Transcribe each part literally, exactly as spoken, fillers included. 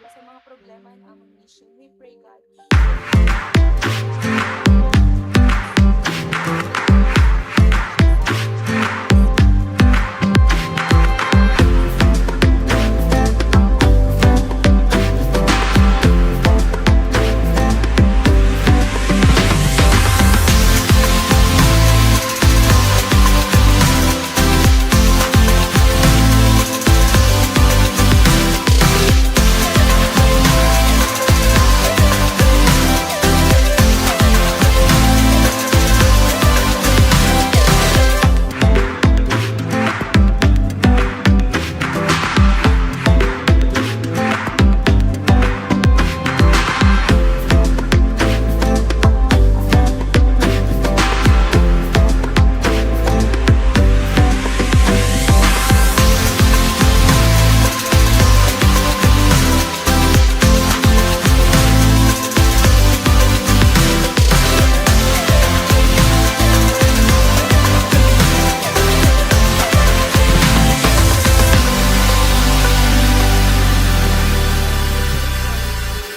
sa mga problema han amon mission. We pray, God.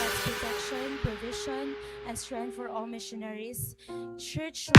God's protection, provision, and strength for all missionaries. Church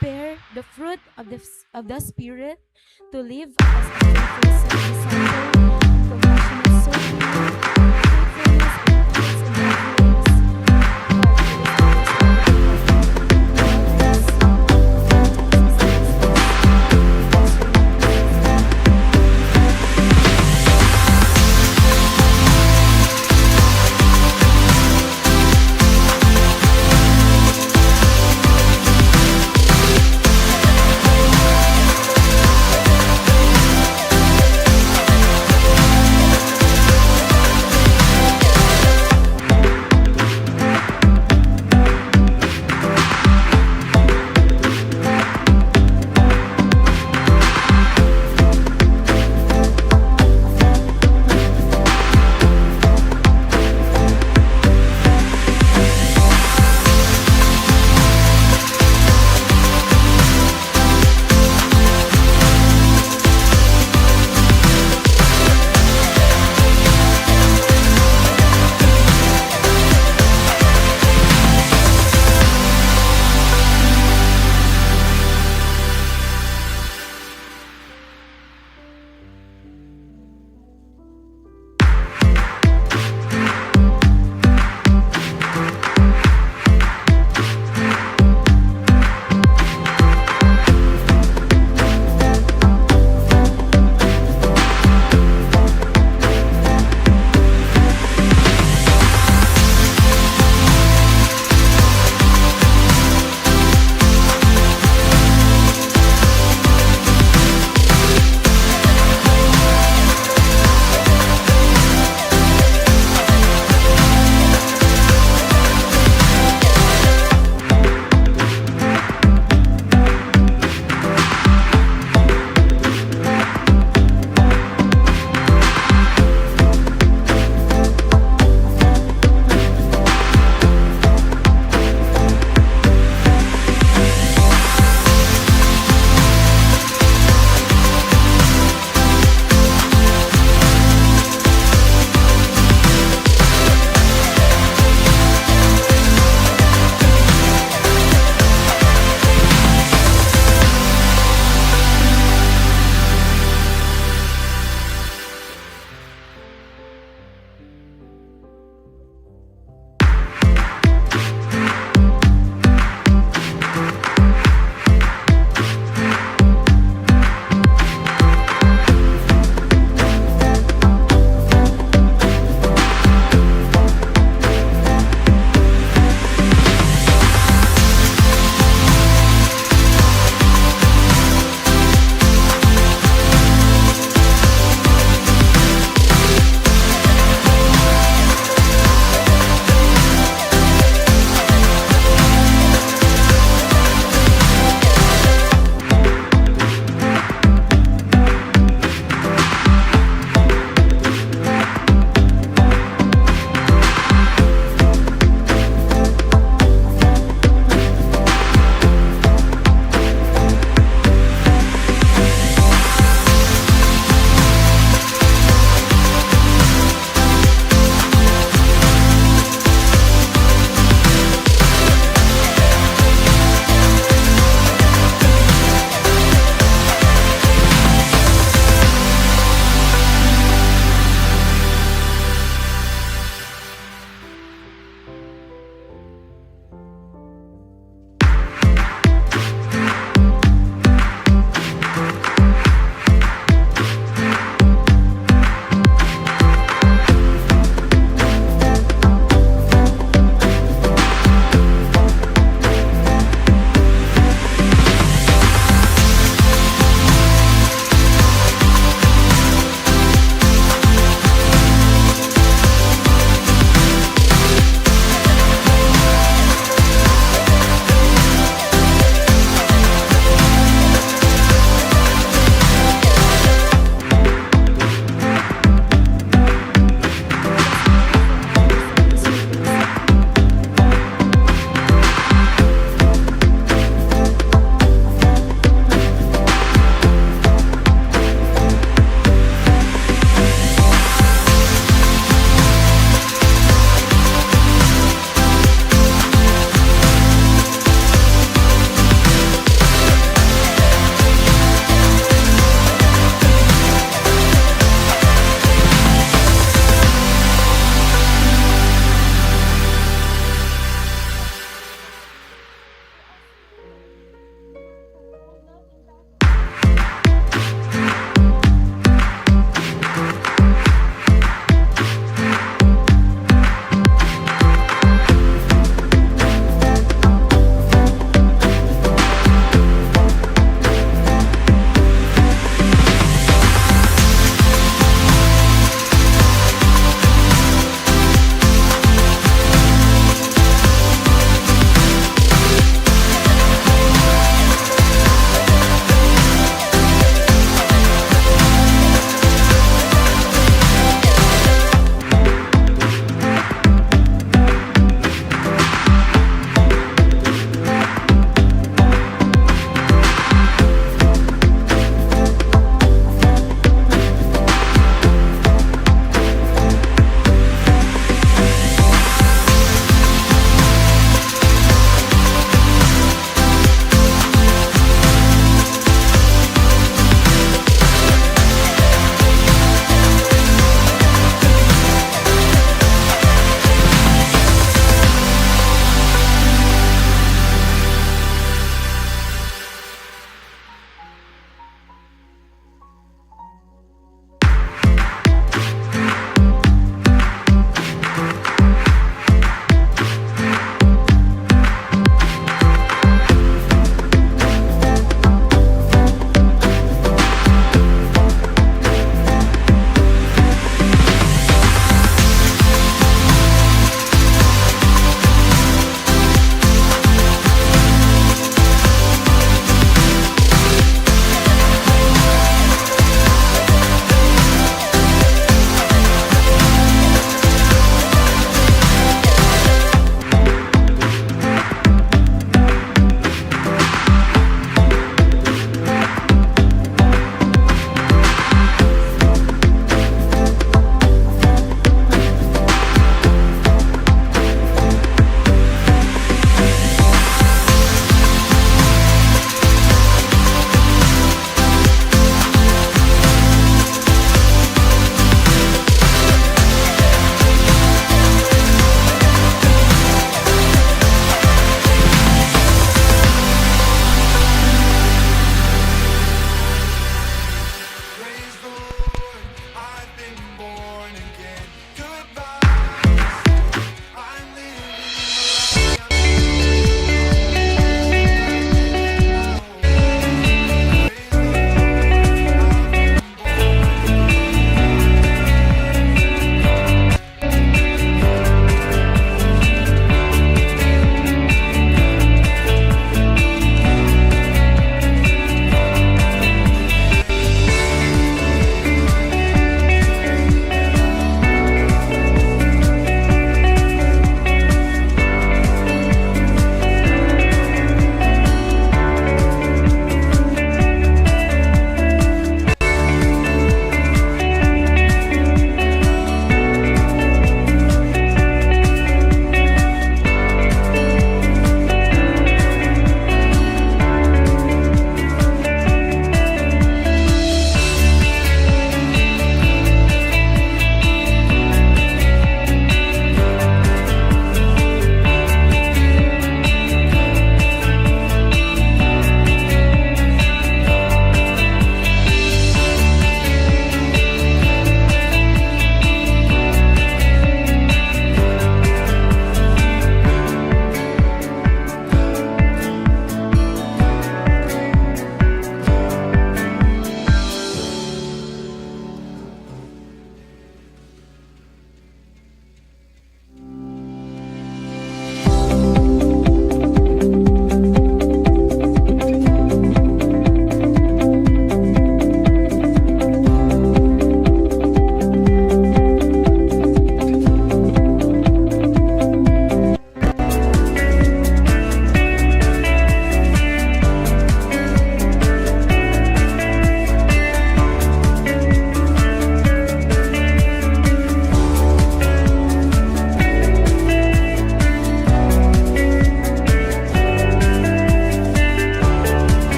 bear the fruit of the, of the Spirit, to live as a faithful disciple, compassionate soul, faithfulness in deeds and in words.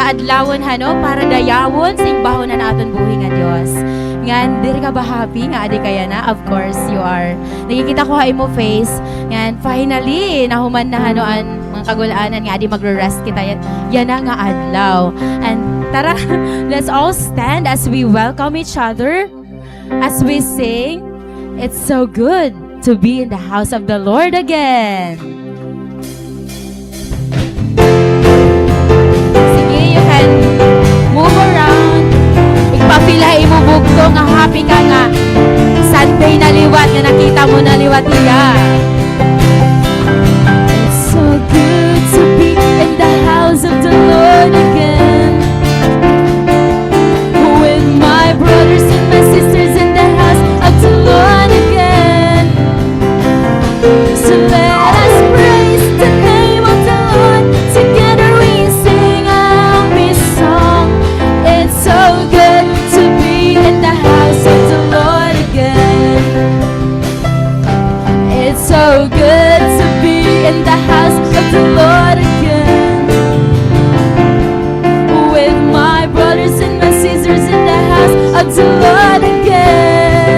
adlawon, hano, para dayawon, simbahon an aton buhi nga Dios. Ngan, diri ka ba happy nga adi ka yana? Of course, you are. Nakikita ko ha imo face. Ngan, finally, nahuman na, hano, an mga kagul-anan nga adi magre-rest kita ya-, yana nga adlaw. And tara, let's all stand as we welcome each other, as we sing, "It's so good to be in the house of the Lord again." Sige, you can move around. Igpa-feel ha imo bugto nga happy ka nga Sunday na liwat, nga nakita mo na liwat hiya. It's so good to be in the house of the Lord again. With my brothers and my sisters in the house of the Lord again. So let us praise the name of the Lord. Together we sing a happy song. It's so good to be in the house of the Lord again. It's so good to be in the house of the Lord again. With my brothers and my sisters in the house of the Lord again.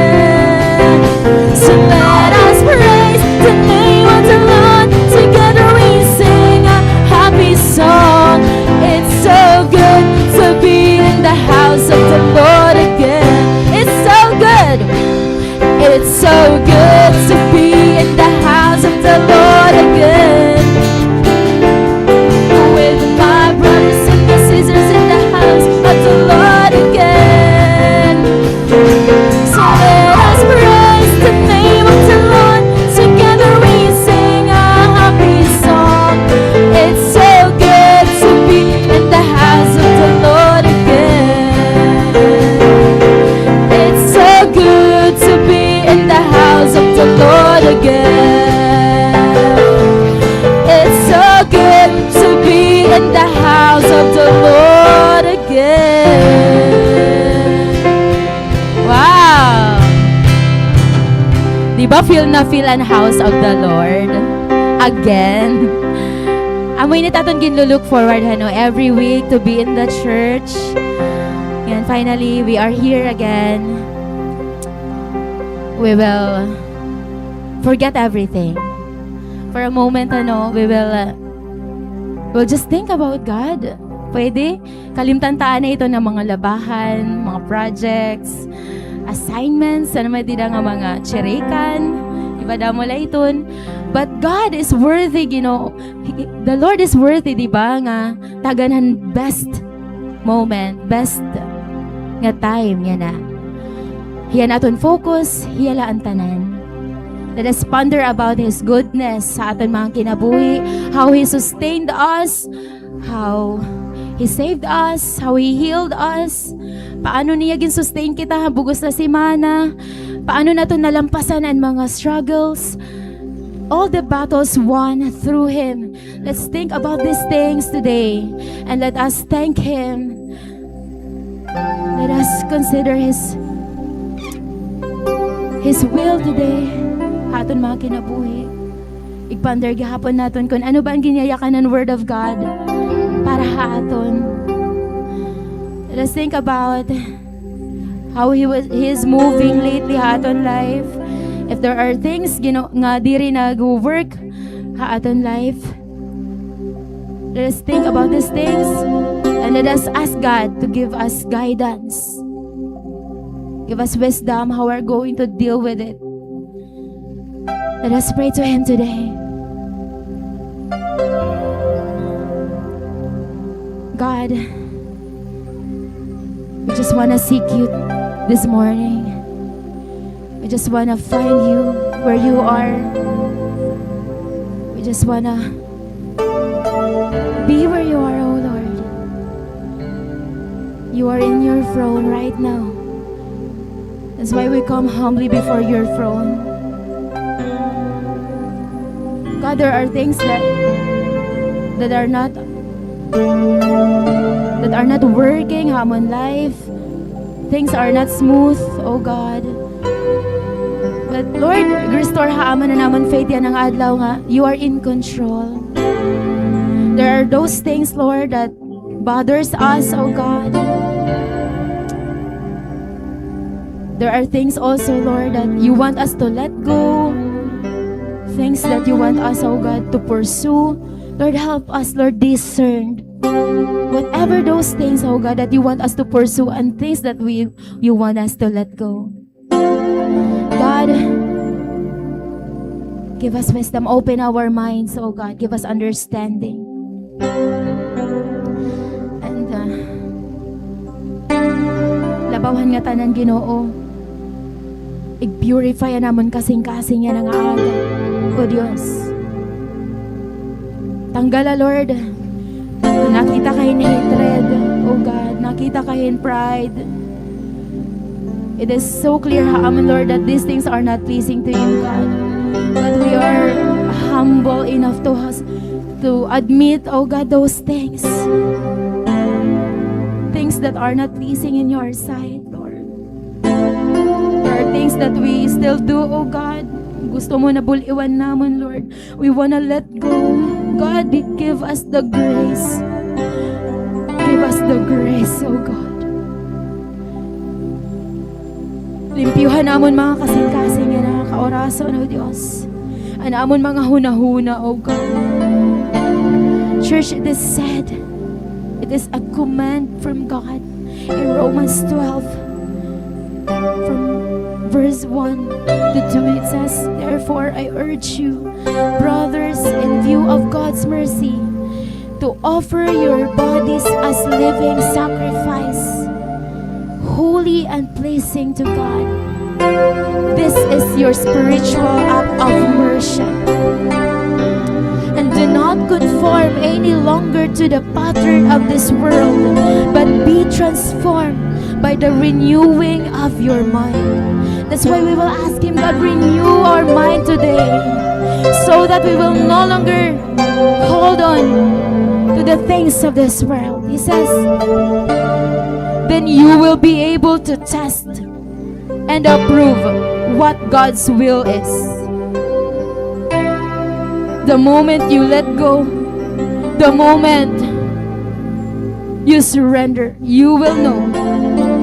So let us praise the name of the Lord. Together we sing a happy song. It's so good to be in the house of the Lord again. It's so good. It's so good to be in the house of the Lord again. With my brothers and my sisters in the house of the Lord again. So let us praise the name of the Lord. Together we sing a happy song. It's so good to be in the house of the Lord again. It's so good to be in the house of the Lord again. It's so good to be in the house of the Lord again. Wow! Di ba feel na feel an house of the Lord? Again. Amo ini it aton ginlo-look forward, hano, every week to be in the church. Yan, finally, we are here again. We will forget everything. For a moment, ano, we will, uh, we'll just think about God. Pwede? Kalimtan ta anay iton nga mga labahan, mga projects, assignments, ano man dida nga mga chirikan, iba damo la iton. But God is worthy, Ginoo. He, the Lord is worthy, di ba, nga tagan han best moment, best nga time yana. Hiya an aton focus, hiya la an tanan. Let us ponder about His goodness sa aton mga kinabuhi, how He sustained us, how He saved us, how He healed us. Paano niya gin-sustain kita ha bug-os na semana? Paano naton nalampasan an mga struggles? All the battles won through Him. Let's think about these things today and let us thank Him. Let us consider His, His will today ha aton mga kinabuhi. Igponder gihapon naton kon ano ba an ginyayakan han Word of God para ha aton. Let us think about how He was, He is moving lately ha aton life. If there are things, Ginoo, nga diri nag-work ha aton life, let us think about these things and let us ask God to give us guidance. Give us wisdom how we're going to deal with it. Let us pray to Him today. God, we just wanna seek You this morning. We just wanna find You where You are. We just wanna be where You are, O Lord. You are in Your throne right now. That's why we come humbly before Your throne. God, there are things that, that are not, that are not working ha amon life. Things are not smooth, O God. But Lord, restore ha amon an amon faith yana nga adlaw nga You are in control. There are those things, Lord, that bothers us, O God. There are things also, Lord, that you want us to let go. Things that you want us, O God, to pursue. Lord, help us, Lord, discern whatever those things, O God, that you want us to pursue and things that we, you want us to let go. God, give us wisdom. Open our minds, O God. Give us understanding. And, uh, labaw han ngatanan, Ginoo. Ig-purify an amon kasingkasing yana nga aga, O Dios. Tanggala, Lord. Nakita ka hin hatred, O God. Nakita ka hin pride. It is so clear ha amon, Lord, that these things are not pleasing to you, God. But we are humble enough to us, to admit, O God, those things. Things that are not pleasing in your sight, Lord. There are things that we still do, O God. Gusto mo na bul-iwan namon, Lord. We wanna let go. God, give us the grace. Give us the grace, O God. Limpyuhan amon mga kasingkasing yana nga kaorason, O Dios. An amon mga hunahuna, O God. Church, it is said, it is a command from God. In Romans twelve, from verse one to two, it says, "Therefore, I urge you, brothers, in view of God's mercy, to offer your bodies as living sacrifice, holy and pleasing to God. This is your spiritual act of worship. And do not conform any longer to the pattern of this world, but be transformed by the renewing of your mind." That's why we will ask Him, God, renew our mind today, so that we will no longer hold on to the things of this world. He says, "Then you will be able to test and approve what God's will is." The moment you let go, the moment you surrender, you will know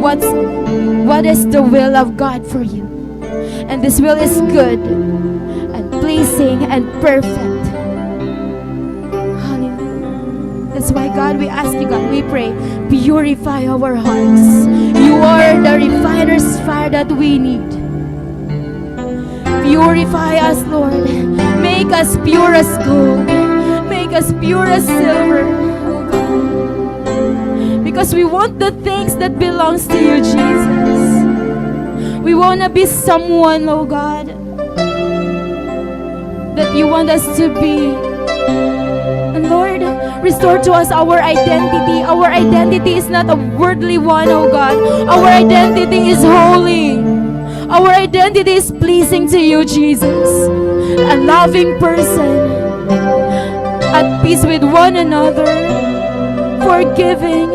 what's, what is the will of God for you. And this will is good and pleasing and perfect. Hallelujah. That's why, God, we ask you, God, we pray, purify our hearts. You are the refiner's fire that we need. Purify us, Lord. Make us pure as gold. Make us pure as silver, oh God. Because we want the things that belongs to you, Jesus. We wanna be someone, oh God, that you want us to be. And Lord, restore to us our identity. Our identity is not a worldly one, oh God. Our identity is holy. Our identity is pleasing to you, Jesus. A loving person, at peace with one another, forgiving,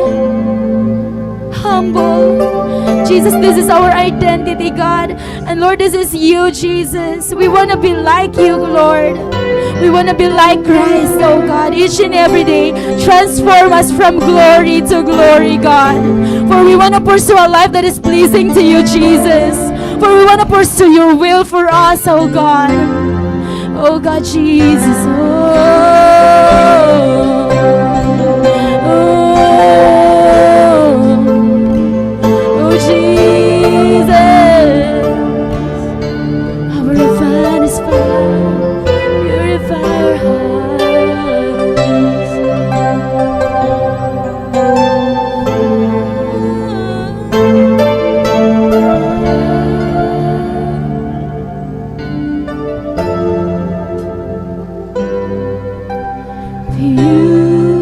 humble. Jesus, this is our identity, God. And Lord, this is you, Jesus. We wanna be like you, Lord. We wanna be like Christ, oh God, each and every day. Transform us from glory to glory, God. For we wanna pursue a life that is pleasing to you, Jesus. For we wanna pursue your will for us, oh God. Oh God, Jesus. Oh, oh, oh, Jesus. Our refiner's fire, purify our hearts. Purify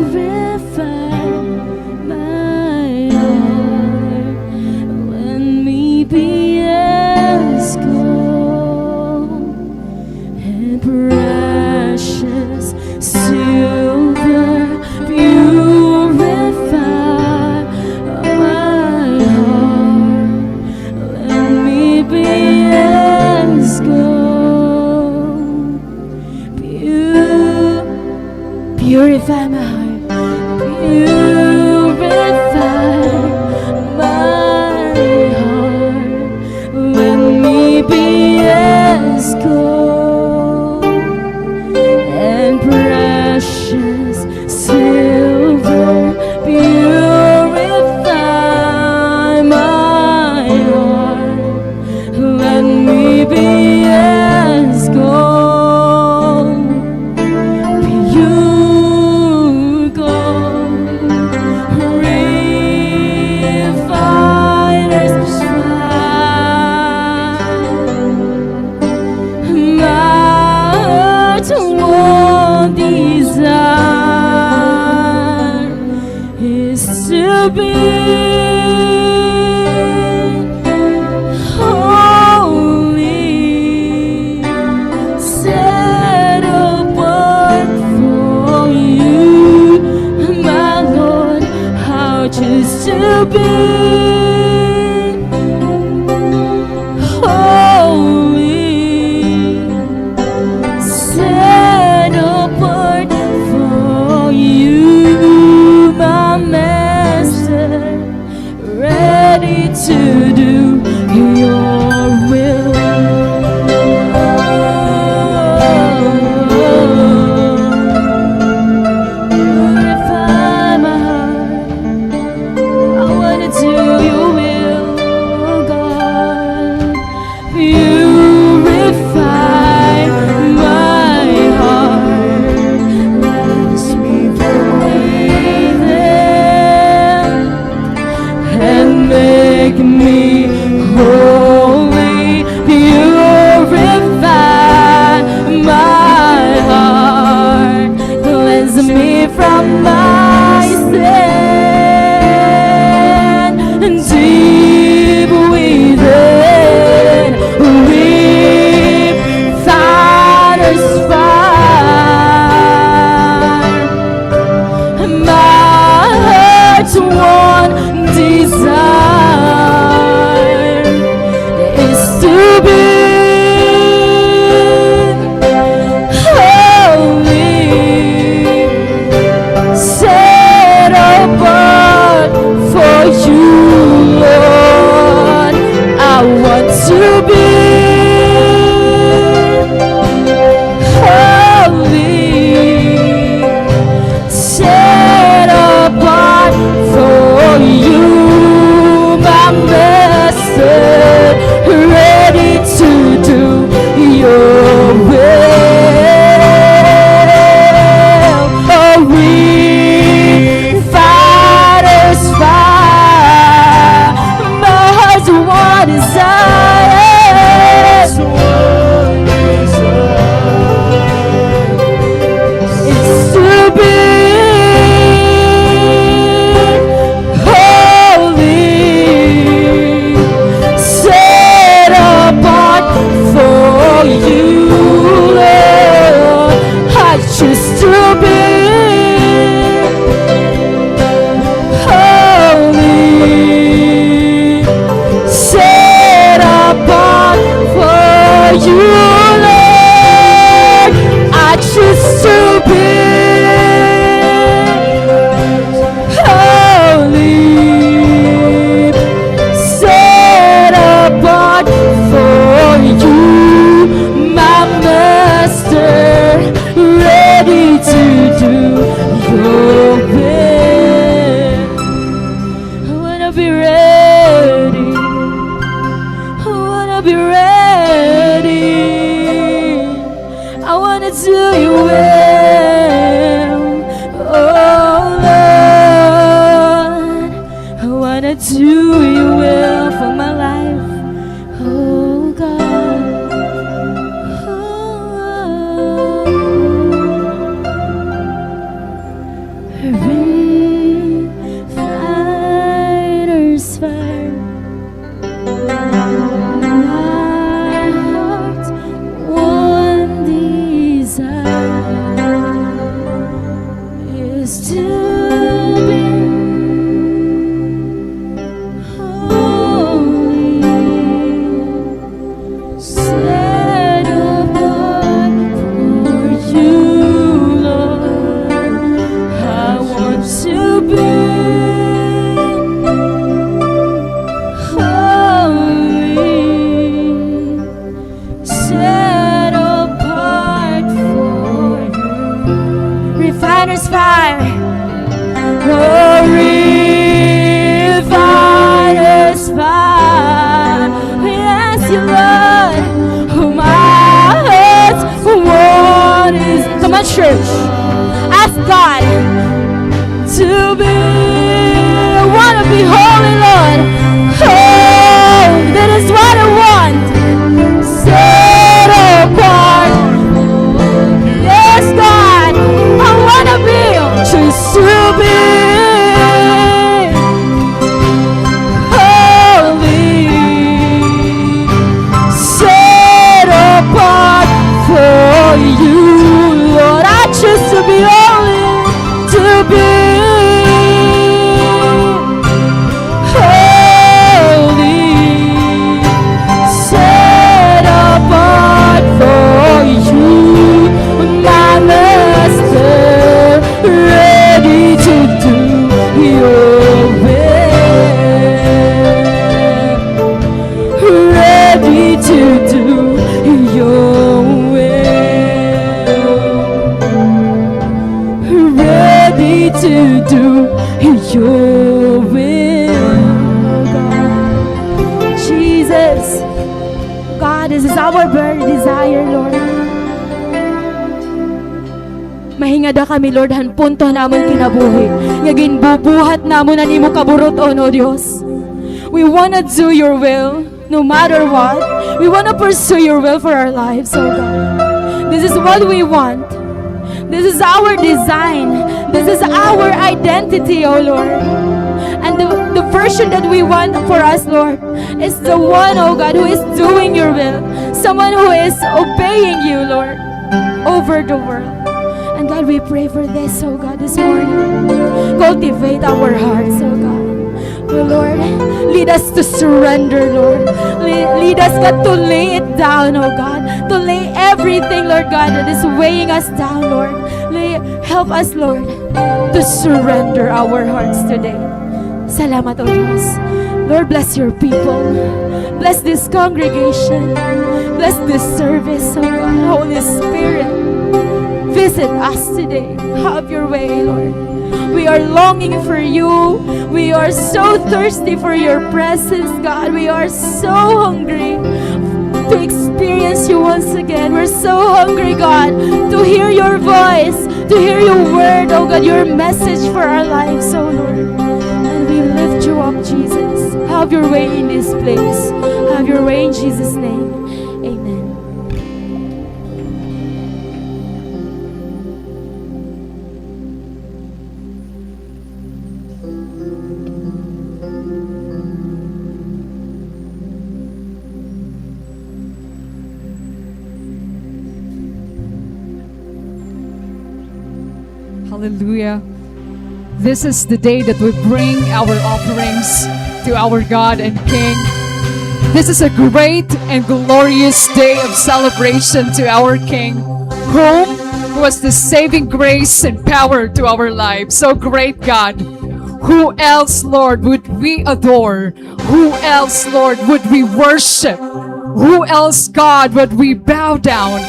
my heart, let me be as gold and precious silver. Purify my heart, let me be as gold. Pu-, purify my heart. Purify Just silver, purify my heart. Let me be as gold, pure gold, refiner's fire. My heart's one desire is to be holy, set apart for you, my Lord. I choose to be holy, set apart for you, my Master, ready to do your will. Purify my heart. I wanna do your will, oh God. Purify my heart. Cleanse me from within and make me holy. Purify my heart. Cleanse me from my sin. Deep within, refiner's fire. My heart's one desire is to be holy, set apart for you, Lord. I want to be holy, set apart for you, my Master, ready to do your will. Oh, refiner's fire, my heart's one desire is to be holy, set apart for you, Lord. I choose to be holy, set apart for you, Lord. I choose to be holy, set apart for you, my Master, ready to do your will. I wanna be ready. I wanna be ready. I wanna do your will. Refiner's fire. The refiner's fire. We ask you, Lord, whom our hearts want is. Come on, church. Ask God to be. I want to be holy, Lord. Oh, that is what I want. Set apart. Yes, God, I want to be, choose to be holy. Set apart for you, Lord. I choose to be holy, to be holy, set apart for you, my master, ready to do your will, ready to do your will, ready to do your will, oh God. Jesus, God, this is our very desire, Lord. Mahingada kami, Lord, han punto han amon kinabuhi nga ginbubuhat namon an imo kaburut-on, O Dios. We wanna do your will. No matter what, we want to pursue your will for our lives, oh God. This is what we want. This is our design. This is our identity, oh Lord. And the, the version that we want for us, Lord, is the one, oh God, who is doing your will. Someone who is obeying you, Lord, over the world. And God, we pray for this, oh God, this morning. Cultivate our hearts, oh God. Oh Lord, lead us to surrender, Lord. Le-, lead us, God, to lay it down, oh God. To lay everything, Lord God, that is weighing us down, Lord. Lay, help us, Lord, to surrender our hearts today. Salamat, O Diyos. Lord, bless your people. Bless this congregation. Bless this service, O God. Holy Spirit, visit us today. Have your way, Lord. We are longing for you. We are so thirsty for your presence, God. We are so hungry to experience you once again. We're so hungry, God, to hear your voice, to hear your word, oh God, your message for our lives, oh Lord. And we lift you up, Jesus. Have your way in this place. Have your way in Jesus' name. Amen. Hallelujah. This is the day that we bring our offerings to our God and King. This is a great and glorious day of celebration to our King, whom was the saving grace and power to our lives. So great God, who else, Lord, would we adore? Who else, Lord, would we worship? Who else, God, would we bow down?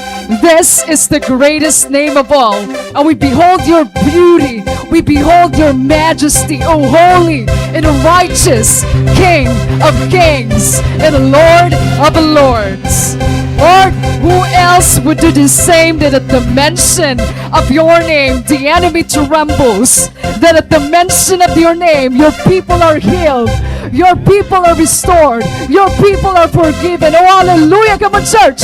This is the greatest name of all. And we behold your beauty. We behold your majesty, O holy and righteous King of kings and Lord of lords. Lord, who else would do the same, that at the mention of your name, the enemy trembles? That at the mention of your name, your people are healed, your people are restored, your people are forgiven. Oh, hallelujah. Come on, church.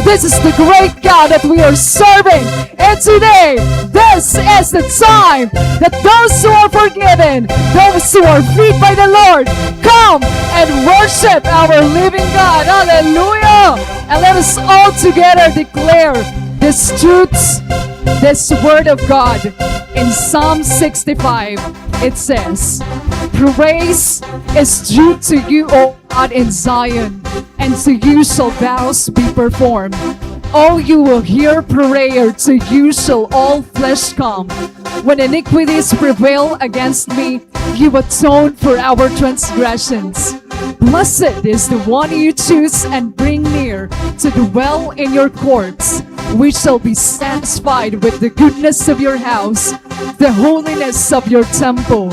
This is the great God that we are serving. And today, this is the time that those who are forgiven, those who are freed by the Lord, come and worship our living God. Hallelujah. And let us all together declare these truths, this word of God. In Psalm sixty-five, it says, "Praise is due to you, O God, in Zion, and to you shall vows be performed. O you will hear prayer, to you shall all flesh come. When iniquities prevail against me, you atone for our transgressions. Blessed is the one you choose and bring near to dwell in your courts. We shall be satisfied with the goodness of your house, the holiness of your temple.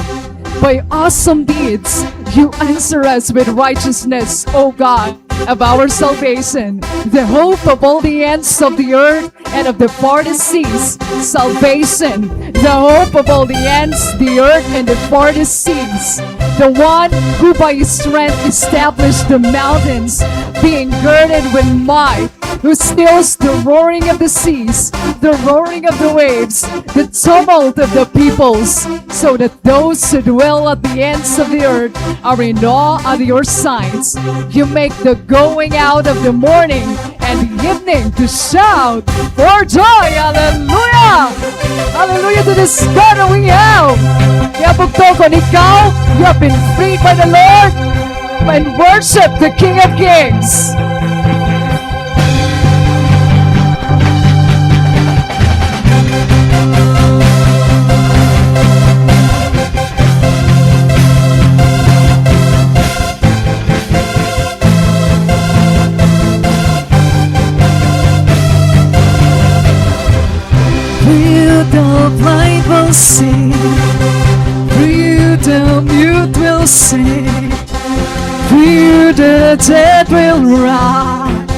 By awesome deeds, you answer us with righteousness, O God of our salvation, the hope of all the ends of the earth and of the farthest seas, salvation, the hope of all the ends, the earth and the farthest seas, the one who by his strength established the mountains, being girded with might, who stills the roaring of the seas, the roaring of the waves, the tumult of the peoples, so that those who dwell at the ends of the earth are in awe at your signs. You make the going out of the morning and the evening to shout for joy. Hallelujah! Hallelujah to this God that we have. Kaya bugto ko, ikaw, you have been freed by the Lord. And worship the King of Kings. For you the blind will see, for you the mute will sing, for you the dead will rise,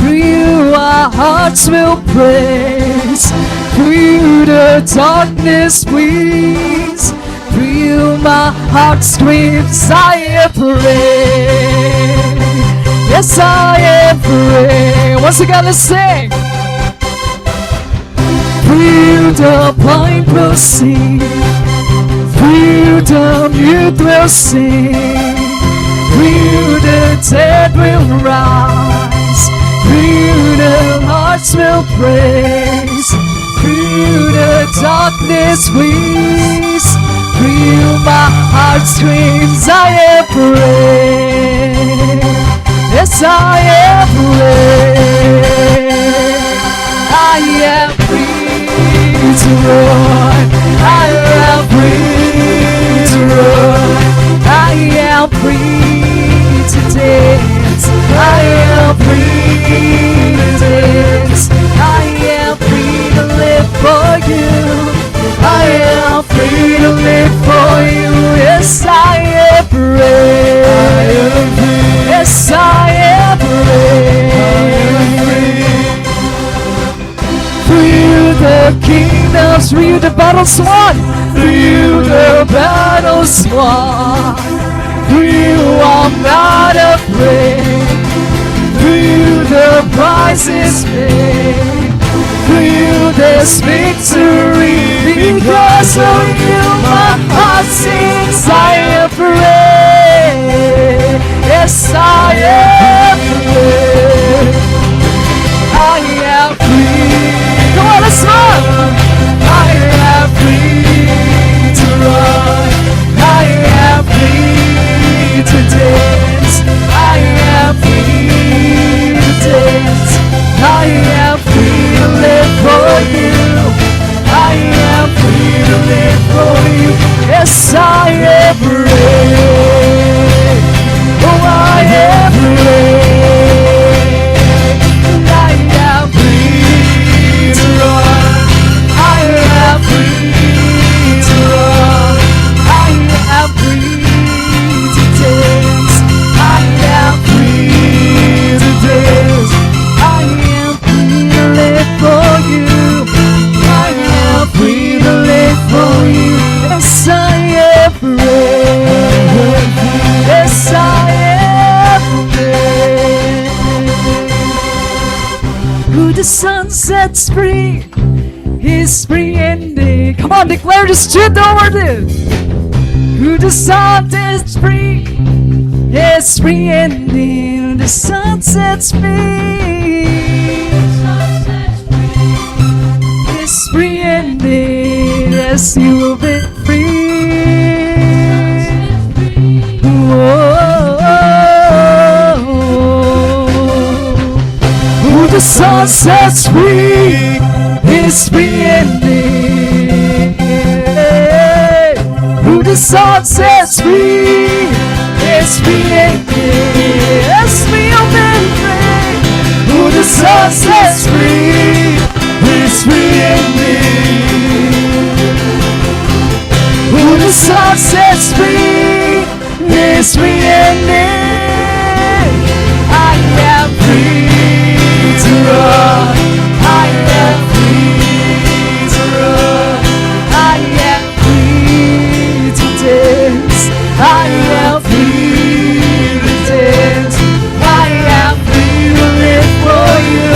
for you our hearts will praise, for you the darkness flees, for you my heart screams, I am free. Yes, I am free. Once again, let's sing. For you the blind will see, for you the mute will sing, for you the dead will rise, for you the hearts will praise, for you the darkness flees, for you my heart screams, I am free. Yes, I am free. I am free to run. I am free to run. I am free to dance. I am free to dance. I am free to live for you. I am free to live for you. Yes, I am free. I am free. Yes, I am free. I am free. For you the kingdoms, for you the battles won. For you the battles won. For you I'm not afraid. For you the price is paid. For you this victory. Because of you my heart sings, I am free. Yes, I am free. I am free. Come on, let's run. I am free to run. I am free to dance. I am free to dance. I am free to live for you. I am free to live for you. Yes, I am free. Oh, I am free. I am free to run. I am free to run. I am free to dance. I am free to dance. I am free to live for you. I am free to live for you. Yes, I am free. Yes, I am free. Who the Son sets free is free indeed. Come on, declare this truth over this. Who the Son sets free is free indeed. The Son sets free is free indeed. Yes, you will be free. Whoa. Who the Son sets free is free indeed. Who the Son sets free is free indeed. Yes, we have been free. Who the Son sets free Free indeed. Who the Son sets free is free indeed. I am free to run. I am free to run. I am free to dance. I am free to dance. I am free to live for you.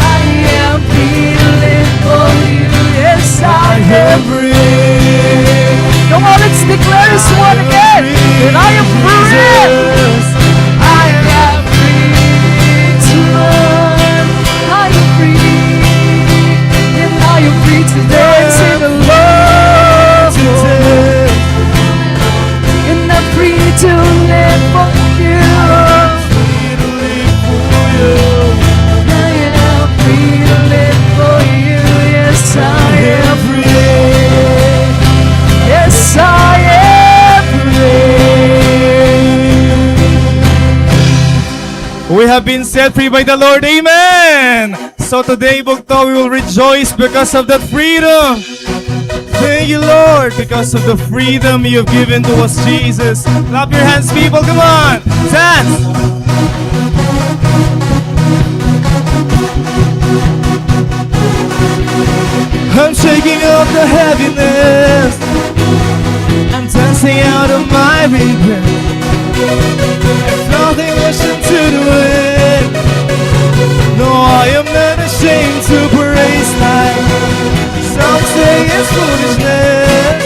I am free to live for you. Yes, I am free. Come on, let's declare this one again. And I am free. I am free to run. I am free. And I am free to dance in the love. And I'm free to live for you. I am free to live for you. Yes, I am free. Yes, I am free. We have been set free by the Lord. Amen. So today, Bugto, we will rejoice because of that freedom. Thank you, Lord, because of the freedom you have given to us, Jesus. Clap your hands, people. Come on. Dance. I'm shaking off the heaviness. I'm dancing out of my regret. There's nothing worse than to do it. No, I am not ashamed to praise Him. Some say it's foolishness,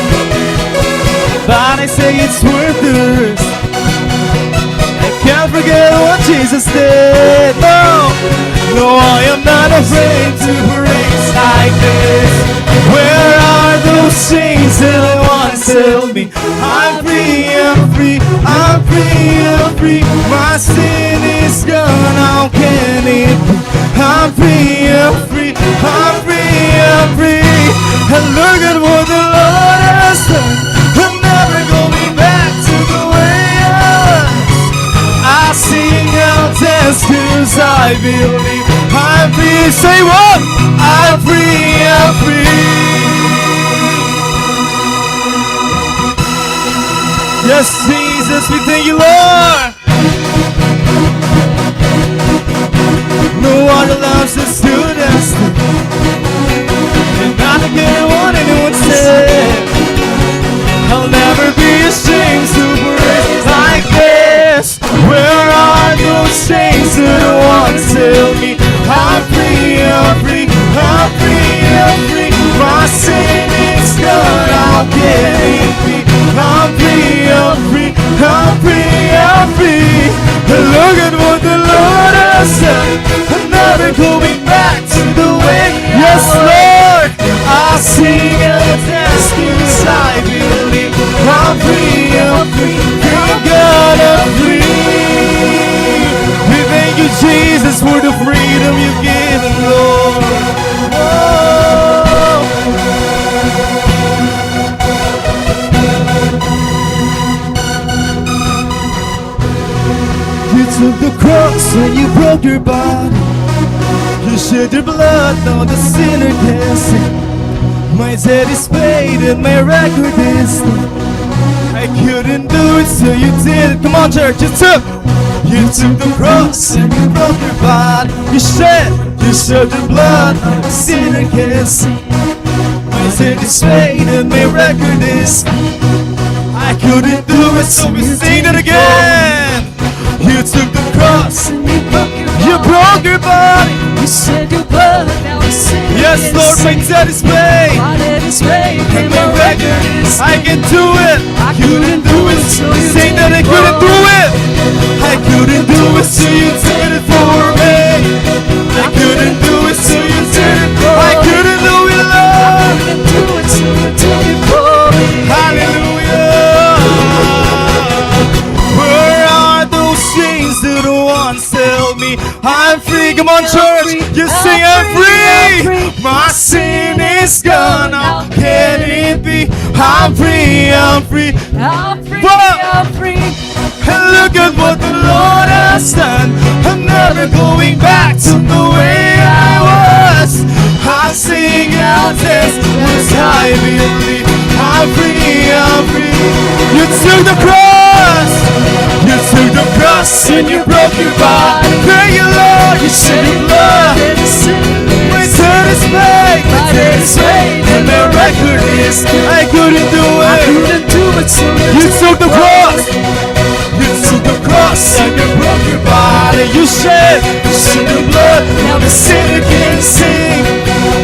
but I say it's worth the risk. I can't forget what Jesus did. No, no, I am not afraid to praise like this. Where are those chains that once held me? I'm free, I'm free, I'm free, I'm free. My sin is gone, how can it be? I'm free, I'm free, I'm free, I'm free. And look at what the Lord has done. I'm never going back to the way I was. I sing out dance 'cause I believe I'm free. Say what? I'm free, I'm free. Yes, Jesus, we thank you, Lord. No one allows us to dance. And I don't care what anyone says. I'll never be ashamed to praise like this. Where are those chains that once held me? I'm free, I'm free, I'm free, I'm free. My sin is gone, how can it be? I'm free, I'm free, I'm free, I'm free. Look at what the Lord has done. I'm never going back to the way I was. Yes, Lord. I sing and dance 'cause I believe I'm free, I'm free, thank God I'm free. We thank you, Jesus, for the freedom you've given, Lord. Oh. You took the cross and you broke your body. You shed your blood, now the sinner can sing. My debt is paid and my record is clean. I couldn't do it, so you did it. Come on, church, you took. You took the cross and you broke your body. You shed, you shed your blood, now the sinner can sing. My debt is paid and my record is clean. I couldn't do it, so we sing it again. You took the cross, you broke your body. You shed your blood, now the sinner can sing. Yes, Lord, my debt is paid. My debt is paid, and my record is clean. I can do it. I couldn't do it, so you did it for me. Sing that, I couldn't do it. I couldn't do it, so you did it for me. I couldn't do it, so you did it for me. I couldn't do it, Lord. I couldn't do it, so you did it for me. Hallelujah. Where are those chains that once held me? I'm free. Come on, church. You sing, "I'm free. My sin is gone. How can it be? I'm free, I'm free." I'm free, I'm free. And look at what the Lord has done. I'm never going back to the way I was. I sing out this, 'cause I believe I'm free, I'm free. You took the cross, you took the cross and you broke your body. Thank you, Lord, you shed your blood. My debt is paid, my debt is paid, and the record is, I couldn't do it. You took the cross. You took the cross and you broke your body. You shed, you shed your blood. Now the sinner can sing.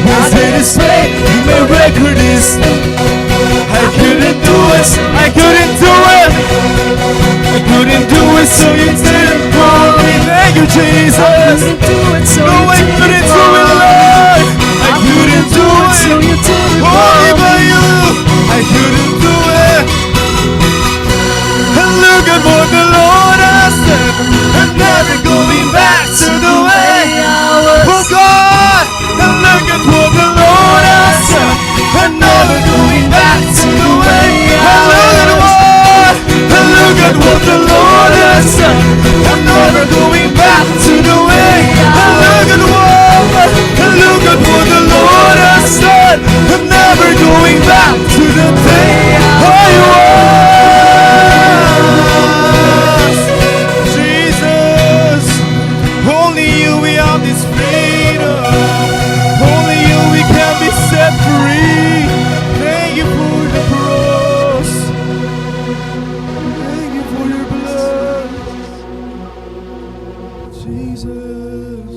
My debt is paid, and my record is, I couldn't do it. I couldn't do it. I couldn't do it, so you did it for me. Thank you, Jesus. No, I couldn't do it, Lord. I couldn't do it. Only by you. I couldn't do it. And look at what the Lord has done. I'm never going back to the way I was. Oh God, and look at what the Lord has done. I'm never going back to the way I was. And look at what, and look at what the Lord has done. I'm never going back to the way. And look at what, and look at what the Lord has done. I'm never going back to the day I was. Jesus, only you we have this freedom. Only you we can be set free. Thank you for the cross. Thank you for your blood. Jesus.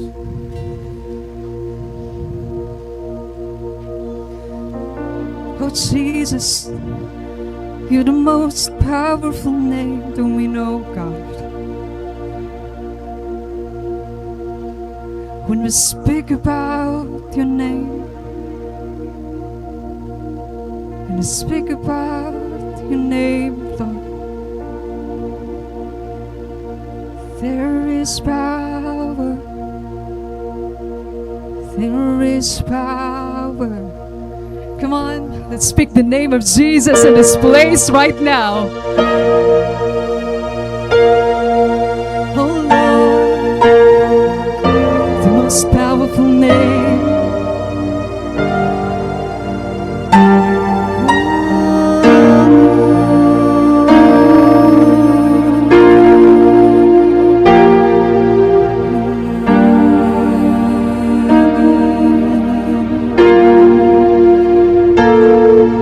Oh, Jesus, you're the most powerful name that we know, God. When we speak about your name, when we speak about your name, Lord, there is power. There is power. Come on, let's speak the name of Jesus in this place right now. Oh Lord, the most powerful name.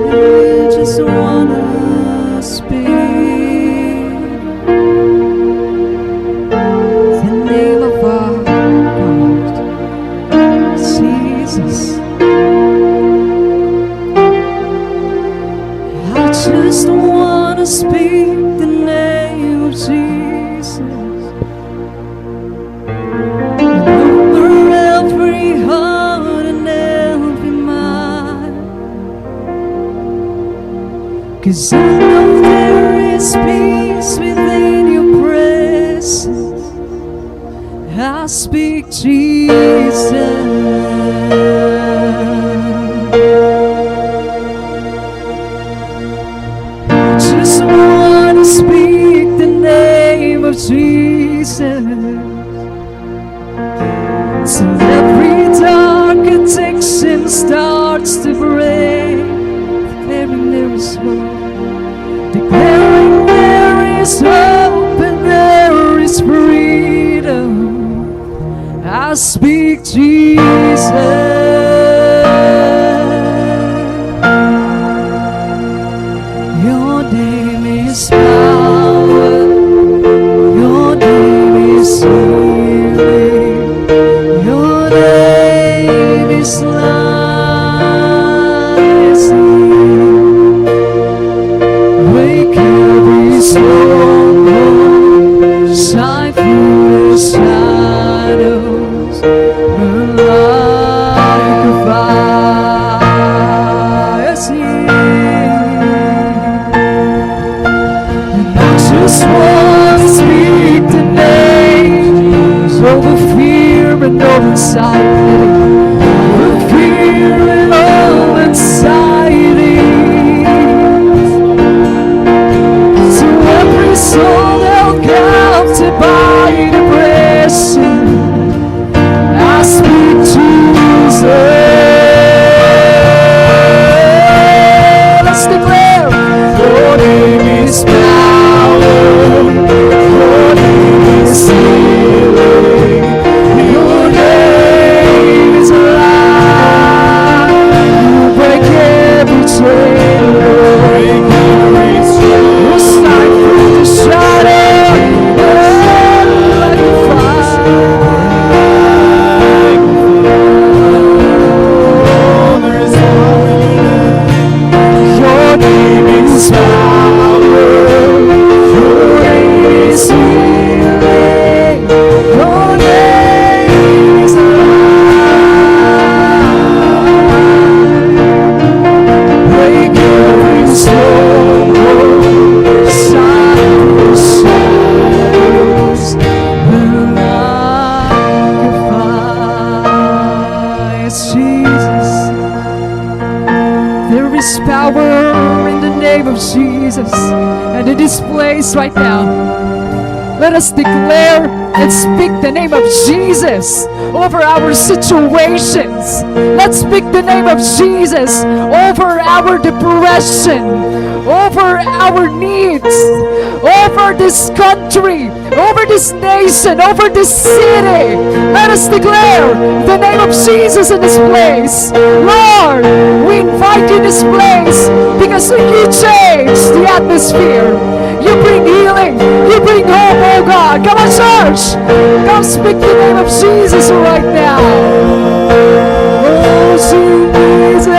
We just wanna speak the name of our God, Jesus. I just wanna speak the name of Jesus over every heart and every mind. 'Cause I know there is peace within your presence. I speak Jesus. I just wanna speak the name of Jesus. Till every dark addiction starts to break. Declaring there is hope. Declaring there is hope and there is freedom. I speak Jesus. Your name is power. Your name is healing. Your name is life. Break every stronghold. Shine through the shadows. Burn like a fire, sing. And I just wanna speak the name over fear and over anxiety, over fear and over anxiety. To every soul held captive by depression, I speak Jesus. Power in the name of Jesus. And in this place right now, let us declare and speak the name of Jesus over our situations. Let's speak the name of Jesus over our depression, over our needs, over this country, over this nation, over this city. Let us declare the name of Jesus in this place. Lord, we invite you in this place because you change the atmosphere. You bring healing. You bring hope, oh God. Come on, church. Come speak the name of Jesus right now. Oh, Jesus.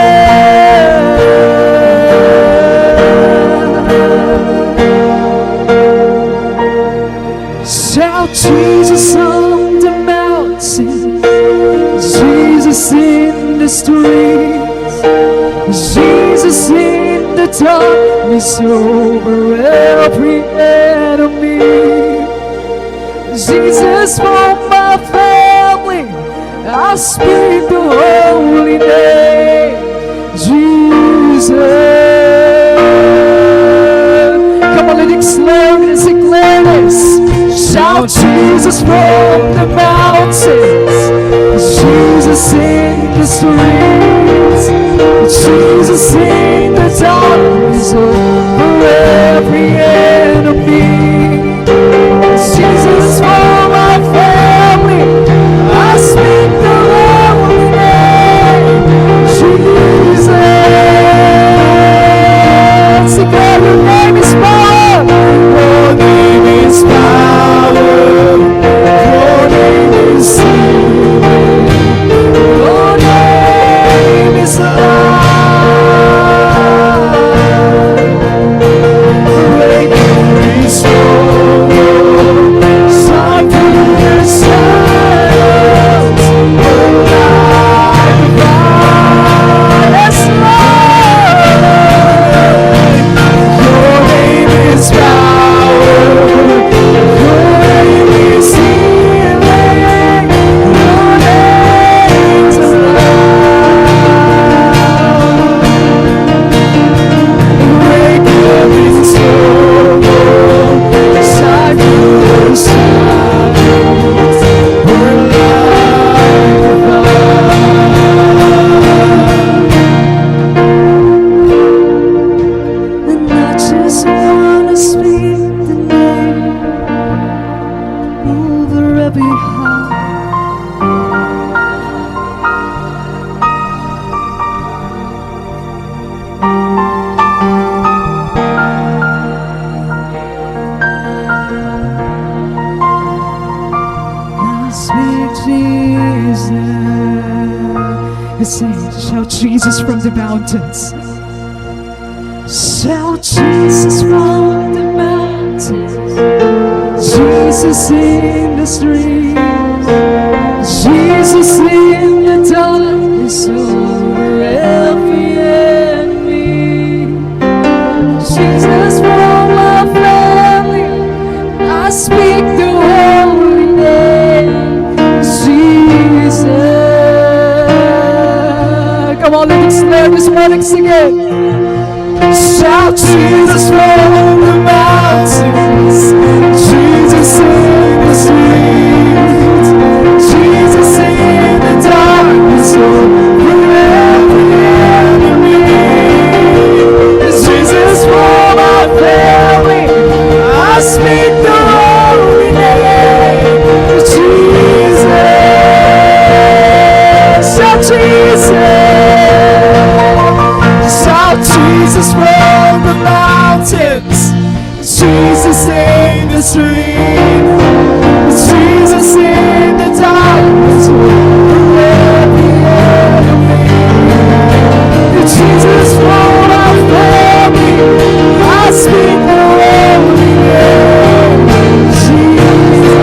Shout Jesus on the mountain, Jesus in the streets, Jesus in the darkness over every enemy. Jesus for my family, I speak the holy name, Jesus. Come on, let us declare this, declare this. Shout Jesus from the mountains, Jesus in the streets, Jesus in the darkness over every enemy. Jesus for my family, I speak the holy name, Jesus. Declare your name is power. Your name is power. Your name is healing. Your name is life. And I just wanna speak the name over every heart. I speak Jesus. Let's say, shout Jesus from the mountains. Shout Jesus from the mountains. Jesus in the streets. Jesus in the darkness over every enemy. Jesus for my family. I speak the holy name, Jesus. Come on, let us declare this morning, sing it. Shout Jesus from the mountains, Jesus in the streets, Jesus in the darkness over every enemy. Jesus for my family, I speak the holy name of Jesus. Shout Jesus. Shout Jesus from the mountains. Jesus in the street. Jesus in the darkness. Every enemy. Jesus for my family. I speak the holy name. Jesus.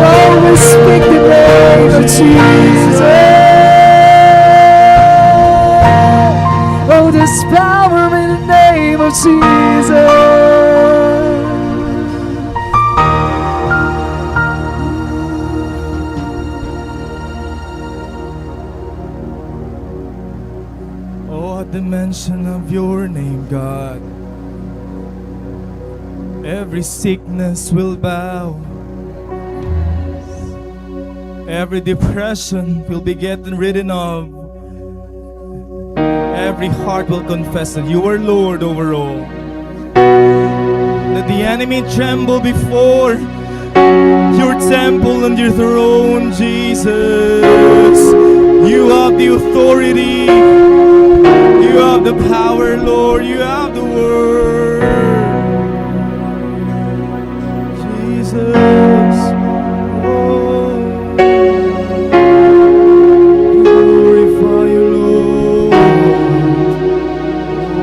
Oh, we speak the name of Jesus. Oh, there's power in the name of Jesus. At the mention of your name, God, every sickness will bow. Every depression will be getting rid of. Every heart will confess that you are Lord over all. Let the enemy tremble before your temple and your throne, Jesus. You have the authority. You have the power, Lord. You have the word. Jesus. Oh, glorify you, Lord.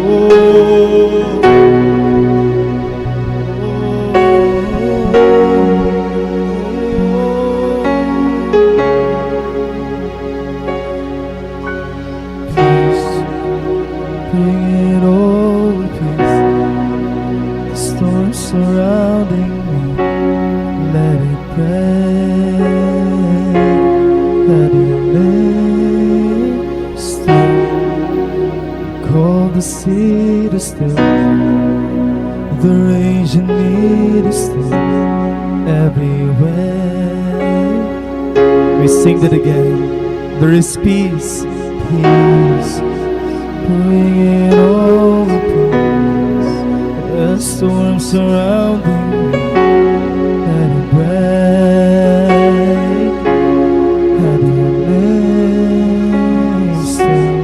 Oh. Peace, bring it all, peace. The storm surrounding me, let it break. Let it live still. Call the city still. The raging need is still everywhere. We sing that again. There is peace. Peace. Bring it all, peace. The storm surrounding me, let it break. Let it live still.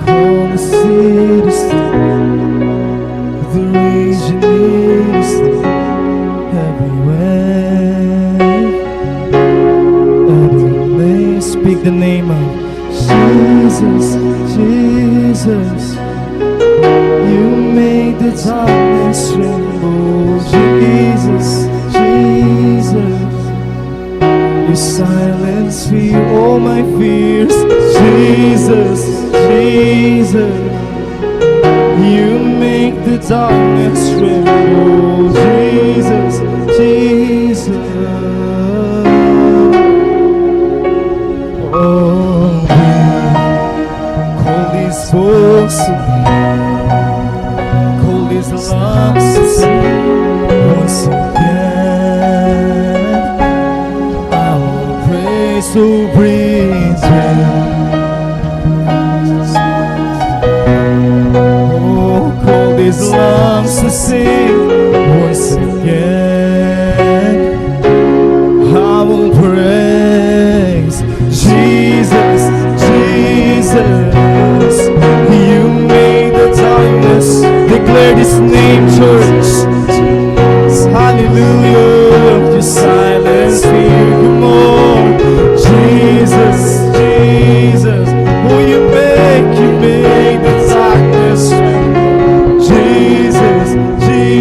Call the city still. The raging need is still everywhere. Everywhere. Speak the name of Jesus, Jesus. You make the darkness tremble. Jesus, Jesus. You silence fear, all my fears. Jesus, Jesus. You make the darkness tremble. Jesus, Jesus. Oh, we call these folks to me. Call these lungs to sing once again. I will praise who breathes breath. Oh, call these lungs to sing once again. I will praise Jesus, Jesus. You made the darkness. Declare this name, church. Hallelujah. You silence fear. Come on. Jesus, Jesus. Oh, you make, you make the darkness. Jesus, Jesus.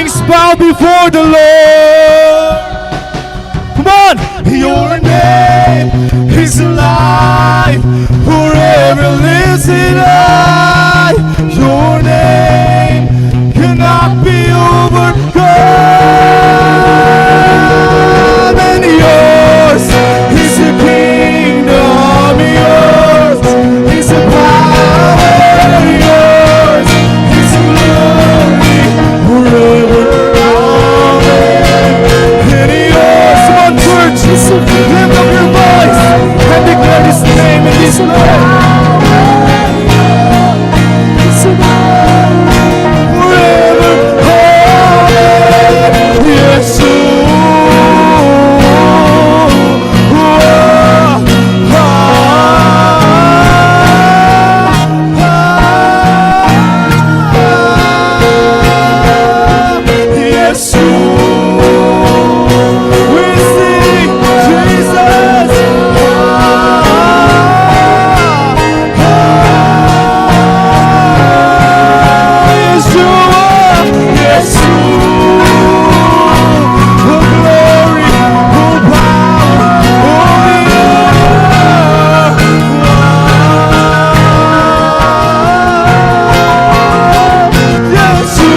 Kings bow before the Lord. Come on. Your name is alive. Forever lives it high. Your name cannot be overcome. And yours is the kingdom, yours is the power, yours is the glory forever. Amen. And yours, one church, lift up your voice and declare his name in this place. Forever. Amen. Yes, Yes, we sing Jesus. Yes, you are. Yes, you are. Oh, glory, oh, power, oh, honor. Yes, you.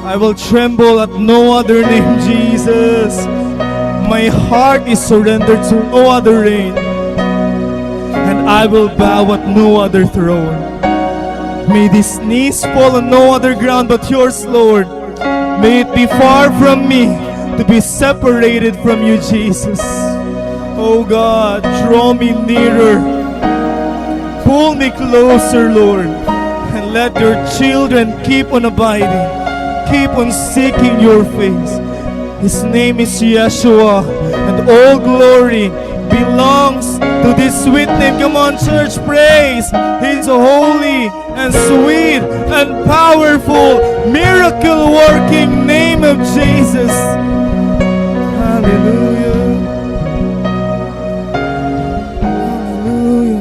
I will tremble at no other name, Jesus. My heart is surrendered to no other reign, and I will bow at no other throne. May these knees fall on no other ground but yours, Lord. May it be far from me to be separated from you, Jesus. Oh God, draw me nearer. Pull me closer, Lord, and let your children keep on abiding, keep on seeking your face. His name is Yeshua, and all glory belongs to this sweet name. Come on, church, praise his holy and sweet and powerful, miracle-working name of Jesus. Hallelujah. Hallelujah.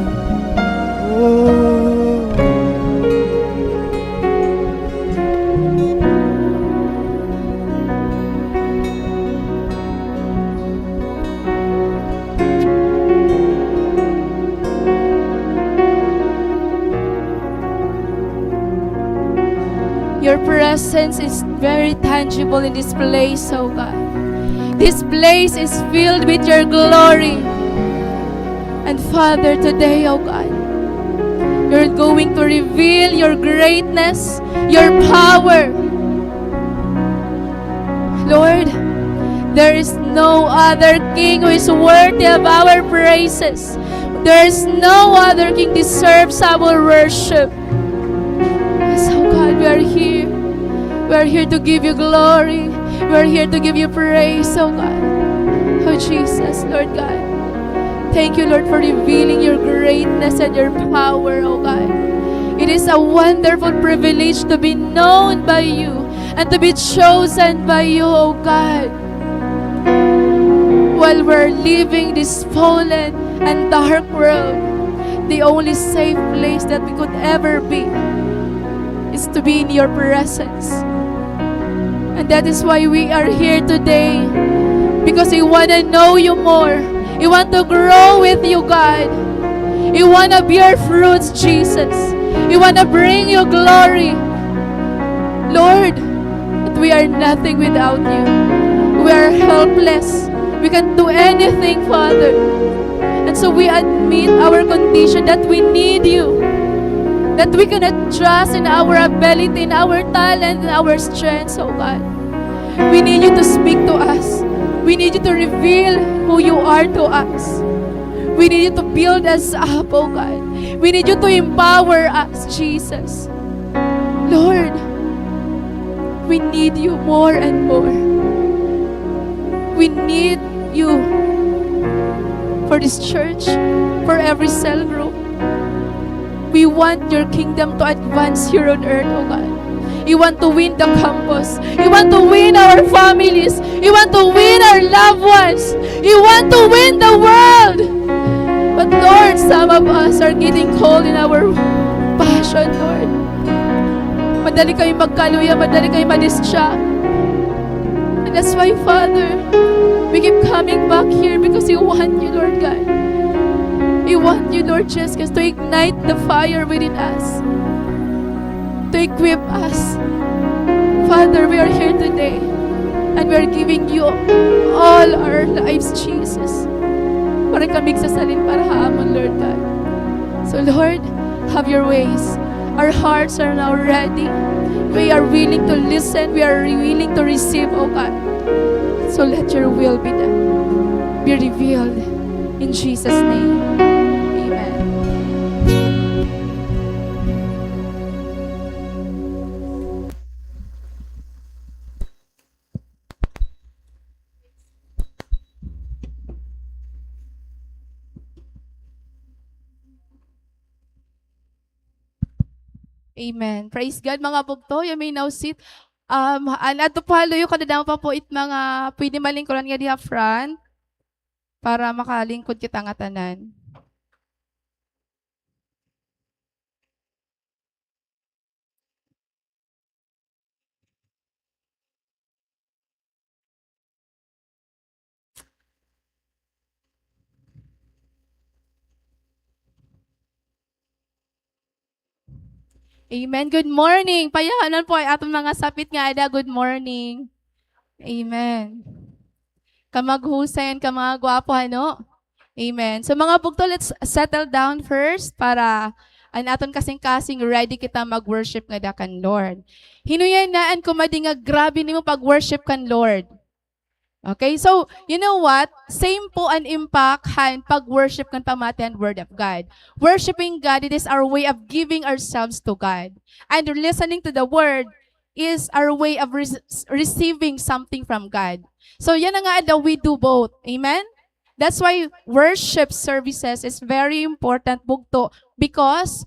Oh. Your presence is very tangible in this place, oh God. This place is filled with your glory. And Father, today, oh God, you're going to reveal your greatness, your power. Lord, there is no other king who is worthy of our praises. There is no other king deserves our worship. Yes, oh God, we are here. We are here to give you glory. We are here to give you praise, oh God. Oh Jesus, Lord God. Thank you, Lord, for revealing your greatness and your power, oh God. It is a wonderful privilege to be known by you and to be chosen by you, oh God. While we're living this fallen and dark world, the only safe place that we could ever be is to be in your presence. And that is why we are here today, because we want to know you more. We want to grow with you, God. We want to bear fruits, Jesus. We want to bring you glory, Lord. But we are nothing without you. We are helpless. We can't do anything, Father. And so we admit our condition, that we need you, that we cannot trust in our ability, in our talent, in our strength, oh God. We need you to speak to us. We need you to reveal who you are to us. We need you to build us up, oh God. We need you to empower us, Jesus. Lord, we need you more and more. We need you. for this church, for every cell group. We want your kingdom to advance here on earth, O God. You want to win the campus. You want to win our families. You want to win our loved ones. You want to win the world. But Lord, some of us are getting cold in our passion, Lord. Madali kami magkaluya, madali kami ma-distract. And that's why, Father, we keep coming back here because we want you, Lord God. We want you, Lord Jesus, to ignite the fire within us, to equip us. Father, we are here today, and we are giving you all our lives, Jesus. Para kami magsasalin para ha amon, Lord God. So, Lord, have your ways. Our hearts are now ready. We are willing to listen. We are willing to receive, O God. So let your will be done, be revealed. In Jesus' name, amen. Amen. Praise God, mga bugto. You may now sit. Um, an adto po ha luyo, kadadamo pa po it mga pwede malingkuran nga diha front para makalingkod kita ngatanan. Amen. Good morning. Payahanon po an aton mga sapit nga ada. Good morning. Amen. Kamaghusay an ka mga gwapo, ano? Amen. So, mga bugto, let's settle down first para an aton kasingkasing ready kita mag-worship ngada kan Lord. Hinuyanan ko madi nga grabe nimo pag-worship kan Lord. Okay, so, you know what? Same po an impact han pag-worship kan pamati han Word of God. Worshiping God, it is our way of giving ourselves to God. And listening to the Word is our way of re-, receiving something from God. So, yana nga adlaw, we do both. Amen? That's why worship services is very important, bugto, because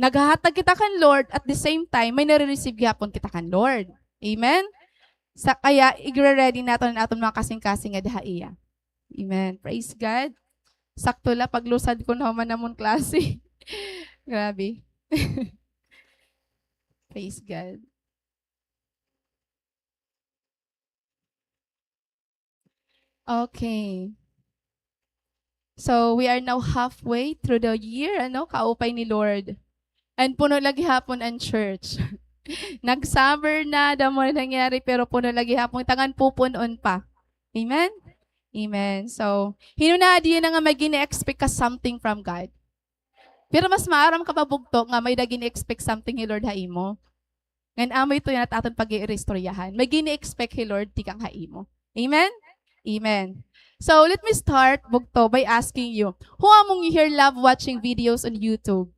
naghahatag kita kan Lord, at the same time, may nare-receive gihapon kita kan Lord. Amen? Sa, kaya, igre-ready naton an aton mga kasingkasing nga diha iya. Amen. Praise God. Sakto la, paglusad ko na human amon klase. Grabe. Praise God. Okay. So, we are now halfway through the year, ano, kaupay ni Lord. And puno la gihapon an church. Nag-summer na, damo na nangyari, pero puno la gihapon, tangan pupun-on pa. Amen? Amen. So, hin-o na diyan na nga may gini-expect ka something from God? Pero mas maaram ka pa, bugto, nga may-ada gini-expect something hi Lord ha imo. Ngan amo ito yana it aton pag-iiristoryahan. May gini-expect hi Lord tikang ha imo. Amen? Amen. So, let me start, bugto, by asking you, who among you here love watching videos on YouTube?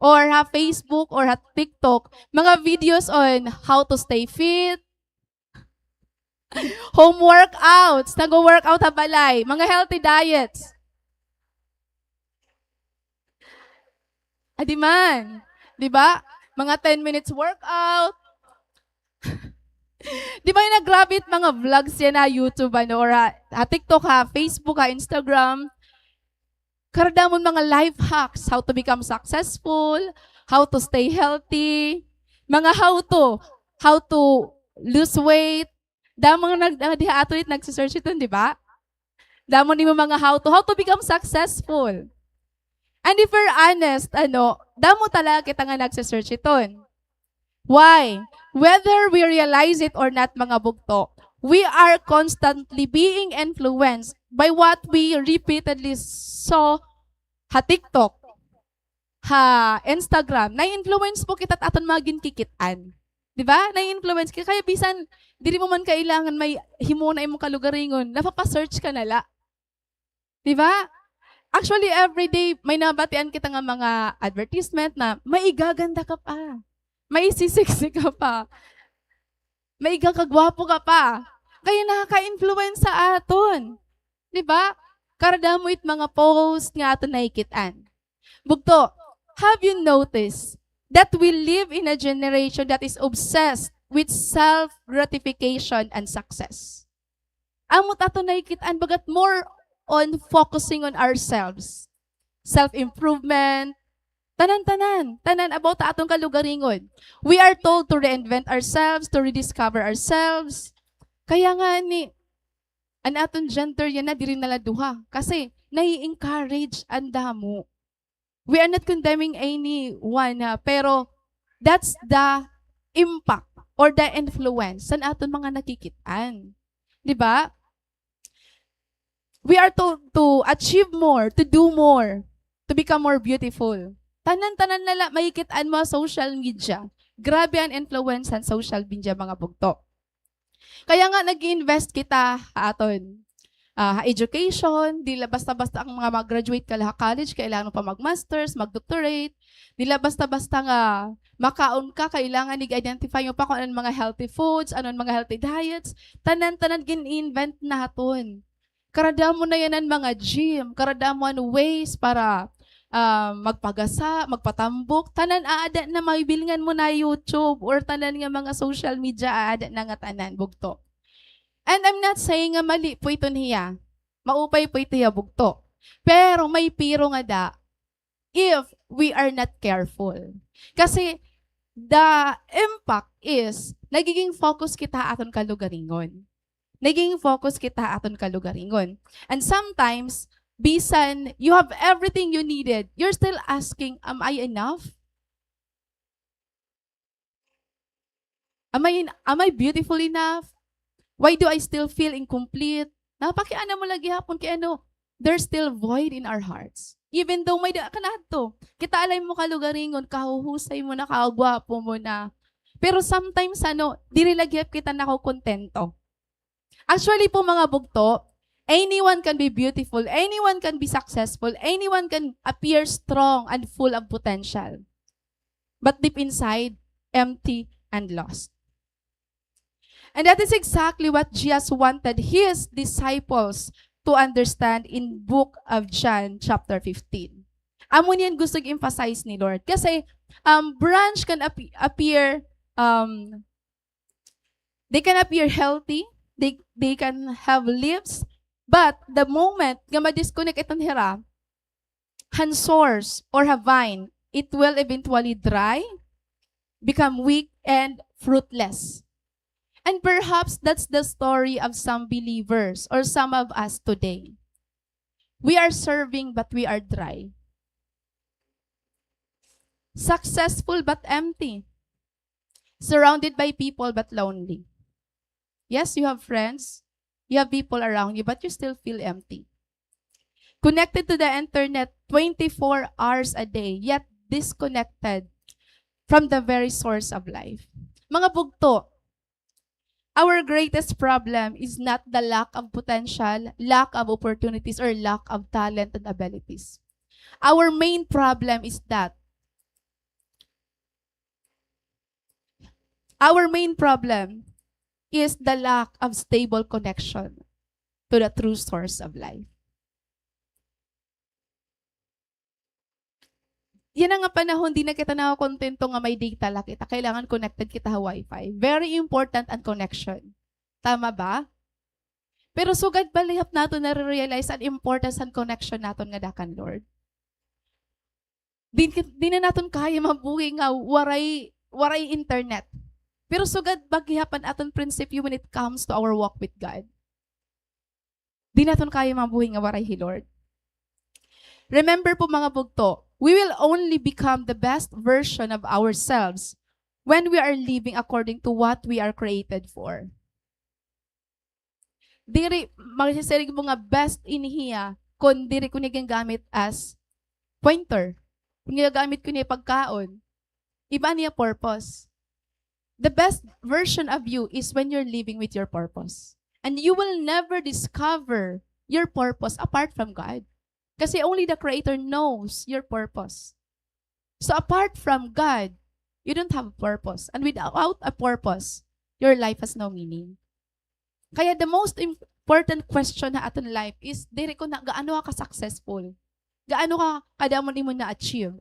Or ha Facebook, or ha TikTok, mga videos on how to stay fit, home workouts, nagwo-workout ha balay, mga healthy diets. Adi man. Di ba? Mga ten minutes workout. Di ba yana grabe it mga vlogs yana ha YouTube, ano, or ha, ha TikTok, ha Facebook, ha Instagram? Karadamon mga life hacks, how to become successful, how to stay healthy, mga how to, how to lose weight. Damo nga nag-, ah, diha ato it nagse-search iton, di ba? Damo nimo mga how to, how to become successful. And if we're honest, ano, damo talaga kita nga nagse-search iton. Why? Whether we realize it or not, mga bugto, we are constantly being influenced by what we repeatedly saw ha TikTok, ha Instagram. Na-influence po kita it aton mga ginkikit-an. Di ba? Na-influence kita. Kaya bisan, diri mo man kailangan may himo na imo kalugaringon, napapa-search ka na la. Di ba? Actually, everyday, may nabatian kita nga mga advertisement na, "Maigaganda ka pa. Maisisexy ka pa. Maigakagwapo ka pa." Kaya nakaka-influence sa aton. Di ba? Karadamo it mga post nga aton nakikit-an. Bugto, have you noticed that we live in a generation that is obsessed with self-gratification and success? Amo it aton nakikit-an, bagat more on focusing on ourselves. Self-improvement, tanan-tanan, tanan about ha aton kalugaringon. We are told to reinvent ourselves, to rediscover ourselves. Kaya ngani, an aton gender yana diri na la duha. Kasi nai-encourage an damo. We are not condemning anyone, ha, pero that's the impact or the influence san aton mga nakikit-an. Di ba? We are told to achieve more, to do more, to become more beautiful. Tanan-tanan na la makikit-an mo ha social media. Grabe an influence han social media, mga bugto. Kaya nga nag-i-invest kita ha aton, ah, ha education, dili la basta-basta an mga mag-graduate ka la ha college, kailangan mo pa mag-masters, mag-doctorate. Dili la basta-basta nga makaon ka, kailangan ig-identify mo pa kon ano an mga healthy foods, ano an mga healthy diets. Tanan-tanan gin-invent naton. Karadamo na yana an mga gym, karadamo an ways para, ah, magpagasa, magpatambok. Tanan aada na, mabibilngan mo na YouTube or tanan nga mga social media, aada na nga tanan, bugto. And I'm not saying nga mali po iton hiya. Maupay po ito hiya, bugto. Pero may pero ngada, if we are not careful. Kasi the impact is, nagiging focus kita ha aton kalugaringon. Nagiging focus kita ha aton kalugaringon. And sometimes, bisan you have everything you needed, you're still asking, "Am I enough? Am I in-, am I beautiful enough? Why do I still feel incomplete?" Napakiana mo lagi hapon kay ano, there's still void in our hearts. Even though may-ada ka na adto. Kita alay mo kalugaringon, kahuhusay mo na, kagwapo mo na. Pero sometimes, ano, diri lagi kita nakokontento. Actually po, mga bugto, anyone can be beautiful, anyone can be successful, anyone can appear strong and full of potential. But deep inside, empty and lost. And that is exactly what Jesus wanted his disciples to understand in book of John chapter fifteen. Amo niyan gusto i-emphasize ni Lord. Kasi, um, branch can ap-, appear, um, they can appear healthy, they, they can have leaves, but the moment nga ma-disconnect iton hira han source or ha vine, it will eventually dry, become weak, and fruitless. And perhaps that's the story of some believers or some of us today. We are serving, but we are dry. Successful, but empty. Surrounded by people, but lonely. Yes, you have friends, you have people around you, but you still feel empty. Connected to the internet twenty-four hours a day, yet disconnected from the very source of life. Mga bugto, our greatest problem is not the lack of potential, lack of opportunities, or lack of talent and abilities. Our main problem is that Our main problem is the lack of stable connection to the true source of life. Yana nga panahon, di na kita nakokontento nga may data la kita. Kailangan connected kita ha wifi. Very important an connection. Tama ba? Pero sugad pa la gihap naton nare-realize an importance han connection naton ngada kan Lord. Di, di na naton kaya mabuhi nga waray, waray internet. Pero sugad pa gihap an aton prinsipyo when it comes to our walk with God. Di naton kaya mabuhi nga waray hi Lord. Remember po, mga bugto, we will only become the best version of ourselves when we are living according to what we are created for. Diri, magsisiring mo nga best ini hiya kon diri ko niya ginagamit as pointer. Kon ginagamit ko niya pagkaon. Iba niya purpose. The best version of you is when you're living with your purpose. And you will never discover your purpose apart from God. Kasi only the Creator knows your purpose. So apart from God, you don't have a purpose. And without a purpose, your life has no meaning. Kaya the most im-, important question ha aton life is diri kon gaano ka ka-successful. Gaano ka kadamo an imo na-achieve.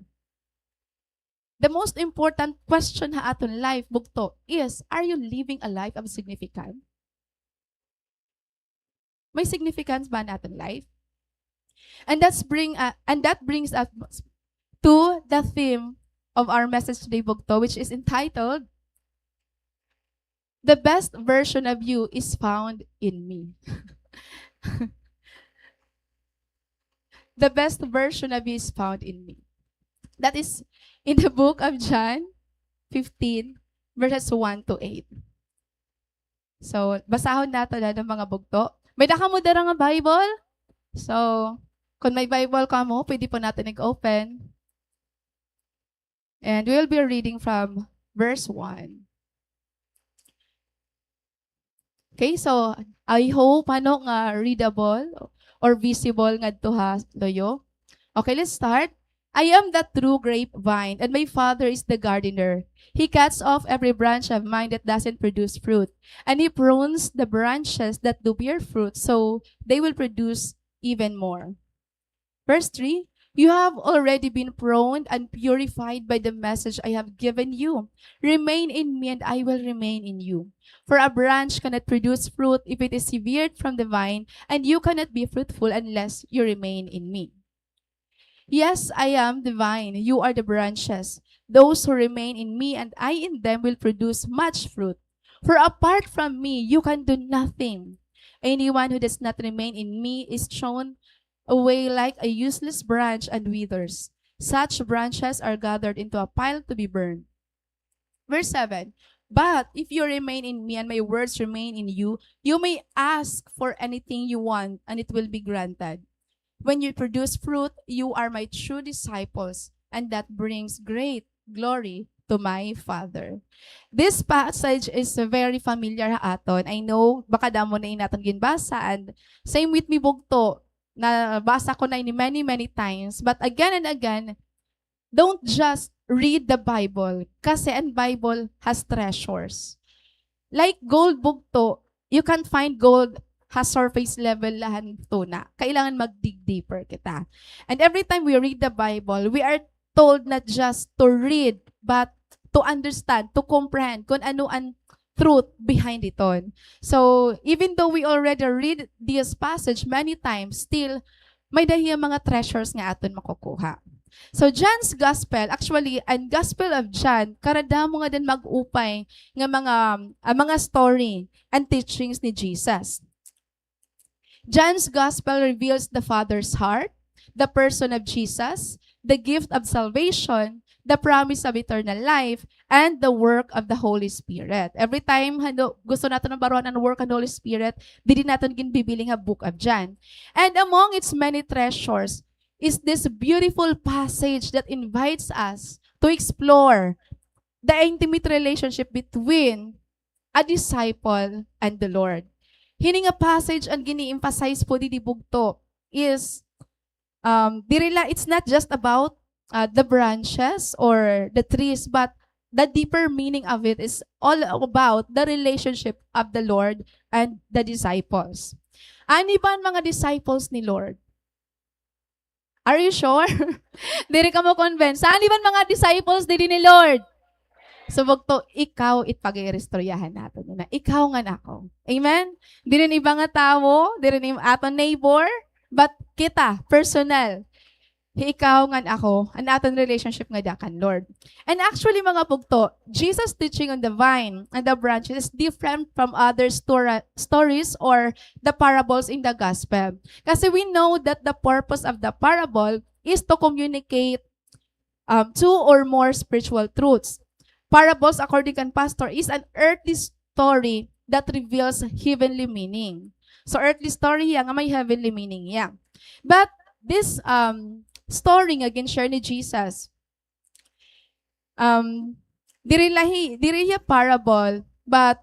The most important question ha aton life, bugto, is, are you living a life of significance? May significance ba an aton life? And that's bring, uh, and that brings us to the theme of our message today, bugto, which is entitled, "The best version of you is found in me." The best version of you is found in me. That is in the book of John fifteen, verses one to eight. So, basahon naton, ano, mga bugto. May-ada kamo dira nga Bible? So, kon may Bible kamo, pwede po naton ig-open. And we'll be reading from verse one. Okay, so I hope, ano, nga readable or visible ngadto ha luyo. Okay, let's start. "I am the true grapevine, and my Father is the gardener. He cuts off every branch of mine that doesn't produce fruit, and he prunes the branches that do bear fruit, so they will produce even more." Verse three, "You have already been pruned and purified by the message I have given you. Remain in me and I will remain in you. For a branch cannot produce fruit if it is severed from the vine, and you cannot be fruitful unless you remain in me. Yes, I am the vine, you are the branches. Those who remain in me and I in them will produce much fruit. For apart from me, you can do nothing. Anyone who does not remain in me is thrown away like a useless branch and withers. Such branches are gathered into a pile to be burned." Verse seven, "But if you remain in me and my words remain in you, you may ask for anything you want and it will be granted. When you produce fruit, you are my true disciples, and that brings great glory to my Father." This passage is very familiar ha aton. I know, baka damo na ini aton ginbasa, and same with me, bugto, nabasa ko na ini many, many times. But again and again, don't just read the Bible, kasi an Bible has treasures. Like gold, bugto, you can't find gold ha surface level la han tuna. Kailangan mag-dig deeper kita. And every time we read the Bible, we are told not just to read, but to understand, to comprehend kung ano an truth behind iton. So, even though we already read this passage many times, still, may-ada hiya mga treasures nga aton makukuha. So, John's Gospel, actually, an Gospel of John, karadamo nga din mag-upay nga mga, ah, mga story and teachings ni Jesus. John's Gospel reveals the Father's heart, the person of Jesus, the gift of salvation, the promise of eternal life, and the work of the Holy Spirit. Every time, ano, gusto naton nga baruan an work of the Holy Spirit, didi naton ginbibiling ha Book of John. And among its many treasures is this beautiful passage that invites us to explore the intimate relationship between a disciple and the Lord. Hini nga passage an gini-emphasize po didi, bugto, is, um, diri la, it's not just about, uh, the branches or the trees, but the deeper meaning of it is all about the relationship of the Lord and the disciples. Ano ba an mga disciples ni Lord? Are you sure? Diri kamo convinced? Saan iban mga disciples didi ni Lord? So, bugto, ikaw it pag-iiristoryahan naton yana. Ikaw ngan ako. Amen? Diri iba nga tawo, diri aton neighbor, but kita, personal. Hi ikaw ngan ako, an aton relationship ngada kan Lord. And actually, mga bugto, Jesus' teaching on the vine and the branches is different from other stora-, stories or the parables in the gospel. Kasi we know that the purpose of the parable is to communicate, um, two or more spiritual truths. Parables, according kan Pastor, is an earthly story that reveals heavenly meaning. So, earthly story hiya nga may heavenly meaning hiya. But this, um, story nga gin-share ni Jesus, um, diri la hi-, diri hiya parable, but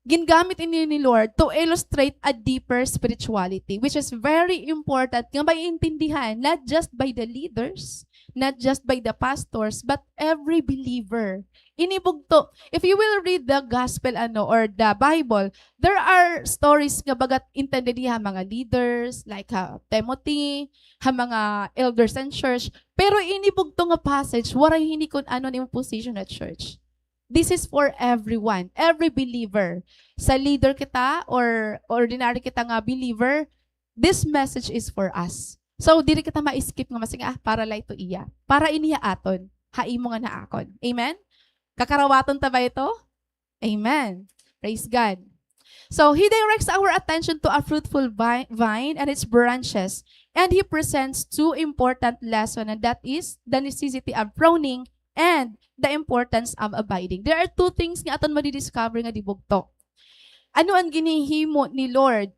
gingamit ini ni Lord to illustrate a deeper spirituality, which is very important nga maintindihan, not just by the leaders, not just by the pastors, but every believer. Ini bugto, if you will read the gospel, ano, or the Bible, there are stories nga bagat intended ha mga leaders, like ha Timothy, ha mga elders and church. Pero ini bugto nga passage, waray hini kun ano an imo position at church. This is for everyone, every believer. Sa leader kita or ordinary kita nga believer, this message is for us. So, diri kita ma-skip nga masiring, "Ah, para la ito iya." Para ini ha aton, ha imo ngan ha akon. Amen? Kakarawaton ta ba ito? Amen. Praise God. So, he directs our attention to a fruitful vi-, vine and its branches, and he presents two important lessons, and that is the necessity of pruning and the importance of abiding. There are two things nga aton madi-discover nga di bugto. Ano an ginhihimo ni Lord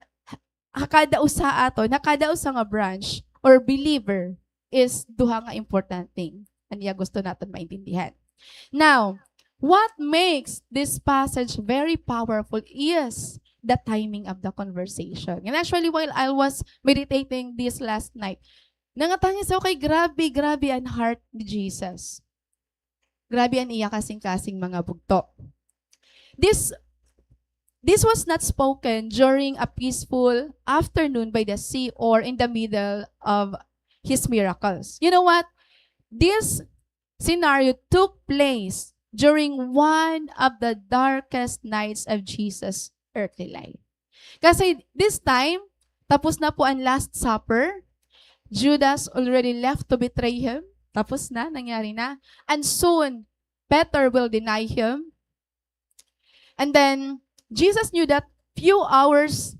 ha kada usa aton, ha kada usa nga branch or believer is duha nga important thing. An iya gusto naton maintindihan. Now, what makes this passage very powerful is the timing of the conversation. And actually, while I was meditating this last night, nangatangis ako kay grabe, grabe an heart ni Jesus. Grabe an iya kasingkasing mga bugto. This, this was not spoken during a peaceful afternoon by the sea or in the middle of his miracles. You know what? This scenario took place during one of the darkest nights of Jesus' earthly life. Kasi this time, tapos na po an Last Supper. Judas already left to betray him. Tapos na, nangyari na. And soon, Peter will deny him. And then, Jesus knew that few hours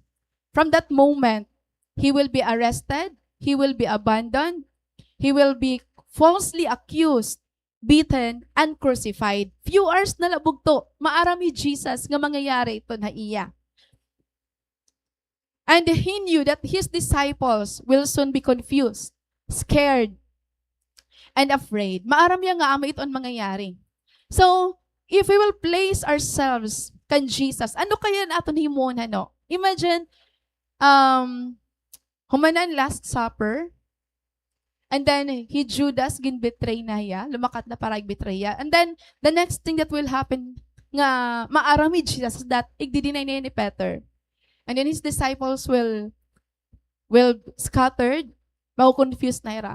from that moment, he will be arrested, he will be abandoned, he will be falsely accused, beaten, and crucified. Few hours na la bugto, maaram hi Jesus nga mangyayari iton ha iya. And he knew that his disciples will soon be confused, scared, and afraid. Maaram hiya nga amo ito an mangyayari. So, if we will place ourselves kan Jesus, ano kaya an aton himuon, ano? Imagine, um, human na an Last Supper, and then hi Judas, ginbetray na hiya, lumakat na para igbetray hiya. And then, the next thing that will happen nga maaram hi Jesus is that igdi-deny na hiya ni Peter. And then his disciples will, will scattered, mako-confuse na hira.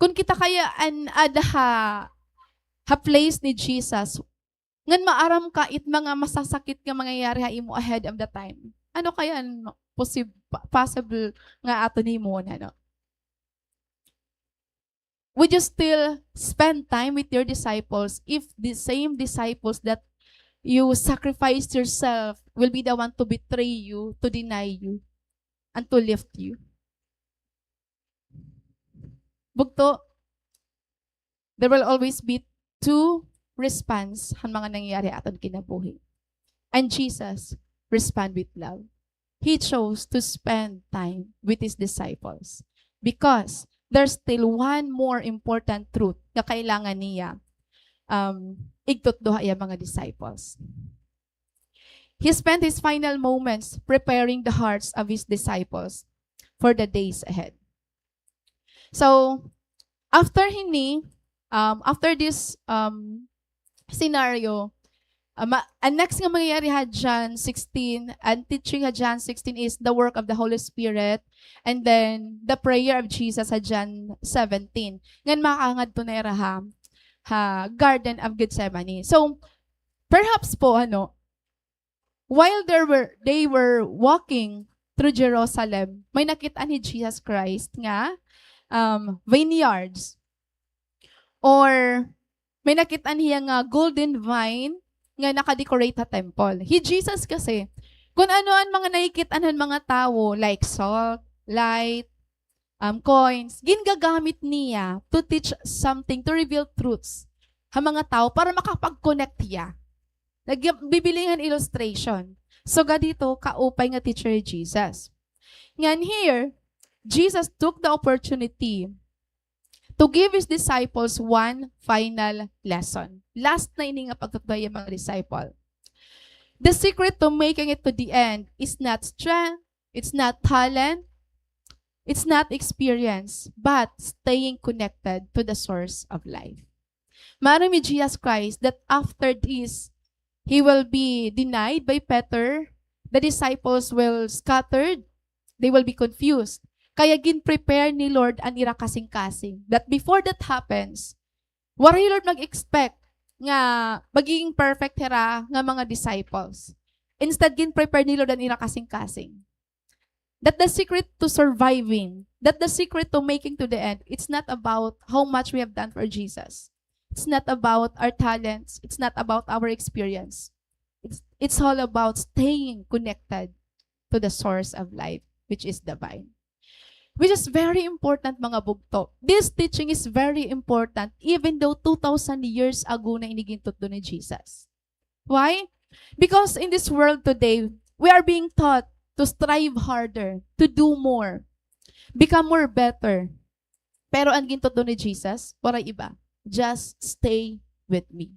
Kun kita kaya an aada ha, ha place ni Jesus, ngan maaram ka it mga masasakit nga mangyayari ha imo ahead of the time, ano kaya an posib-, pa-, possible nga aton himuon, ano? Would you still spend time with your disciples if the same disciples that you sacrificed yourself will be the one to betray you, to deny you, and to left you? Bugto, there will always be two response han mga nangyayari ha aton kinabuhi. And Jesus respond with love. He chose to spend time with his disciples because there's still one more important truth nga kailangan niya, um, igtutdo ha iya mga disciples. He spent his final moments preparing the hearts of his disciples for the days ahead. So, after hini, um, after this, um, scenario, ah, ma-, an next nga mangyayari ha John sixteen, an teaching ha John sixteen is the work of the Holy Spirit, and then the prayer of Jesus ha John seventeen. Ngan makaangadto na hira ha, ha Garden of Gethsemane. So, perhaps po, ano, while there were, they were walking through Jerusalem, may nakit-an hi Jesus Christ nga, um, vineyards. Or may nakit-an hiya nga golden vine nga naka-decorate ha temple. Hi Jesus kasi, kun ano an mga nakikit-an han mga tawo, like salt, light, um, coins, gingagamit niya to teach something, to reveal truths ha mga tawo para makapag-connect hiya. Nagbibiling han illustration. So, gad hito, kaupay nga teacher hi Jesus. Ngan here, Jesus took the opportunity to give his disciples one final lesson. Last na ini nga pagtutdo ha iya mga disciple. The secret to making it to the end is not strength, it's not talent, It's not experience, but staying connected to the source of life. Maaram hi Jesus Christ that after this, he will be denied by Peter, the disciples will scattered, they will be confused. Kaya gin-prepare ni Lord an ira kasingkasing. That before that happens, waray hi Lord mag-expect nga magiging perfect hira nga mga disciples. Instead, gin-prepare ni Lord an ira kasingkasing. That the secret to surviving, that the secret to making to the end, it's not about how much we have done for Jesus. It's not about our talents. It's not about our experience. It's, it's all about staying connected to the source of life, which is the vine. Which is very important, mga bugto. This teaching is very important, even though two thousand years ago na ini gintutdo ni Jesus. Why? Because in this world today, we are being taught to strive harder, to do more, become more better. Pero an gintutdo ni Jesus, waray iba. Just stay with me.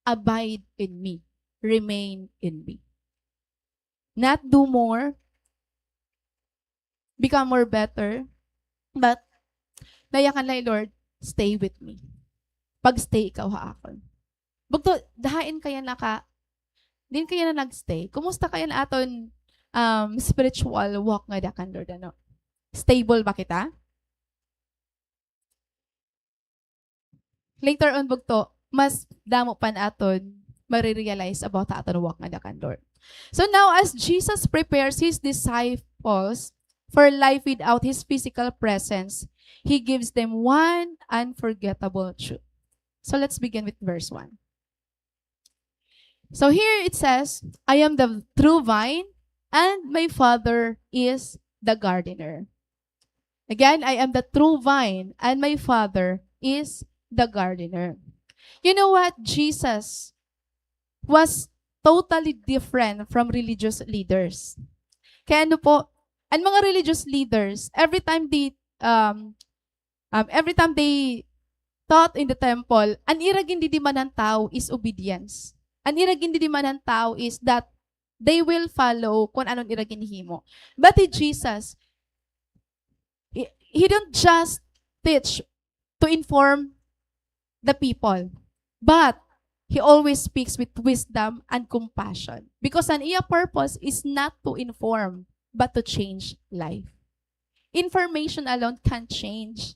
Abide in me. Remain in me. Not do more, become more better, but nayakan la hi Lord, "Stay with me. Pag-stay ikaw ha akon." Bugto, hain kaya naka, diin kaya na nag-stay? Kumusta kaya an aton, um, spiritual walk ngada kan Lord, ano? Stable ba kita? Later on, bugto, mas damo pa an aton mare-realize about ha aton walk ngada kan Lord. So now, as Jesus prepares his disciples for life without his physical presence, he gives them one unforgettable truth. So let's begin with verse one. So here it says, "I am the true vine, and my Father is the gardener." Again, "I am the true vine, and my Father is the gardener." You know what? Jesus was totally different from religious leaders. Kaya ano po, an mga religious leaders, every time they, um, um, every time they taught in the temple, an ira gindidimanan han tawo is obedience. An ira gindidimanan han tawo is that they will follow kun ano an ira ginhimo. But hi Jesus, he, he don't just teach to inform the people, but he always speaks with wisdom and compassion. Because an iya purpose is not to inform, but to change life. Information alone can't change,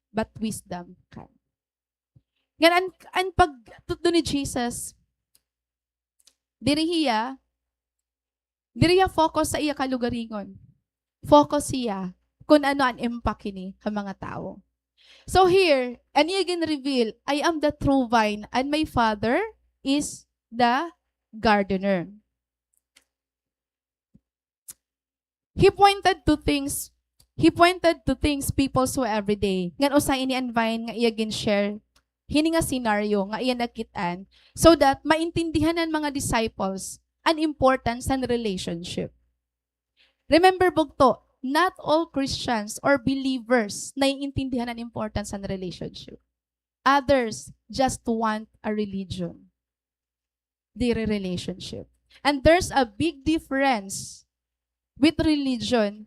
but wisdom can. Ngan an, an pagtutdo ni Jesus, diri hiya, diri hiya focus sa iya kalugaringon. Focus hiya kun ano an impact hini ha mga tawo. So here, an iya gin-reveal, "I am the true vine, and my Father is the gardener." He pointed to things, he pointed to things people saw every day. Ngan usa ini an vine nga iya gin-share, hini nga scenario nga iya nakit-an, so that maintindihan han mga disciples an importance han relationship. Remember, bugto, not all Christians or believers naiintindihan an importance han relationship. Others just want a religion. Diri relationship. And there's a big difference with religion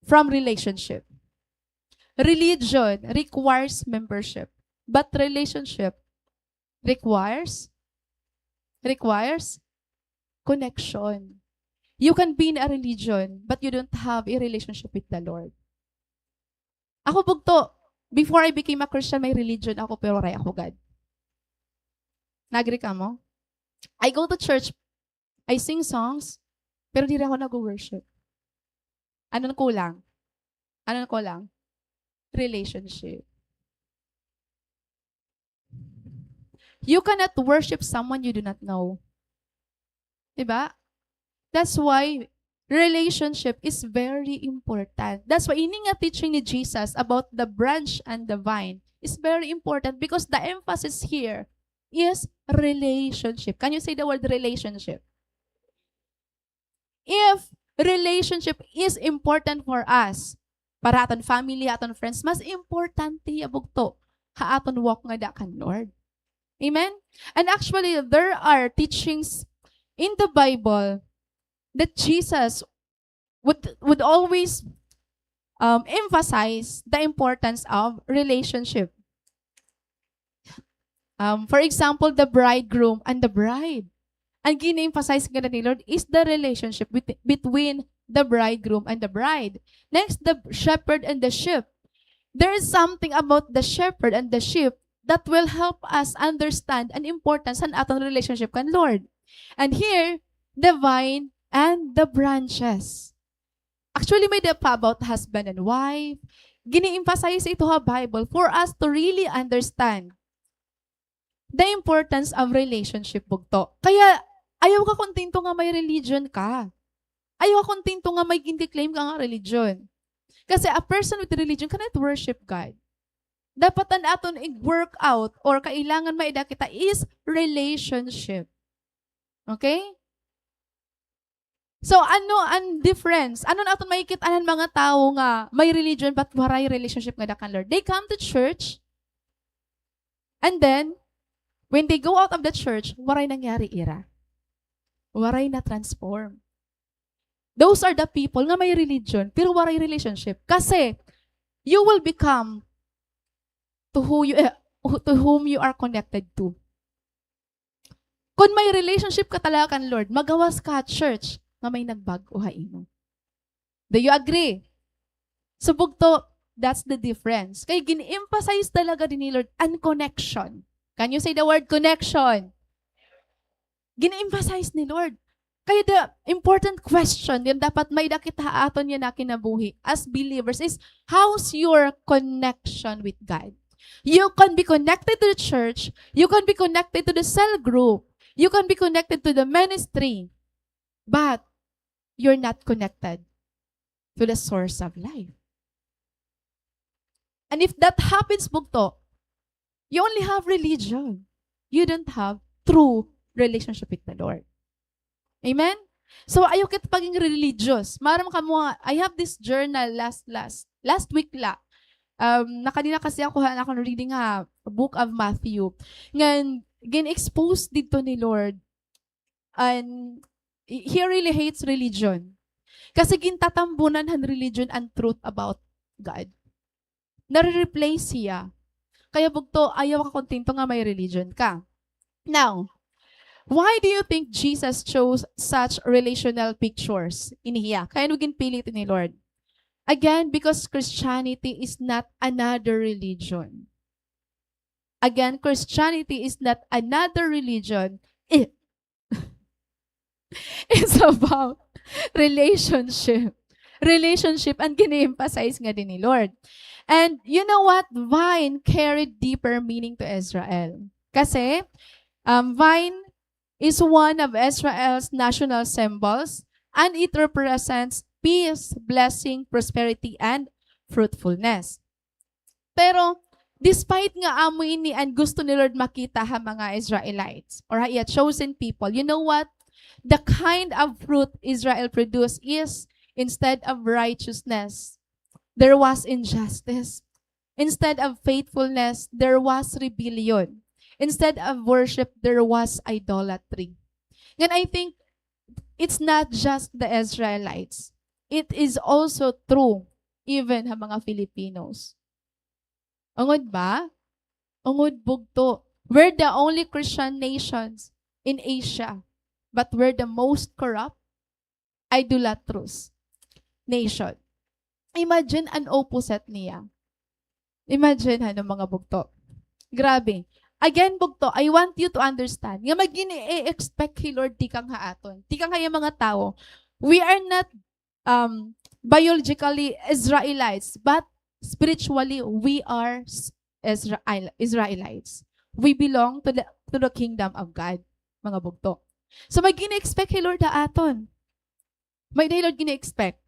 from relationship. Religion requires membership, but relationship requires, requires connection. You can be in a religion, but you don't have a relationship with the Lord. Ako bugto, before I became a Christian, may religion ako, pero waray ako God. Na-agree kamo? I go to church, I sing songs, pero diri ako nag-worship. Ano an kulang? Ano an kulang? Relationship. You cannot worship someone you do not know. Diba? That's why relationship is very important. That's why ini nga teaching ni Jesus about the branch and the vine is very important, because the emphasis here is relationship. Can you say the word relationship? If relationship is important for us, para aton family, aton friends, mas importante hiya bugto ha aton walk ngada kan Lord. Amen? And actually, there are teachings in the Bible that Jesus would, would always, um, emphasize the importance of relationship. Um, for example, the bridegroom and the bride. An gin-emphasize ngada ni Lord is the relationship bet-, between the bridegroom and the bride. Next, the shepherd and the sheep. There is something about the shepherd and the sheep that will help us understand an importance han aton relationship kan Lord. And here, the vine and the branches. Actually, may-ada pa about husband and wife. Gini-emphasize ito ha Bible for us to really understand the importance of relationship, bugto. Kaya, ayaw ka kontento nga may religion ka. Ayaw ka kontento nga may gin-claim ka nga religion. Kasi a person with religion cannot worship God. Dapat an aton i-work out or kailangan may-ada kita is relationship. Okay? So, ano an difference? Ano an aton makikit-an han mga tawo nga may religion but waray relationship ngada kan Lord? They come to church, and then, when they go out of the church, waray nangyari ira. Waray na-transform. Those are the people nga may religion, pero waray relationship. Kasi, you will become to who you, eh, who, to whom you are connected to. Kon may relationship ka talaga kan Lord, magawas ka ha church nga may nagbag-o ha imo. Do you agree? So, bugto, that's the difference. Kay gin-emphasize talaga dinhi ni Lord an connection. Can you say the word connection? Gin-emphasize ni Lord. Kaya the important question nga dapat may-ada kita ha aton yana kinabuhi as believers is, how's your connection with God? You can be connected to the church, you can be connected to the cell group, you can be connected to the ministry, but you're not connected to the source of life. And if that happens, bugto, you only have religion. You don't have true relationship with the Lord. Amen? So, ayaw kita pagin religious. Maaram kamo nga, I have this journal last, last, last week la. Um, nakadi na kasi ako ha, akon reading ha Book of Matthew. Ngan, gin-expose didto ni Lord. And he, he really hates religion. Kasi gintatambunan han religion an truth about God. Nare-replace hiya. Kaya bugto, ayaw ka kontento nga may religion ka. Now, why do you think Jesus chose such relational pictures? Ini hiya. Kay ano ginpili ito ni Lord? Again, because Christianity is not another religion. Again, Christianity is not another religion. It, it's about relationship. Relationship an gini-emphasize ngadi ni Lord. And you know what? Vine carried deeper meaning to Israel. Kasi, um, vine is one of Israel's national symbols, and it represents peace, blessing, prosperity, and fruitfulness. Pero, despite nga amo ini an gusto ni Lord makita ha mga Israelites or ha iya chosen people, you know what? The kind of fruit Israel produced is, instead of righteousness, there was injustice. Instead of faithfulness, there was rebellion. Instead of worship, there was idolatry. Ngan I think it's not just the Israelites. It is also true even ha mga Filipinos. Ungod ba? Ungod bugto. We're the only Christian nations in Asia, but we're the most corrupt, idolatrous nation. Imagine an opposite niya. Imagine, ano, mga bugto. Grabe. Again, bugto, I want you to understand nga may gini-expect hi Lord tikang ha aton. Tikang ha iya mga tawo. We are not, um, biologically Israelites, but spiritually, we are s-, Israel-, Israelites. We belong to the, to the kingdom of God, mga bugto. So, may gini-expect hi Lord ha aton. May-ada hi Lord gini-expect.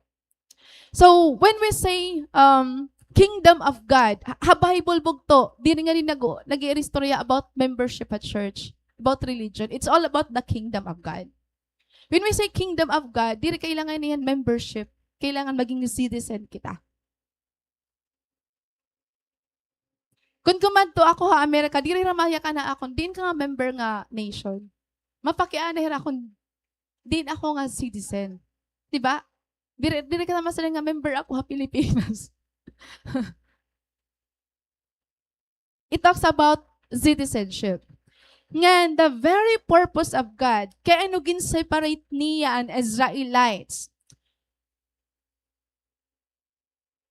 So, when we say, um, kingdom of God, ha, ha Bible bugto, diri ngani nag-, nag-iiristorya about membership at church, about religion. It's all about the kingdom of God. When we say kingdom of God, diri kailangan niyan membership. Kailangan maging citizen kita. Kon kumadto ako ha Amerika, diri hira mayakan ha akon, diin ka nga member nga nation. Mapakiana hira kon diin ako nga citizen. Di ba? Diri, diri kita masiring nga member ako ha Pilipinas. It talks about citizenship. Ngan, the very purpose of God, kay ano gin-separate niya an Israelites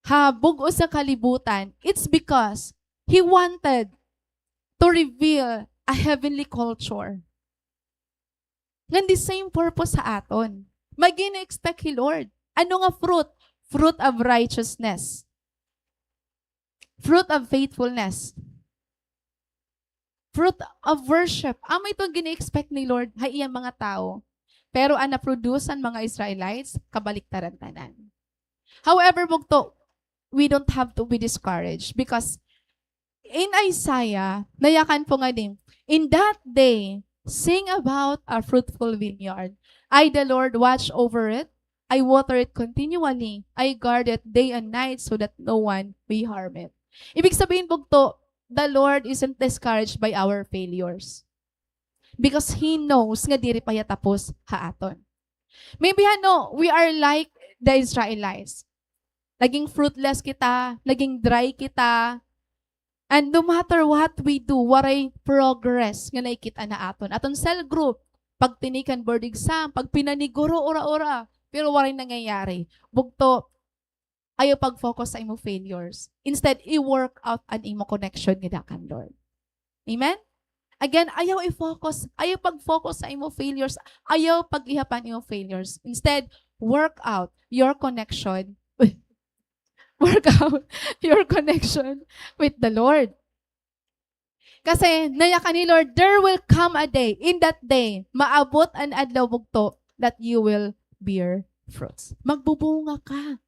ha bug-os nga kalibutan, it's because He wanted to reveal a heavenly culture. Ngan the same purpose ha aton. May gin-expect hi Lord. Ano nga fruit? Fruit of righteousness. Fruit of faithfulness. Fruit of worship. Amo ito an gin-expect ni Lord ha iyang mga tawo. Pero an na-produce han mga Israelites, kabaliktaran tanan. However, bugto, we don't have to be discouraged because in Isaiah, nayakan po nga din, "In that day, sing about a fruitful vineyard. I, the Lord, watch over it. I water it continually. I guard it day and night so that no one may harm it." Ibig sabihin, bugto, the Lord isn't discouraged by our failures. Because He knows nga diri pa hiya tapos ha aton. Maybe, ano, we are like the Israelites. Naging fruitless kita, naging dry kita. And no matter what we do, waray progress nga nakikit-an ha aton. Aton cell group, pagtinik han board exam, pagpinaniguro, ura-ura. Pero waray nangyayari. Bugto, ayaw pag-focus sa imo failures. Instead, i-work out an imo connection ngada kan Lord. Amen? Again, ayaw i-focus, ayaw pag-focus sa imo failures, ayaw pag-ihap an imo failures. Instead, work out your connection. Work out your connection with the Lord. Kasi, nayakan ni Lord, "There will come a day, in that day, maabot an adlaw, bugto, that you will bear fruits." Magbubunga ka.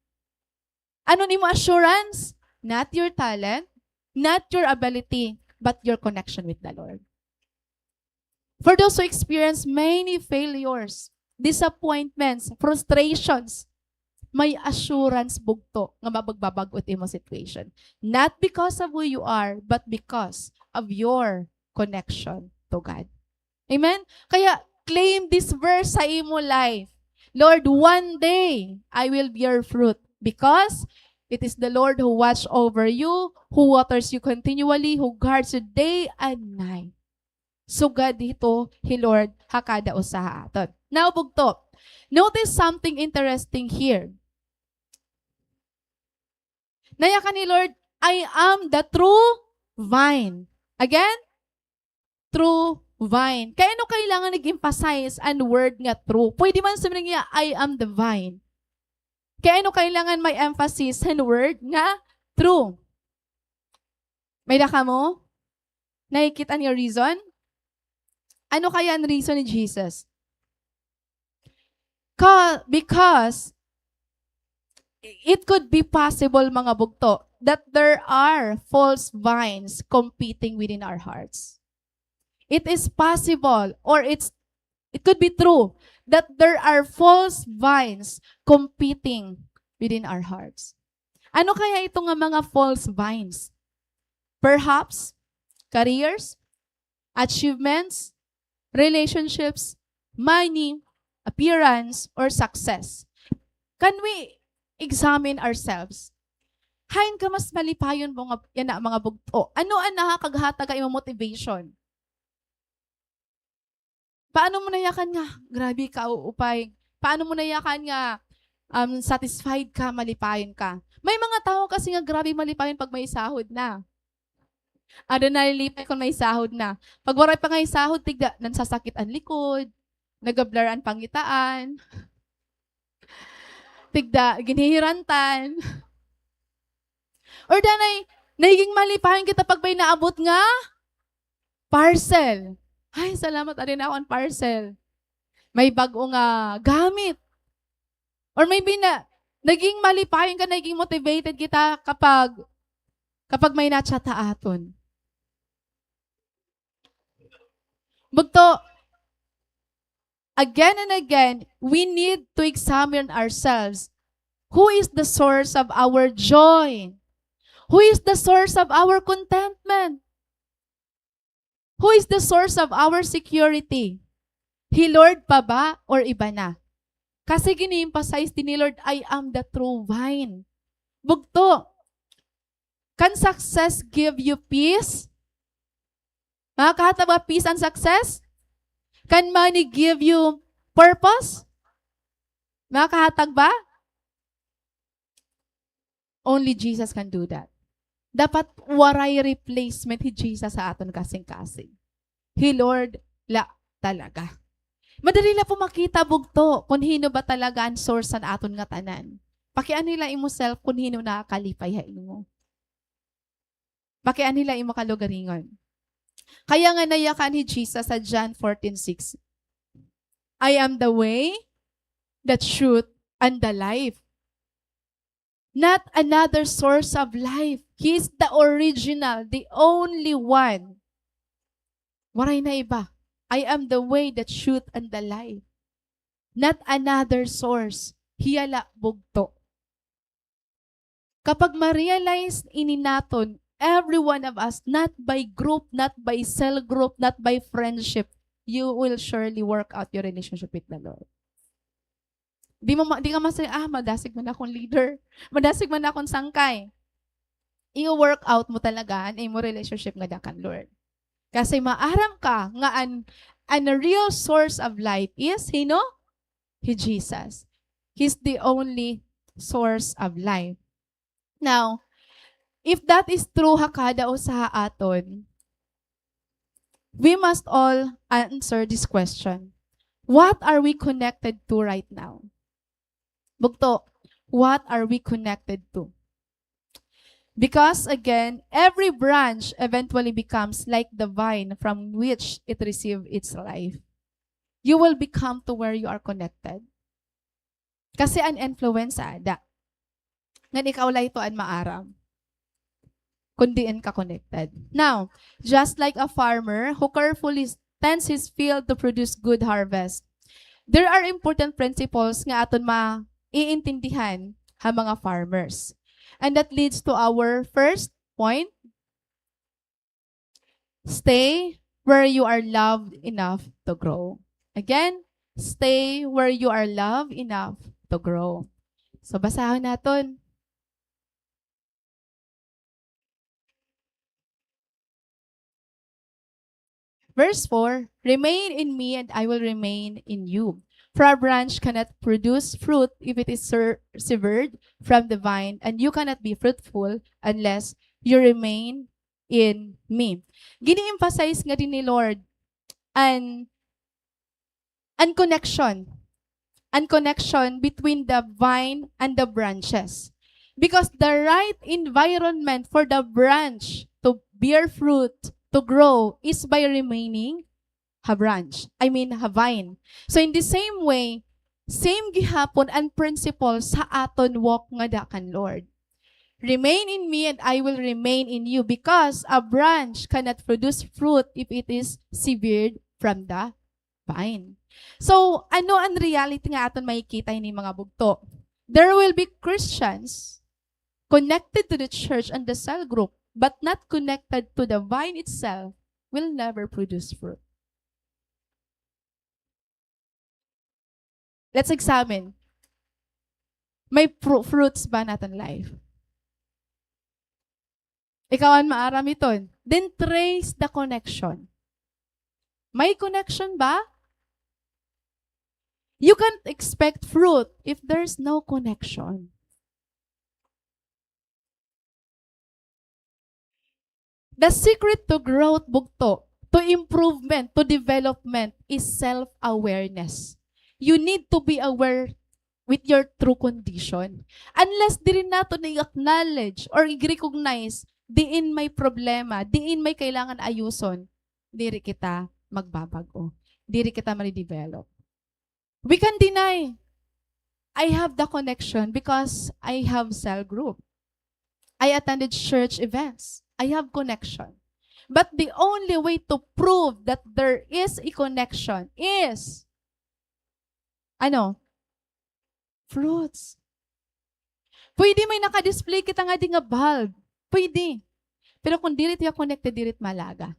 Ano an imo assurance? Not your talent, not your ability, but your connection with the Lord. For those who experience many failures, disappointments, frustrations, may assurance bugto nga mabagbabag-o it imo situation. Not because of who you are, but because of your connection to God. Amen? Kaya claim this verse sa imo life. "Lord, one day I will bear fruit because it is the Lord who watch over you, who waters you continually, who guards you day and night." Sugad hito hi Lord ha kada usa ha aton. Now, bugto, notice something interesting here. Nayakan ni Lord, "I am the true vine." Again, true vine. Kay ano kailangan nag-emphasize an word nga true? Pwede man siring niya, "I am the vine." Kay ano kailangan may emphasis an word nga true? May-ada kamo nakikit-an nga reason? Ano kaya an reason ni Jesus? Ka-, because it could be possible, mga bugto, that there are false vines competing within our hearts. It is possible, or it's, it could be true, that there are false vines competing within our hearts. Ano kaya ito nga mga false vines? Perhaps, careers, achievements, relationships, money, appearance, or success. Can we examine ourselves? Hain ka mas malipayon mo nga, yana, mga bugto? Ano an nakakaghatag ha imo motivation? Paano mo nayakan nga, grabe ka uupay? Paano mo nayakan nga, um, satisfied ka, malipayon ka? May mga tawo kasi nga grabe malipayon pag may sahod na. Ada nalilipay kon may sahod na. Pag waray pa ngay sahod, tigda, nansasakit an likod, nagablur an pangitaan, tigda, ginhihirantan. Or danay, nagiging malipayon kita pag may naabot nga parcel. Ay, salamat, ada na ako an parcel. May bag-o nga gamit. Or maybe na, naging malipayon ka, naging motivated kita kapag, kapag may na-chat ha aton. Bugto, again and again, we need to examine ourselves. Who is the source of our joy? Who is the source of our contentment? Who is the source of our security? Hi Lord pa ba or iba na? Kasi gini-emphasize dinhi ni Lord, "I am the true vine." Bugto. Can success give you peace? Makakahatag ba peace and success? Can money give you purpose? Makakahatag ba? Only Jesus can do that. Dapat waray replacement hi Jesus ha aton kasingkasing. Hi Lord la talaga. Madali la po makita, bugto, kon hin-o ba talaga an source han aton ngatanan. Pakianhi la imo self kon hin-o nakakalipay ha imo. Pakianhi la imo kalugaringon. Kaya nga nayakan hi Jesus ha John fourteen six, "I am the way, the truth, and the life. Not another source of life. He is the original, the only one." Waray na iba. "I am the way, the truth, and the life. Not another source." Hiya la bugto. Kapag ma-realize ini naton, every one of us, not by group, not by cell group, not by friendship, you will surely work out your relationship with the Lord. Di mo ma-, di ka masaya, "Ah, madasig man akon leader. Madasig man akon sangkay." I-work out mo talaga an imo relationship ngada kan Lord. Kasi maaram ka nga an, an real source of life is hin-o? Hi Jesus. He's the only source of life. Now, if that is true ha kada usa ha aton, we must all answer this question. What are we connected to right now? Bugto, what are we connected to? Because again, every branch eventually becomes like the vine from which it received its life. You will become to where you are connected. Kasi an influence ada. Ngan ikaw la ito an maaram kon diin ka connected. Now, just like a farmer who carefully tends his field to produce good harvest, there are important principles nga aton maiintindihan ha mga farmers. And that leads to our first point, stay where you are loved enough to grow. Again, stay where you are loved enough to grow. So, basahon naton. Verse four, "Remain in me and I will remain in you. For a branch cannot produce fruit if it is ser-, severed from the vine, and you cannot be fruitful unless you remain in me." Gini-emphasize ngadi ni Lord an, an connection. An connection between the vine and the branches. Because the right environment for the branch to bear fruit, to grow, is by remaining ha branch. I mean, ha vine. So in the same way, same gihapon an principle sa aton walk ngada kan Lord. "Remain in me and I will remain in you, because a branch cannot produce fruit if it is severed from the vine." So, ano an reality nga aton makikita hini, mga bugto? There will be Christians connected to the church and the cell group, but not connected to the vine itself, will never produce fruit. Let's examine. May fru-, fruits ba an aton life? Ikaw an maaram iton. Then trace the connection. May connection ba? You can't expect fruit if there's no connection. The secret to growth, bugto, to improvement, to development is self-awareness. You need to be aware with your true condition. Unless diri naton i-acknowledge or i-recognize diin may problema, diin may kailangan ayuson, diri kita magbabag-o. Diri kita mare-develop. We can deny, "I have the connection because I have cell group. I attended church events. I have connection." But the only way to prove that there is a connection is, ano? Fruits. Pwede may naka-display kita ngadi nga bulb. Pwede. Pero kon diri it hiya connected, diri it malaga.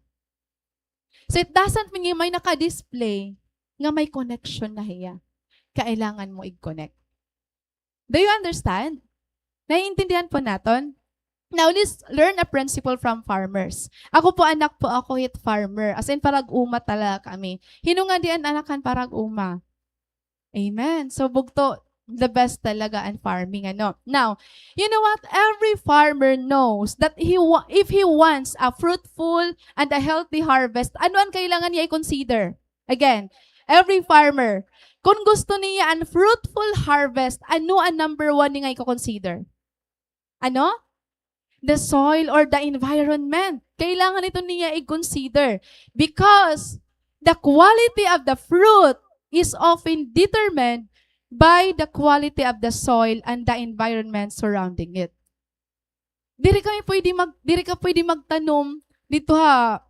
So it doesn't mean nga may naka-display nga may connection na hiya. kailangan mo i-connect. Do you understand? Naiintindihan po naton? Now, let's learn a principle from farmers. Ako po, anak po ako hit farmer. As in, parag-uma talaga kami. Hin-o nga di an anak han parag-uma? Amen. So, bugto, the best talaga an farming, ano. Now, you know what? Every farmer knows that he wa-, if he wants a fruitful and a healthy harvest, ano an kailangan niya i-consider? Again, every farmer, kun gusto niya an fruitful harvest, ano an number one niya nga iko-consider? Ano? The soil or the environment. Kailangan ito niya i-consider because the quality of the fruit is often determined by the quality of the soil and the environment surrounding it. Diri kami pwede mag-, diri ka pwede magtanom dito ha,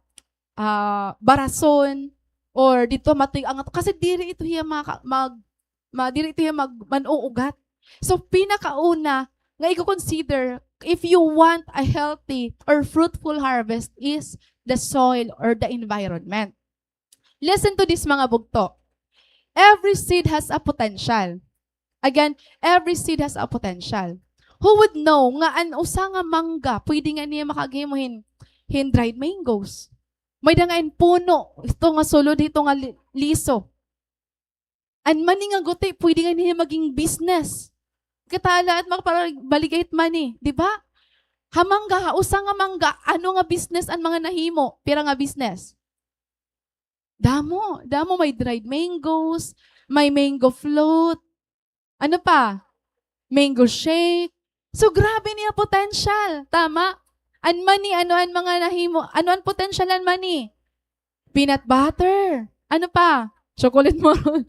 ah, barason or dito ha matig-ang ato. Kasi diri ito hiya maka-, mag-, ma-, diri ito hiya mag-, man-uugat. So, pinakauna nga iko-consider if you want a healthy or fruitful harvest is the soil or the environment. Listen to this, mga bugto. Every seed has a potential. Again, every seed has a potential. Who would know nga an usa nga mangga, pwede nga niya makahimo hin, hin dried mangoes? May-ada nga hin puno, ito nga sulod, ito nga li-, liso. An mani nga guti, pwede nga niya maging business. Kita la it makaparag-, baligay it mani, di ba? Ha mangga, ha usa nga mangga, ano nga business an mga nahimo? Pira nga business? Damo, damo. May dried mangoes, may mango float. Ano pa? Mango shake. So, grabe niya potential. Tama? An mani, ano an mga nahimo? Ano an potential an mani? Peanut butter. Ano pa? Chocolate mo ron.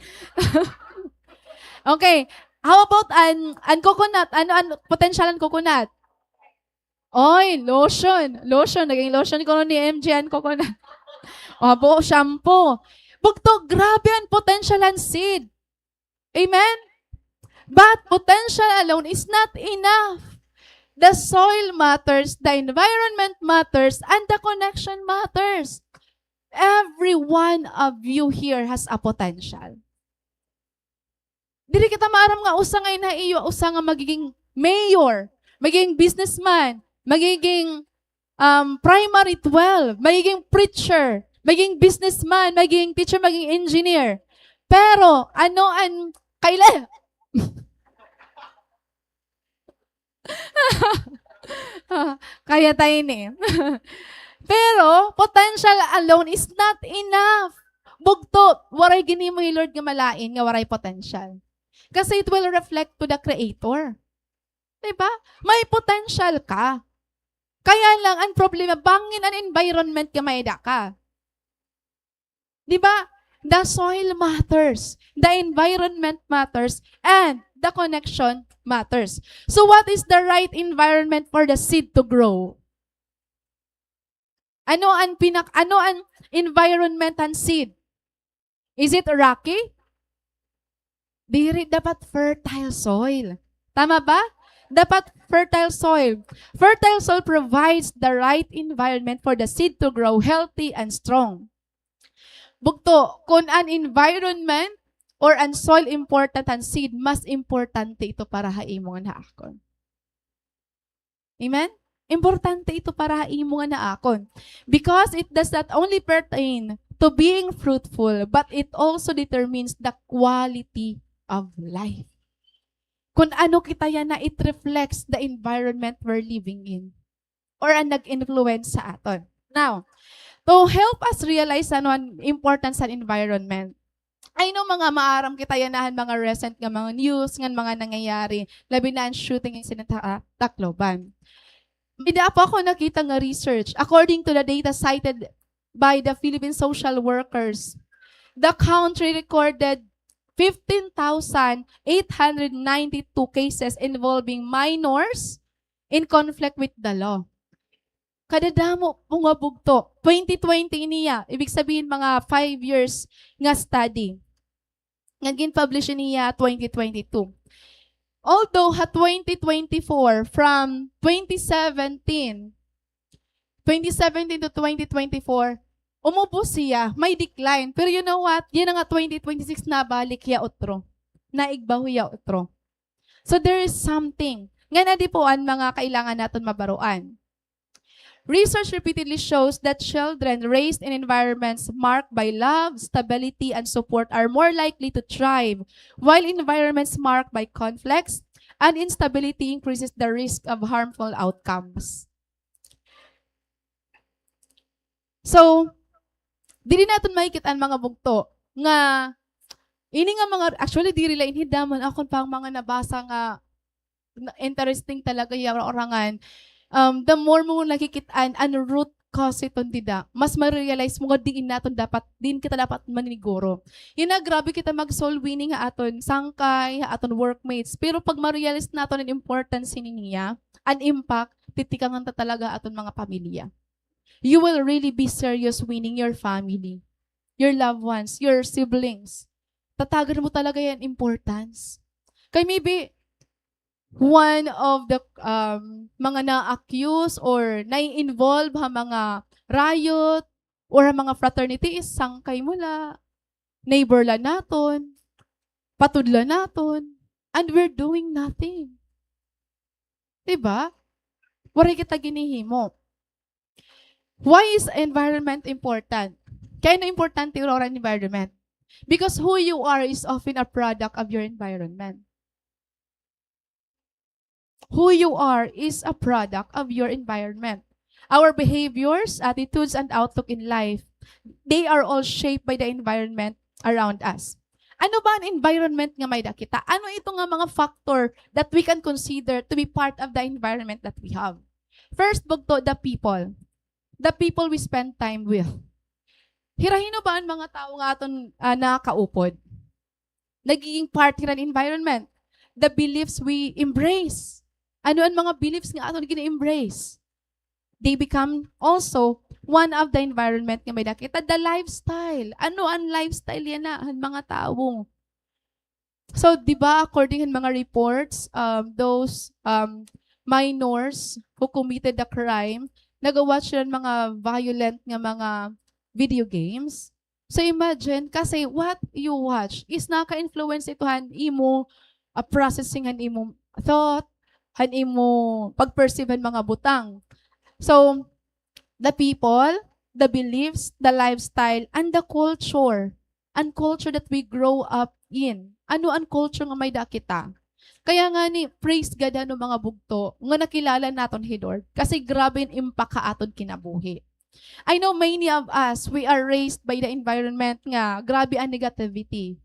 Okay. How about an, an coconut? Ano an potential an coconut? Oy, lotion. Lotion. Naging lotion kuno ni M J an coconut. O, buo shampoo. Bugto, grabe an potential an seed. Amen? But potential alone is not enough. The soil matters, the environment matters, and the connection matters. Every one of you here has a potential. Diri kita maaram nga usa nga ina iyo, usa nga magiging mayor, magiging businessman, magiging, um, primary twelve, magiging preacher, magiging businessman, magiging teacher, magiging engineer. Pero, ano an kaila-, Kaya tayo ni. Pero, potential alone is not enough. Bugto, waray ginhimo hi Lord nga malain nga waray potential. Kasi it will reflect to the Creator. Diba? May potential ka. Kaya lang, an problema, bangin an environment nga may-ada ka. Di ba? The soil matters, the environment matters, and the connection matters. So what is the right environment for the seed to grow? Ano an pinak-, ano an environment han seed? Is it rocky? Diri, dapat fertile soil. Tama ba? Dapat fertile soil. Fertile soil provides the right environment for the seed to grow healthy and strong. Bugto, kun an environment or an soil important han seed, mas importante ito para ha imo ngan ha akon. Amen? Importante ito para ha imo ngan ha akon. Because it does not only pertain to being fruitful, but it also determines the quality of life. Kun ano kita yana, it reflects the environment we're living in or an nag-influence ha aton. Now, to help us realize ano an importance han environment, I know mga maaram kita yana han mga recent nga mga news ngan mga nangyayari, labi na an shooting incident ha, ah, Tacloban. May-ada po ako nakita nga research. According to the data cited by the Philippine social workers, the country recorded fifteen thousand eight hundred ninety-two cases involving minors in conflict with the law. Kadadamo po nga bugto. Twenty twenty niya, ibig sabihin mga five years nga study. Nga gin-publish niya twenty twenty-two. Although ha twenty twenty-four, from twenty seventeen, twenty seventeen to twenty twenty-four, umubos siya, may decline. Pero you know what? Yana nga twenty twenty-six, nabalik hiya utro. naigbaho hiya utro. So there is something. Ngan adi po an mga kailangan naton mabaroan. Research repeatedly shows that children raised in environments marked by love, stability, and support are more likely to thrive, while environments marked by conflicts and instability increases the risk of harmful outcomes. So, diri naton makikit-an mga bugto nga ini nga mga, actually, diri la ini, damo na akon pang mga nabasa nga na-, interesting talaga hiya, orangan. Um, the more mo nakikit-an an root cause hiton dida, mas ma-realize mo nga diin naton dapat, diin kita dapat maniguro. Yana, grabe kita mag-soul winning ha aton sangkay, ha aton workmates. Pero pag ma-realize naton an importance hini niya, an impact, titikangan ta talaga aton mga pamilya. You will really be serious winning your family, your loved ones, your siblings. Tatagan mo talaga hiya an importance. Kay maybe, one of the, um, mga na-accuse or nai-involve ha mga riot or ha mga fraternity is sangkay mo la, neighbor la naton, patud la naton, and we're doing nothing. Di ba? Waray kita ginhihimo. Why is environment important? Kay ano importante ura-ura an environment? Because who you are is often a product of your environment. Who you are is a product of your environment. Our behaviors, attitudes, and outlook in life, they are all shaped by the environment around us. Ano ba an environment nga may-ada kita? Ano ito nga mga factor that we can consider to be part of the environment that we have? First, bugto, the people. The people we spend time with. Hira hin-o ba an mga tawo nga aton, ah, nakakaupod? Nagiging part hira han environment. The beliefs we embrace. Ano an mga beliefs nga aton gina-embrace? They become also one of the environment nga may-ada kita. The lifestyle. Ano an lifestyle yana han mga tawo? So, di ba, according han mga reports, um, those, um, minors who committed the crime, naga-watch sila hin mga violent nga mga video games. So, imagine, kasi what you watch is naka-influence ito han imo, ah, processing han imo thought, han imo pag-perceive han mga butang. So, the people, the beliefs, the lifestyle, and the culture, an culture that we grow up in. Ano an culture nga may-ada kita? Kaya ngani, praise God, ano, mga bugto, nga nakilala naton hi Lord. Kasi grabe an impact ha aton kinabuhi. I know many of us, we are raised by the environment nga grabe an negativity.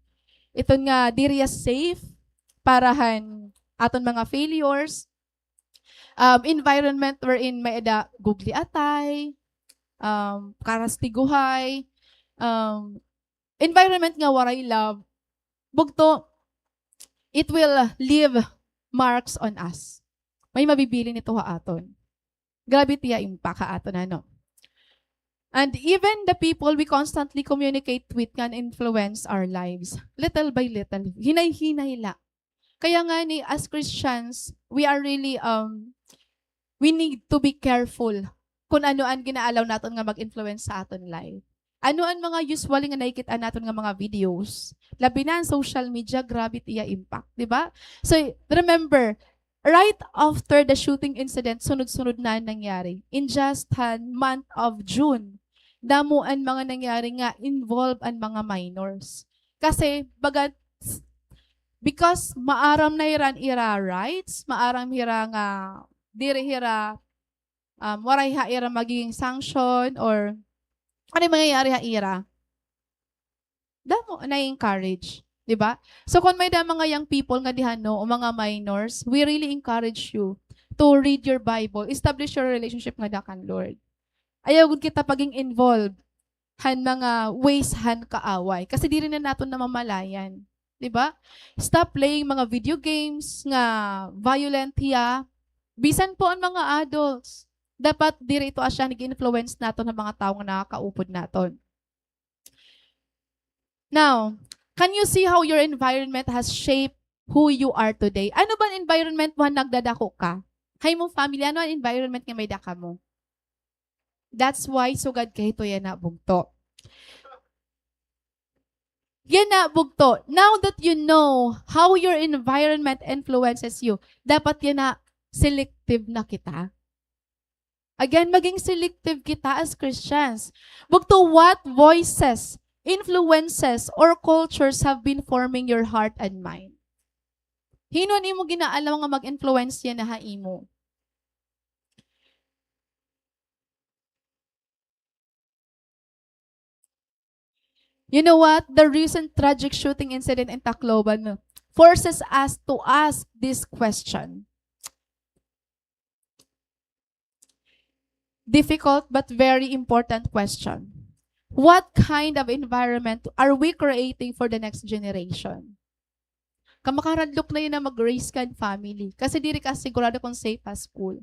Ito nga, diri hiya safe para han aton mga failures. Um, environment wherein may-ada gugli atay, um, karastiguhay, um, environment nga waray love, bugto, it will leave marks on us. May mabibilin ito ha aton. Grabe it iya impact ha aton, ano. And even the people we constantly communicate with can influence our lives, little by little, hinay-hinay la. Kaya ngani, as Christians, we are really, um, we need to be careful kun ano an gina-allow naton nga mag-influence sa aton life. Ano an mga usually nga nakikit-an naton nga mga videos? Labi na an social media, grabe it iya impact, di ba? So, remember, right after the shooting incident, sunod-sunod na an nangyari. In just han month of June, damo an mga nangyari nga involve an mga minors. Kasi, baga, because maaram na hira an ira rights, maaram hira nga diri hira, um, waray ha ira magiging sanction or ano an mangyayari ha ira. Damo, na-encourage, di ba? So, kon may-ada mga young people nga diha, no, o mga minors, we really encourage you to read your Bible, establish your relationship ngada kan Lord. Ayaw gud kita paging involved han mga ways han kaaway. Kasi diri na naton namamalayan. Di ba? Stop playing mga video games nga violent hiya. Bisan po an mga adults, dapat diri ito asya nag-influence naton han mga tawo nga nakakaupod naton. Now, can you see how your environment has shaped who you are today? Ano ba an environment mo han nagdadako ka? Ha imong family, ano an environment nga may-ada kamo? That's why sugad kay ito yana bugto. Yana, bugto, now that you know how your environment influences you, dapat yana, selective na kita. Again, maging selective kita as Christians. Bugto, what voices, influences, or cultures have been forming your heart and mind? Hin-o an imo gin-aalaw nga mag-influence yana ha imo? You know what? The recent tragic shooting incident in Tacloban forces us to ask this question. Difficult but very important question. What kind of environment are we creating for the next generation? Kamakaradlok na yana mag-raise kan family. Kasi diri ka sigurado kon safe ha school.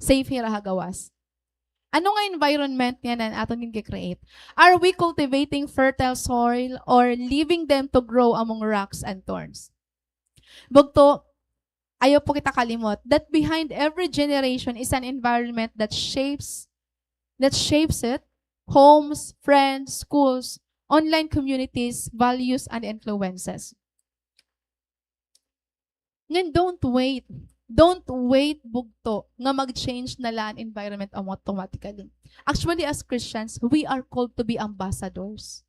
Safe hira ha gawas. Ano nga environment yana an aton gin-create? Are we cultivating fertile soil or leaving them to grow among rocks and thorns? Bugto, ayaw po kita kalimot that behind every generation is an environment that shapes, that shapes it, homes, friends, schools, online communities, values, and influences. Ngan don't wait. Don't wait, bugto, nga mag-change na la an environment automatically. Actually, as Christians, we are called to be ambassadors.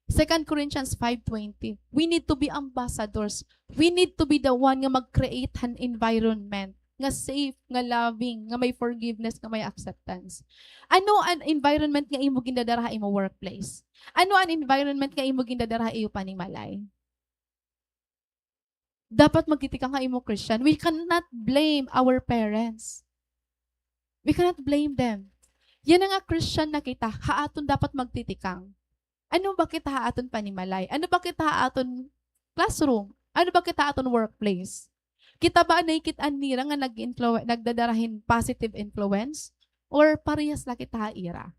Second Corinthians five twenty, we need to be ambassadors. We need to be the one nga mag-create han environment nga safe, nga loving, nga may forgiveness, nga may acceptance. Ano an environment nga imo gindadara ha imo workplace? Ano an environment nga imo gindadara ha iyo panimalay? Dapat magtitikang ha imo Christian. We cannot blame our parents. We cannot blame them. Yana nga Christian na kita, ha aton dapat magtitikang. Ano ba kita ha aton panimalay? Ano ba kita ha aton classroom? Ano ba kita ha aton workplace? Kita ba nakikit-an nira nga nag-influ-, nagdadara hin positive influence? Or parehas la kita ha ira?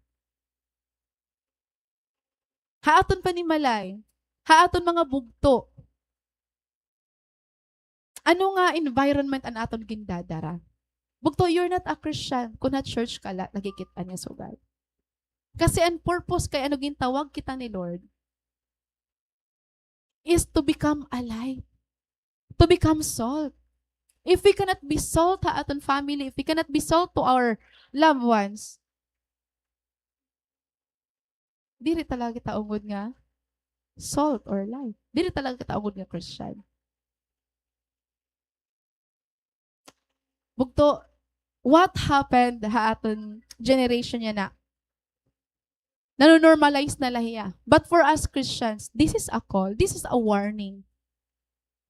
Ha aton panimalay, ha aton mga bugto. Ano nga environment an aton gindadara? Bugto, you're not a Christian kon ha church ka la nagkikit-an nga sugad. Kasi an purpose kay ano gintawag kita ni Lord is to become a light, to become salt. If we cannot be salt ha aton family, if we cannot be salt to our loved ones, diri talaga kita ungod nga salt or light. Diri talaga kita ungod nga Christian. Bugto, what happened ha aton generation yana? Nano-normalize na la hiya. But for us Christians, this is a call. This is a warning.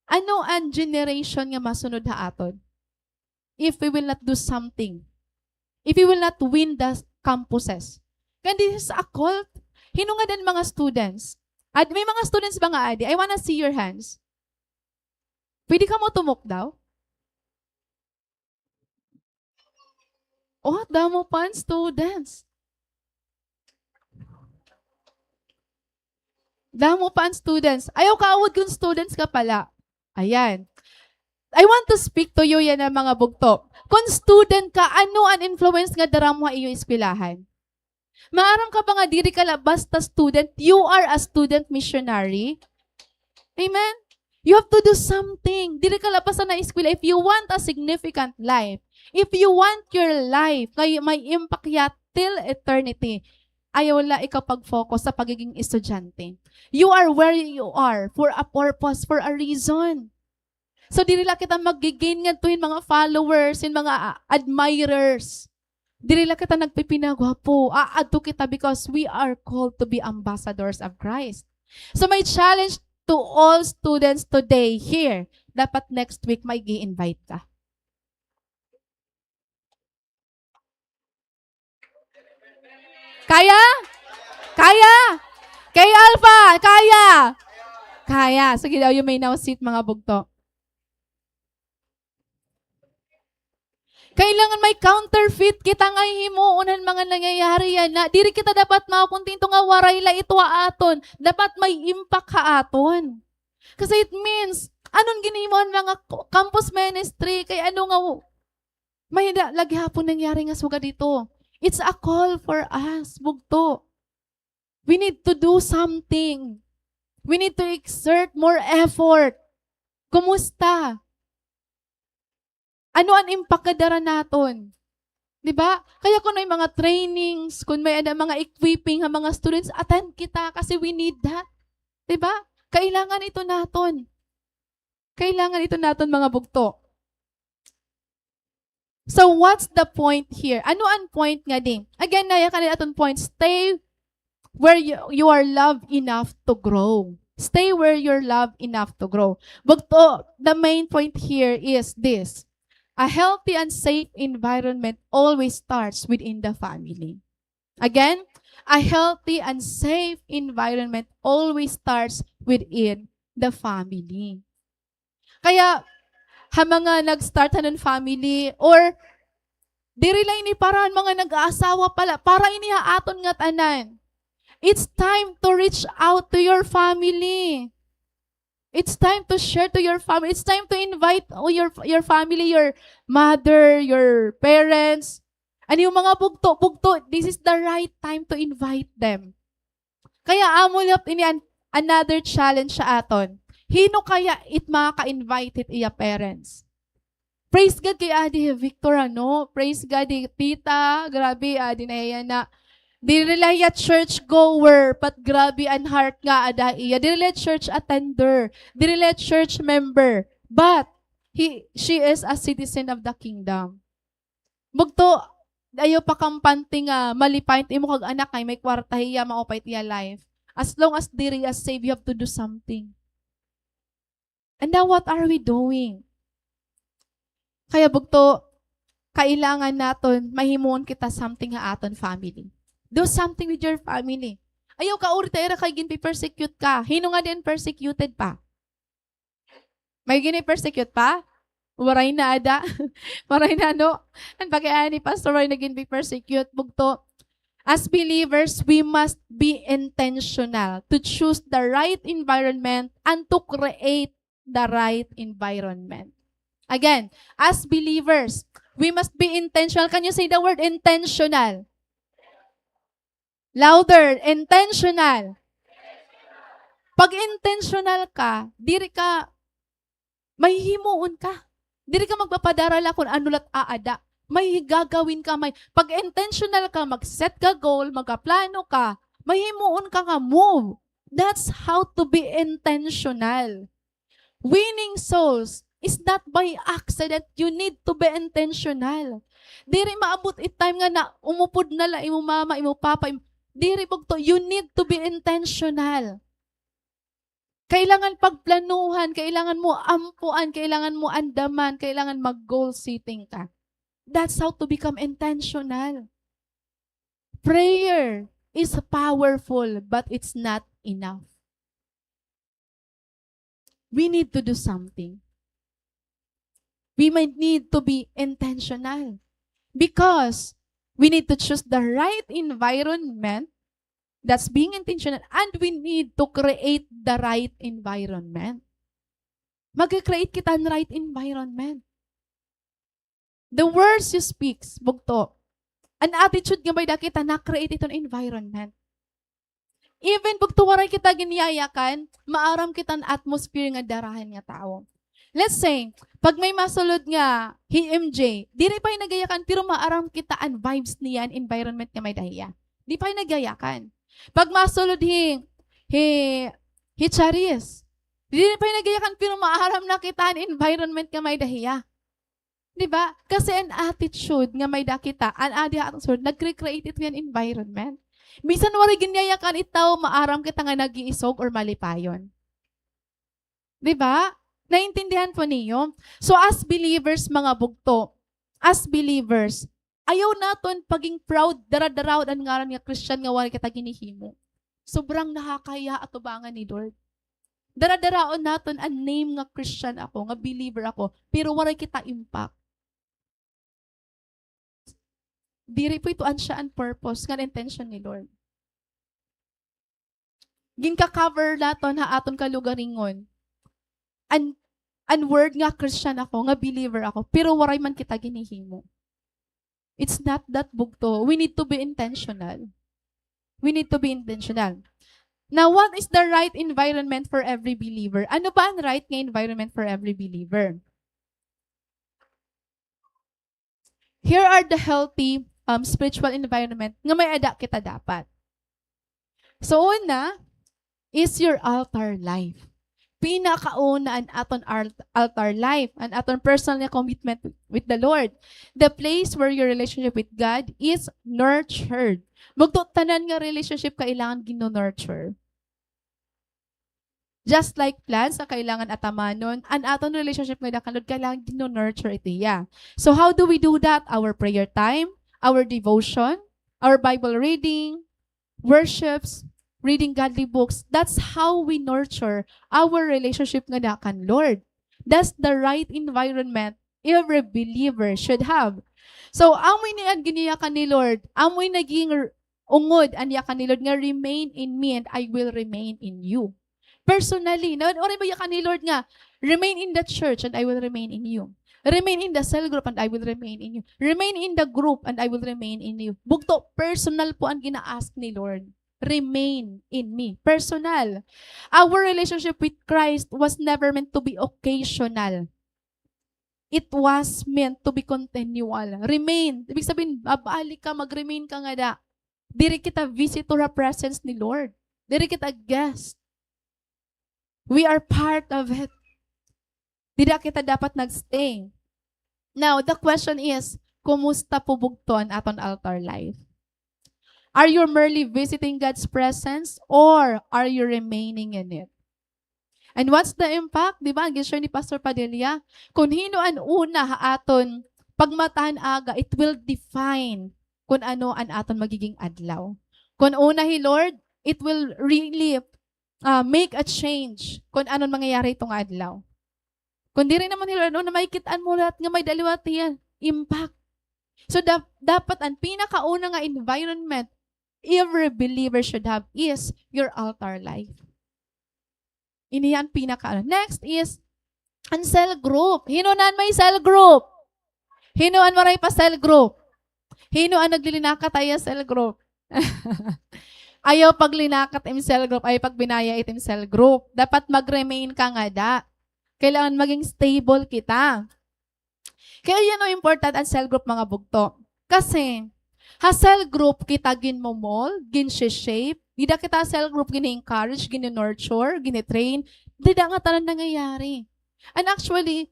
Ano an generation nga masunod ha aton? If we will not do something, if we will not win the campuses. Kay this is a cult. Hin-o ngada an mga students? Ad-, may mga students ba nga adi? I wanna see your hands. Pwede kamo tumukdaw? Oh, damo pa an students. Damo pa an students. Ayaw kaawod kon students ka pala. Ayan. I want to speak to you yana mga bugto. Kon student ka, ano an influence nga dara mo ha iyo eskwelahan? Maaram ka ba nga diri ka la basta student, you are a student missionary? Amen? You have to do something. Diri ka la basta naeskwela. If you want a significant life, if you want your life nga may impact hiya till eternity, ayaw la ikaw pag-focus sa pagiging estudyante. You are where you are for a purpose, for a reason. So, diri la kita maggi-gain ngadto hin mga followers, hin mga, ah, admirers. Diri la kita nagpipinagwapo. Aadto kita because we are called to be ambassadors of Christ. So, my challenge to all students today here, dapat next week mag-i-invite ka. Kaya? Kaya? Kay Alpha, kaya? Kaya. Sige daw, you may now sit, mga bugto. Kailangan may counterfeit kita nga hihimuon han mga nangyayari yana. Diri kita dapat makontento nga waray la ito ha aton. Dapat may impact ha aton. Kasi it means, ano an ginhimo han mga co-, campus ministry, kay ano nga May da-, lagi hapon nangyari nga sugad dito. It's a call for us, bugto. We need to do something. We need to exert more effort. Kumusta? Ano an impact nga dara naton? Di ba? Kaya kun may mga trainings, kun may ada mga equipping ha mga students, attend kita kasi we need that. Di ba? Kailangan ito naton. Kailangan ito naton, mga bugto. So, what's the point here? Ano an point ngadi? Again, nayakan aton point, stay where you, you are loved enough to grow. Stay where you're loved enough to grow. Bugto, the main point here is this. A healthy and safe environment always starts within the family. Again, a healthy and safe environment always starts within the family. Kaya, ha mga nag-start han family, or diri la ini para han mga nag-aasawa pa la, para ini ha aton ngatanan. It's time to reach out to your family. It's time to share to your family. It's time to invite all your, your family, your mother, your parents, and yung mga bugto, bugto, this is the right time to invite them. Kaya amo la ini an-, another challenge ha aton. Hin-o kaya it makaka-invite hit iya parents? Praise God kay Adi Victor, ano? Praise God, eh, tita, grabe, adi na hiya na. Diri la hiya church goer, but grabe an heart nga ada hiya. Diri la church attender, diri la church member, but he, she is a citizen of the kingdom. Bugto, ayaw pakampante nga malipay it imo kag anak kay may kwarta hiya, maupay it iya life. As long as diri hiya saved, you have to do something. And now, what are we doing? Kaya bugto, kailangan naton mahimuon kita something ha aton family. Do something with your family. Ayaw kauri ta ira kay ginpe-persecute ka. Hin-o ngadi an persecuted pa? May gini-persecute pa? Waray na ada. Waray na, no? An pag-iani ni Pastor, waray na ginpe-persecute. Bugto, as believers, we must be intentional to choose the right environment and to create the right environment. Again, as believers, we must be intentional. Can you say the word intentional? Louder, intentional. Pag intentional ka, diri ka, may himuon ka. Diri ka magpapadara la kun ano la it aada. May gagawin ka, may, pag intentional ka, mag-set ka goal, magaplano ka, may himuon ka nga move. That's how to be intentional. Winning souls is not by accident. You need to be intentional. Diri maabot it time nga na umupod na la imo mama, imo papa, im-, diri bugto. You need to be intentional. Kailangan pagplanuhan, kailangan mo ampuan, kailangan mo andaman, kailangan mag-goal setting ka. That's how to become intentional. Prayer is powerful, but it's not enough. We need to do something. We might need to be intentional because we need to choose the right environment, that's being intentional, and we need to create the right environment. Mag-create kita hin right environment. The words you speak, bugto. An attitude nga may-ada kita, na-create iton environment. Even bugto waray kita ginyayakan, maaram kita han atmosphere nga darahan nga tawo. Let's say, pag may masulod nga hi M J, diri pa hiya nagyayakan, pero maaram kita an vibes niya, an environment nga may-ada hiya. Di pa hiya nagyayakan. Pag masulod hi, hi, hi Charis, diri pa hiya nagyayakan, pero maaram na kita an environment nga may-ada hiya. Di ba? Kasi an attitude nga may-ada kita, an adi ha aton sulod, nagre-create ito nga environment. Bisan waray ginyayakan it tawo, maaram kita nga nag-iisog or malipayon. Di ba? Naintindihan po niyo? So, as believers, mga bugto, as believers, ayaw naton paging proud, dara-daraon an ngaran nga Christian nga waray kita ginhihimo. Sobrang nakakahiya atubangan ni Lord. Dara-daraon naton an name nga Christian ako, nga believer ako, pero waray kita impact. Diri po ito an siya an purpose ngan intention ni Lord. Ginka-cover naton ha aton kalugaringon an, an word nga Christian ako, nga believer ako, pero waray man kita ginhihimo. It's not that bugto. We need to be intentional. We need to be intentional. Now, what is the right environment for every believer? Ano ba an right nga environment for every believer? Here are the healthy, um, spiritual environment nga may-ada kita dapat. So, una is your altar life. Pinakauna an aton al-, altar life, an aton personal nga commitment with the Lord. The place where your relationship with God is nurtured. Bugto, tanan nga relationship kailangan gino-nurture. Just like plants nga kailangan atamanon, an aton relationship ngada kan Lord kailangan gino-nurture ito hiya. So how do we do that? Our prayer time, our devotion, our Bible reading, worships, reading godly books. That's how we nurture our relationship ngada kan Lord. That's the right environment every believer should have. So, amo ini an giniyakan ni Lord, amo ini naging r-, ungod an yakan ni Lord nga, "Remain in me and I will remain in you." Personally, na, waray ba yakan ni Lord nga, "Remain in the church and I will remain in you. Remain in the cell group and I will remain in you. Remain in the group and I will remain in you." Bugto, personal po an gina-ask ni Lord. "Remain in me." Personal. Our relationship with Christ was never meant to be occasional. It was meant to be continual. Remain. Ibig sabihin, babalik ka, mag-remain ka ngada. Diri kita visitor ha presence ni Lord. Diri kita guest. We are part of it. Dida kita dapat nag-stay. Now, the question is, kumusta po bugto an aton altar life? Are you merely visiting God's presence or are you remaining in it? And what's the impact? Di ba, ang gin-share ni Pastor Padilla, kung hin-o an una ha aton pagmata han aga, it will define kung ano an aton magiging adlaw. Kung una hi Lord, it will really, ah, make a change kung ano an mangyayari hito nga adlaw. Kung diri naman hi Lord, ano na, makikit-an mo liwat nga may-ada liwat hiya impact. So, dap-, dapat an pinakauna nga environment every believer should have is your altar life. Ini an pinaka, ano. Next is an cell group. Hin-o na an may cell group? Hin-o an waray pa cell group? Hin-o an naglilinakat ha iya cell group? Ayaw paglinakat ha im cell group, ayaw pagbinaya it im cell group. Dapat mag-remain ka ngada. Kailangan maging stable kita. Kay ano important an cell group, mga bugto? Kasi, ha cell group kita ginmo-mold, gin-shape, dida kita ha cell group gini-encourage, gini-nurture, gini-train, dida ngatanan nangyayari. And actually,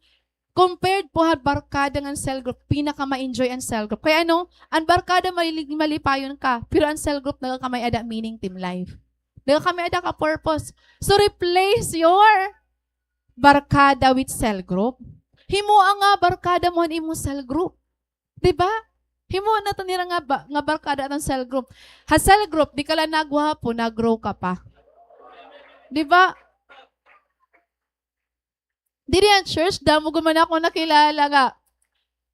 compared po ha barkada ngan cell group, pinaka-ma-enjoy an cell group. Kay ano, an barkada mali-, malipayon ka, pero an cell group nagakamay-ada meaning it im life. Nagakamay-ada ka purpose. So replace your barkada with cell group. Himoa nga barkada mo an imo cell group. Di ba? Himoa naton hira nga ba-, nga barkada aton cell group. Ha cell group, di ka la nagwapo, nag-grow ka pa. Di ba? Diri ha church, damo gud man ako nakilala nga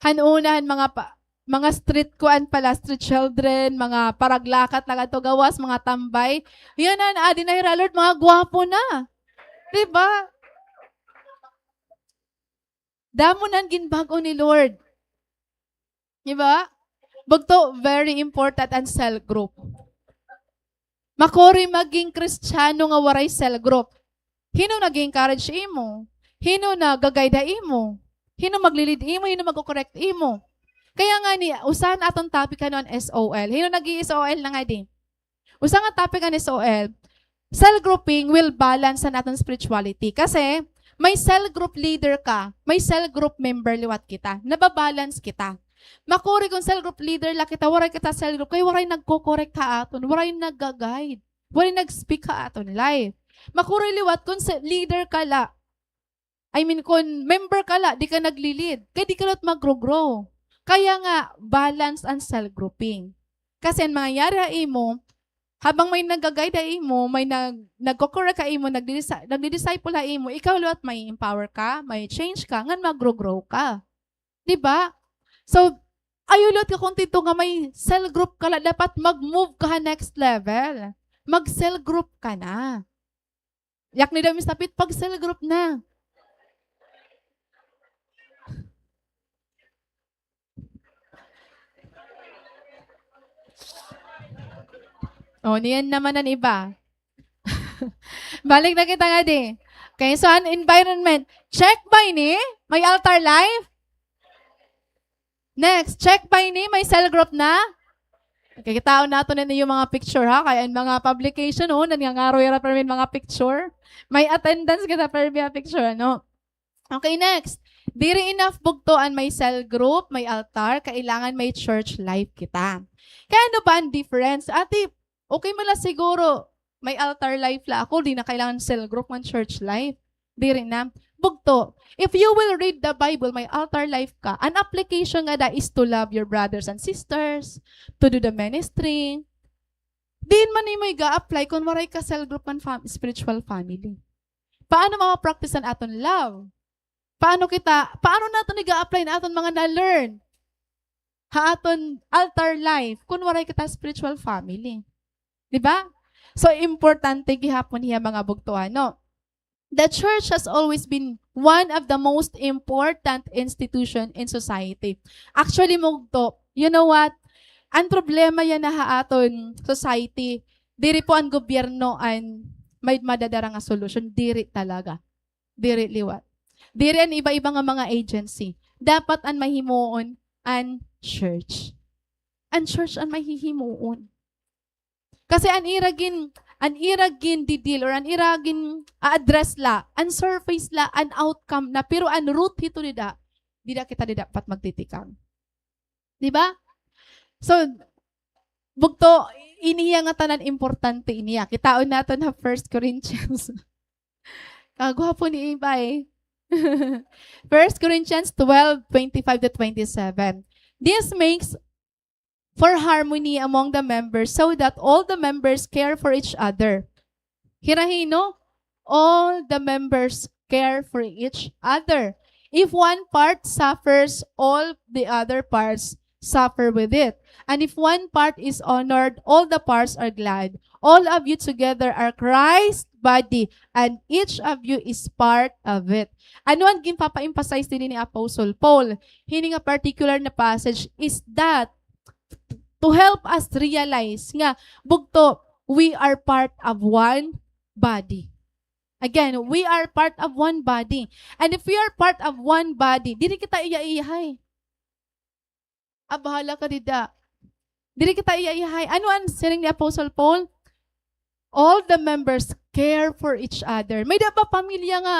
han una, han mga pa-, mga street kuan pala, street children, mga paraglakad la ngadto gawas, mga tambay. Yana na, adi na hira, Lord, mga gwapo na. Di ba? Damo na an ginbag-o ni Lord. Di ba? Bugto, very important an cell group. Makuri maging Kristiyano nga waray cell group. Hin-o nag-encourage imo? Hin-o naga-guide ha imo? Hin-o magli-lead imo? Hin-o magko-correct imo? Kaya ngani, usa han aton topic, ano, an S O L. Hin-o nag-i-S O L na ngadi? Usa nga topic an S O L, cell grouping will balance an aton spirituality. Kasi, may cell group leader ka, may cell group member liwat kita. Nababalance kita. Makuri kon cell group leader la kita, waray kita cell group, kay waray nagko-correct ha aton, waray nagga-guide, waray nag-speak ha aton life. Makuri liwat kon se-, leader ka la, I mean, kon member ka la, di ka nagli-lead, kay di ka la magro-grow. Kaya nga, balance an cell grouping. Kasi an mangyayari ha imo, habang may nagga-guide ha imo, may nag-, nagko-correct ha imo, nagdidisa-, nagdi-disciple ha imo, ikaw liwat may empower ka, may change ka, ngan magro-grow ka. Di ba? So, ayaw liwat ka kontento nga may cell group ka la, dapat mag-move ka ha next level. Mag-cell group ka na. Yakni daw, Miss Tapit, pag-cell group na. O, niyan naman an iba. Balik na kita ngadi. Okay, so an environment. Check ba ini? May altar life? Next, check ba ini? May cell group na? Okay, kitaon naton an iyo mga picture, ha? Kay an mga publication, o, nangangaro hira permi hin mga picture. May attendance kita permi ha picture, ano? Okay, next. Diri enough bugto an may cell group, may altar, kailangan may church life kita. Kay ano ba an difference? Ate, okay man la siguro, may altar life la ako, di na kailangan cell group ngan church life. Diri na. Bugto, if you will read the Bible, may altar life ka. An application ngada is to love your brothers and sisters, to do the ministry. Diin man nimo iga-apply kon waray ka cell group ngan fam-, spiritual family. Paano mapapraktisan aton love? Paano kita, paano naton iga-apply an aton mga na-learn ha aton altar life kon waray kita spiritual family? Di ba? So, importante gihapon hiya, mga bugto, ano? The church has always been one of the most important institution in society. Actually, bugto, you know what? An problema yana ha aton society, diri po an gobyerno an may madadara nga solusyon. Diri talaga. Diri liwat. Diri an iba-iba nga mga agency. Dapat an mahimuon an church. An church an mahihimuon. Kasi an ira gin-, an ira gin-deal or an ira gin-a-address la, an surface la, an outcome na, pero an root hito dida, dida kita dida dapat magtitikang. Di ba? So, bugto, ini hiya nga tanan importante ini hiya. Kitaon naton ha First Corinthians. Kagwapo ni Ibay. First Corinthians twelve, twenty-five to twenty-seven. This makes for harmony among the members so that all the members care for each other. Hira hino, all the members care for each other. If one part suffers, all the other parts suffer with it. And if one part is honored, all the parts are glad. All of you together are Christ's body, and each of you is part of it. Ano an ginpapa-emphasize dinhi ni Apostle Paul? Hini nga particular na passage is that to help us realize nga, bugto, we are part of one body. Again, we are part of one body. And if we are part of one body, diri kita iya-iyahay. Ah, bahala ka dida. Diri kita iya-iyahay. Ano an siring ni Apostle Paul? All the members care for each other. May-ada ba pamilya nga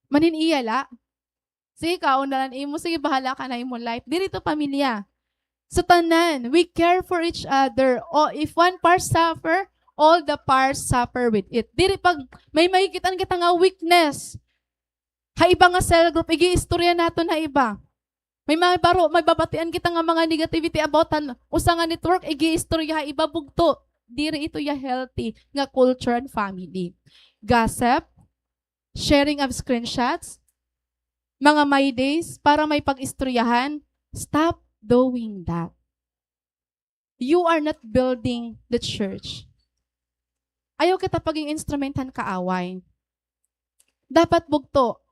manin-iya la? Sige, kaon na lang imo. Sige, bahala ka na imo life. Diri to pamilya. Sa tanan, we care for each other. O, if one part suffer, all the parts suffer with it. Diri pag may makikit-an kita nga weakness ha iba nga cell group, ig-iistorya naton ha iba. May mga baro, may babatian kita nga mga negativity about han usa nga network, ig-iistorya ha iba, bugto. Diri ito iya healthy nga culture and family. Gossip, sharing of screenshots, mga my days para may pag-istoryahan, stop doing that. You are not building the church. Ayaw kita paging instrument han kaaway. Dapat bugto.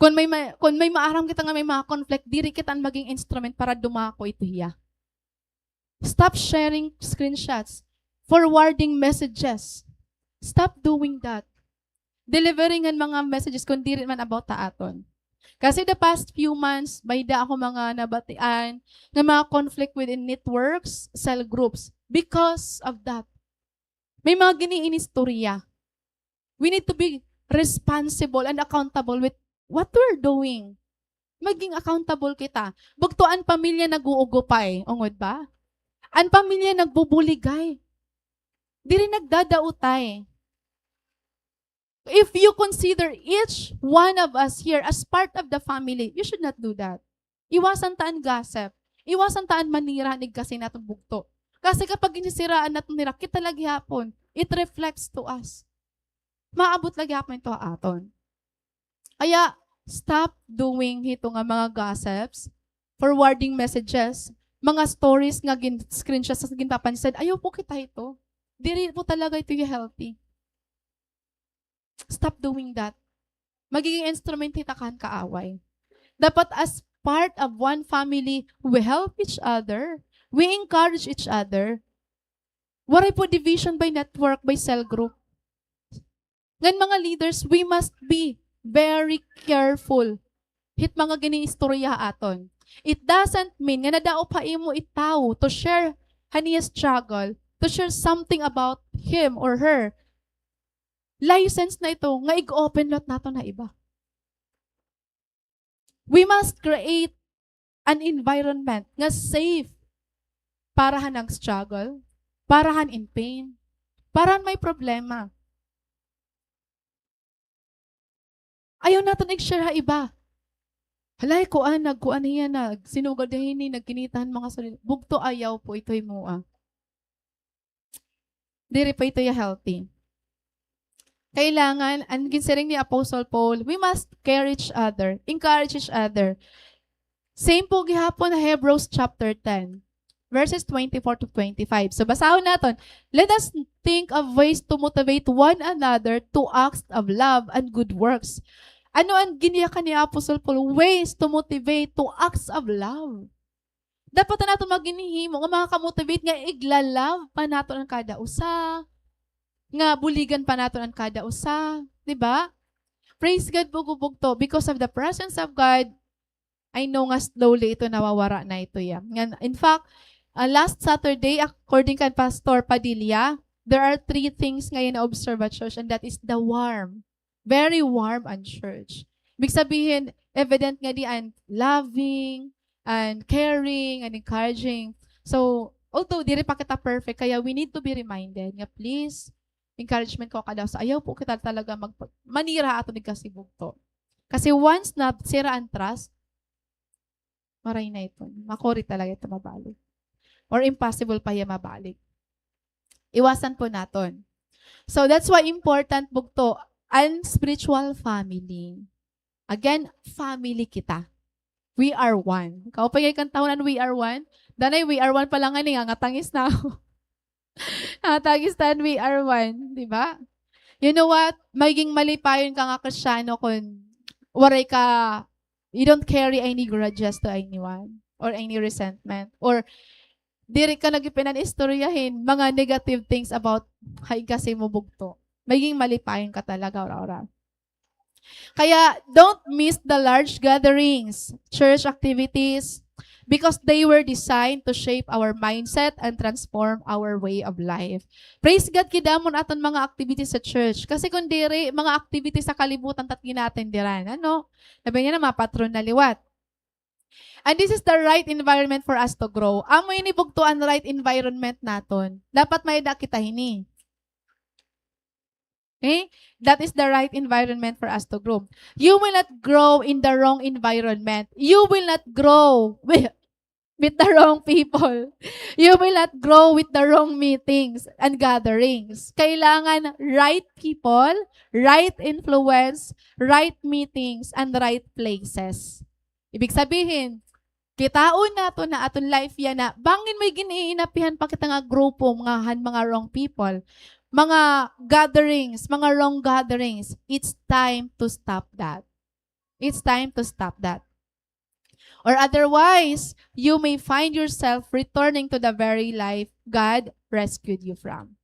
Kon may ma-, kon may maaram kita nga may mga conflict, diri kita an maging instrument para dumako ito hiya. Stop sharing screenshots, forwarding messages. Stop doing that. Delivering han mga messages kon diri man about ha aton. Kasi the past few months, may-ada ako mga nabatian nga mga conflict within networks, cell groups. Because of that, may mga gin-iinistorya. We need to be responsible and accountable with what we're doing. Maging accountable kita. Bugto, an pamilya nag-uugupay, ungod ba? An pamilya nagbubuligay. Diri nagdadautay. If you consider each one of us here as part of the family, you should not do that. Iwasan ta an gossip. Iwasan ta an manira han igkasi naton bugto. Kasi kapag ginsisiraan naton hira, kita la gihapon, it reflects to us. Maabot la gihapon ito ha aton. Kaya, stop doing hito nga mga gossips, forwarding messages, mga stories nga gin-screenshot tas ginpapansin. Ayaw po kita ito. Diri po talaga ito healthy. Stop doing that. Magiging instrument kita kan kaaway. Dapat as part of one family, we help each other. We encourage each other. Waray po division by network, by cell group. Ngan mga leaders, we must be very careful hit mga giniistorya ha aton. It doesn't mean nga nadaop ha imo it tawo to share han iya struggle, to share something about him or her. License na ito nga ig-open liwat naton ha iba. We must create an environment nga safe para han nag-struggle, para han in pain, para han may problema. Ayaw naton ig-share ha iba. Hala, kuan, nagkuan hiya, nagsinugad hini, nagkinita han mga sarili. Bugto, ayaw po ito himoa. Diri pa ito ya healthy. Kailangan, an ginsiring ni Apostle Paul, we must care each other, encourage each other. Same po gihapon ha Hebrews chapter ten, verses twenty-four to twenty-five. So, basahon naton, "Let us think of ways to motivate one another to acts of love and good works." Ano an giniyakan ni Apostle Paul? Ways to motivate to acts of love. Dapat an aton mga ginhihimo nga makamotivate nga igla-love pa naton an kada usa, nga buligan pa naton an kada usa, di ba? Praise God, bugto, because of the presence of God, I know nga slowly ito nawawara na ito, ya. Ngan, in fact, ah, last Saturday, according kan Pastor Padilla, there are three things nga na-observe at church, and that is the warm. Very warm an church. Ibig sabihin, evident nga di an loving, and caring, and encouraging. So, although diri pa kita perfect, kaya we need to be reminded nga please, encouragement ko kada usa, ayaw po kita talaga mag-, manira aton igkasi bugto. Kasi once na sira an trust, maray na iton. Makuri talaga ito mabalik. Or impossible pa hiya mabalik. Iwasan po naton. So, that's why important, bugto, an spiritual family. Again, family kita. We are one. Kaupay kay kantahon an We Are One. Danay, We Are One pa la ngani, nangatangis na ako. Nangatangis na an We Are One, di ba? You know what? Magiging malipayon ka nga Kristiyano kun waray ka, you don't carry any grudges to anyone or any resentment or diri ka nag-ipinan-istorya hin mga negative things about ha igkasi mo bugto. Magiging malipayon ka talaga, ora-ora. Kaya, don't miss the large gatherings, church activities, because they were designed to shape our mindset and transform our way of life. Praise God, kidamo an aton mga activities sa church. Kasi kun diri, mga activities sa kalibutan it at gin-a-attend-an, ano? Labi na an mga patron na liwat. And this is the right environment for us to grow. Amo ini bugto an right environment naton. Dapat may-ada kita hini. Okay? That is the right environment for us to grow. You will not grow in the wrong environment. You will not grow with, with the wrong people. You will not grow with the wrong meetings and gatherings. Kailangan right people, right influence, right meetings, and right places. Ibig sabihin, kitaon naton ha aton life yana, bangin may gin-iinapihan pa kita nga grupo, mga han mga wrong people, mga gatherings, mga wrong gatherings, it's time to stop that. It's time to stop that. Or otherwise, you may find yourself returning to the very life God rescued you from.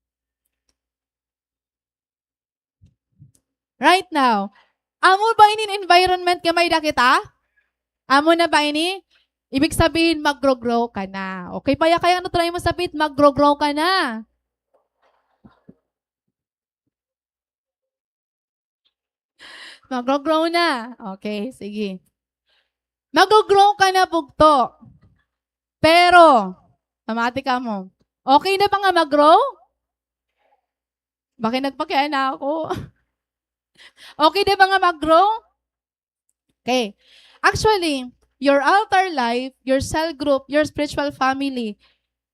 Right now, amo ba ini environment nga may-ada kita? Amo na ba ini? Ibig sabihin, magro-grow ka na. Okay, paya kaya ano try mo sabihin, magro-grow ka na. Magro-grow na. Okay, sige. Magro-grow ka na, bugto. Pero, pamati kamo. Okay na ba nga mag-grow? Bakit nagpakiana ako? Okay na ba nga mag-grow? Okay. Actually, your altar life, your cell group, your spiritual family,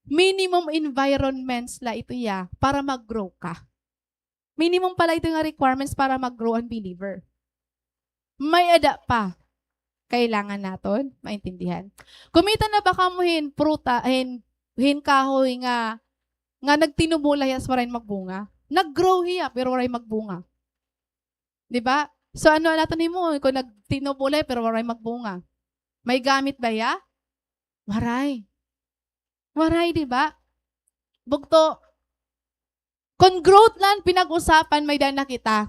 minimum environments la ito ya para mag-grow ka. Minimum pala ito nga requirements para mag-grow an believer. May-ada pa kailangan naton maintindihan. Kumita na ba kamo hin pruta, hin, hin kahoy nga, nga nagtinubo la hiya sa waray magbunga? Nag-grow hiya, pero waray magbunga. Di ba? So, ano an aton himuon kun nagtinubo la hiya, pero waray magbunga? May gamit ba hiya? Waray. Waray, di ba? Bugto, kun growth la an pinag-usapan, may-ada na kita.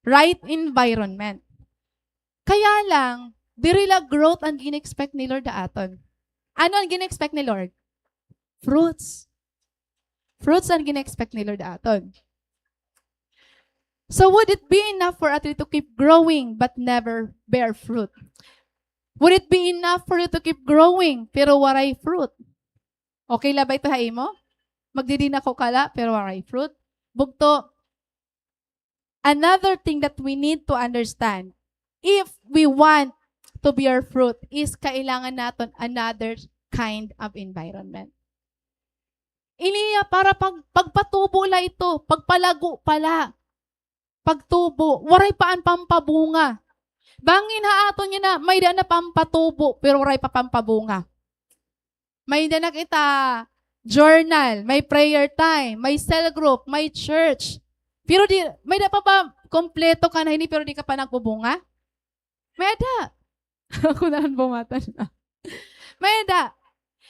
Right environment. Kaya lang, diri la growth an gin-expect ni Lord ha aton. Ano an gin-expect ni Lord? Fruits. Fruits an gin-expect ni Lord ha aton. So would it be enough for a tree to keep growing but never bear fruit? Would it be enough for you to keep growing pero waray fruit? Okay la ba ito ha imo? Magdidinako ka la pero waray fruit? Bugto, another thing that we need to understand, if we want to bear fruit, is kailangan naton another kind of environment. Ini iya para pag-, pagpatubo la ito, pagpalago pa la, pagtubo, waray pa an pampabunga. Bangin ha aton yana, may-ada na pampatubo, pero waray pa pampabunga. May-ada na kita journal, may prayer time, may cell group, may church. Pero di, may-ada pa ba kompleto ka na hini, pero di ka pa nagbubunga? May-ada. Ako na an bumatan na. May-ada.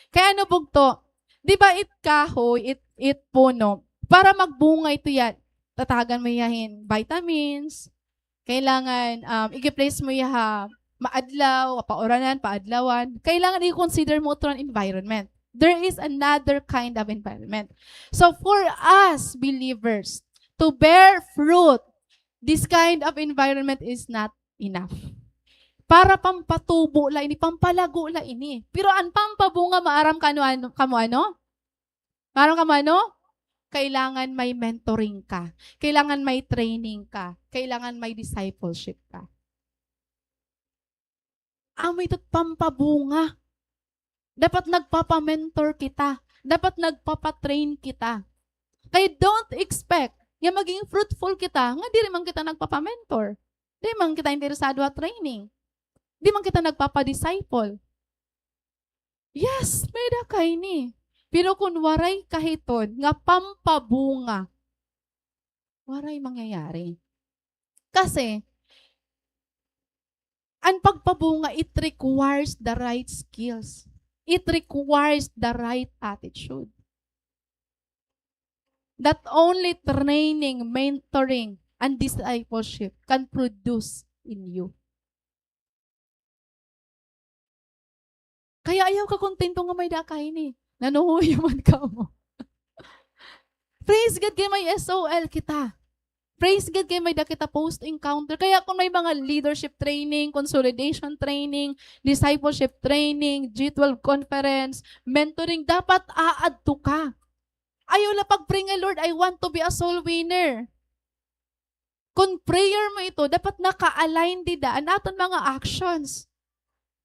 Kay ano bugto? Di ba it kahoy, it, it puno, para magbunga ito yan, tatagan mo hiya hin vitamins, kailangan, um, igi-place mo hiya ha maadlaw, pauranan, paadlawan. Kailangan i-consider mo ito an environment. There is another kind of environment. So for us believers to bear fruit, this kind of environment is not enough. Para pampatubo la ini, pampalago la ini. Pero an pampabunga, maaram kano ano, kamo ano? Maaram kamo ano? Kailangan may mentoring ka. Kailangan may training ka. Kailangan may discipleship ka. Amo ito pampabunga. Dapat nagpapa-mentor kita. Dapat nagpapa-train kita. Kay don't expect nga maging fruitful kita nga diri man kita nagpapa-mentor. Diri man kita interesado ha training. Di man kita nagpapa-disciple. Yes, may-ada ka ini. Pero kon waray ka hiton nga pampabunga, waray mangyayari. Kasi, an pagpabunga, it requires the right skills. It requires the right attitude. That only training, mentoring, and discipleship can produce in you. Kaya ayaw ka kontento nga may-ada ka ini. Nanuhuyo man kamo. Praise God kay may S O L kita. Praise God kay may-ada kita post encounter. Kaya kung may mga leadership training, consolidation training, discipleship training, G twelve conference, mentoring, dapat aadto ka. Ayaw la pag-pray nga, "Lord, I want to be a soul winner." Kon prayer mo ito, dapat naka-align dida an aton mga actions.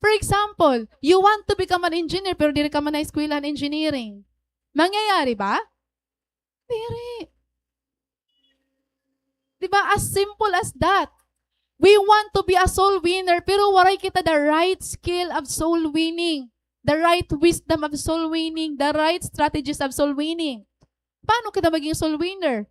For example, you want to become an engineer, pero diri ka man naeskwela han engineering. Mangyayari ba? Diri. Di ba? As simple as that. We want to be a soul winner, pero waray kita the right skill of soul winning, the right wisdom of soul winning, the right strategies of soul winning. Paano kita maging soul winner?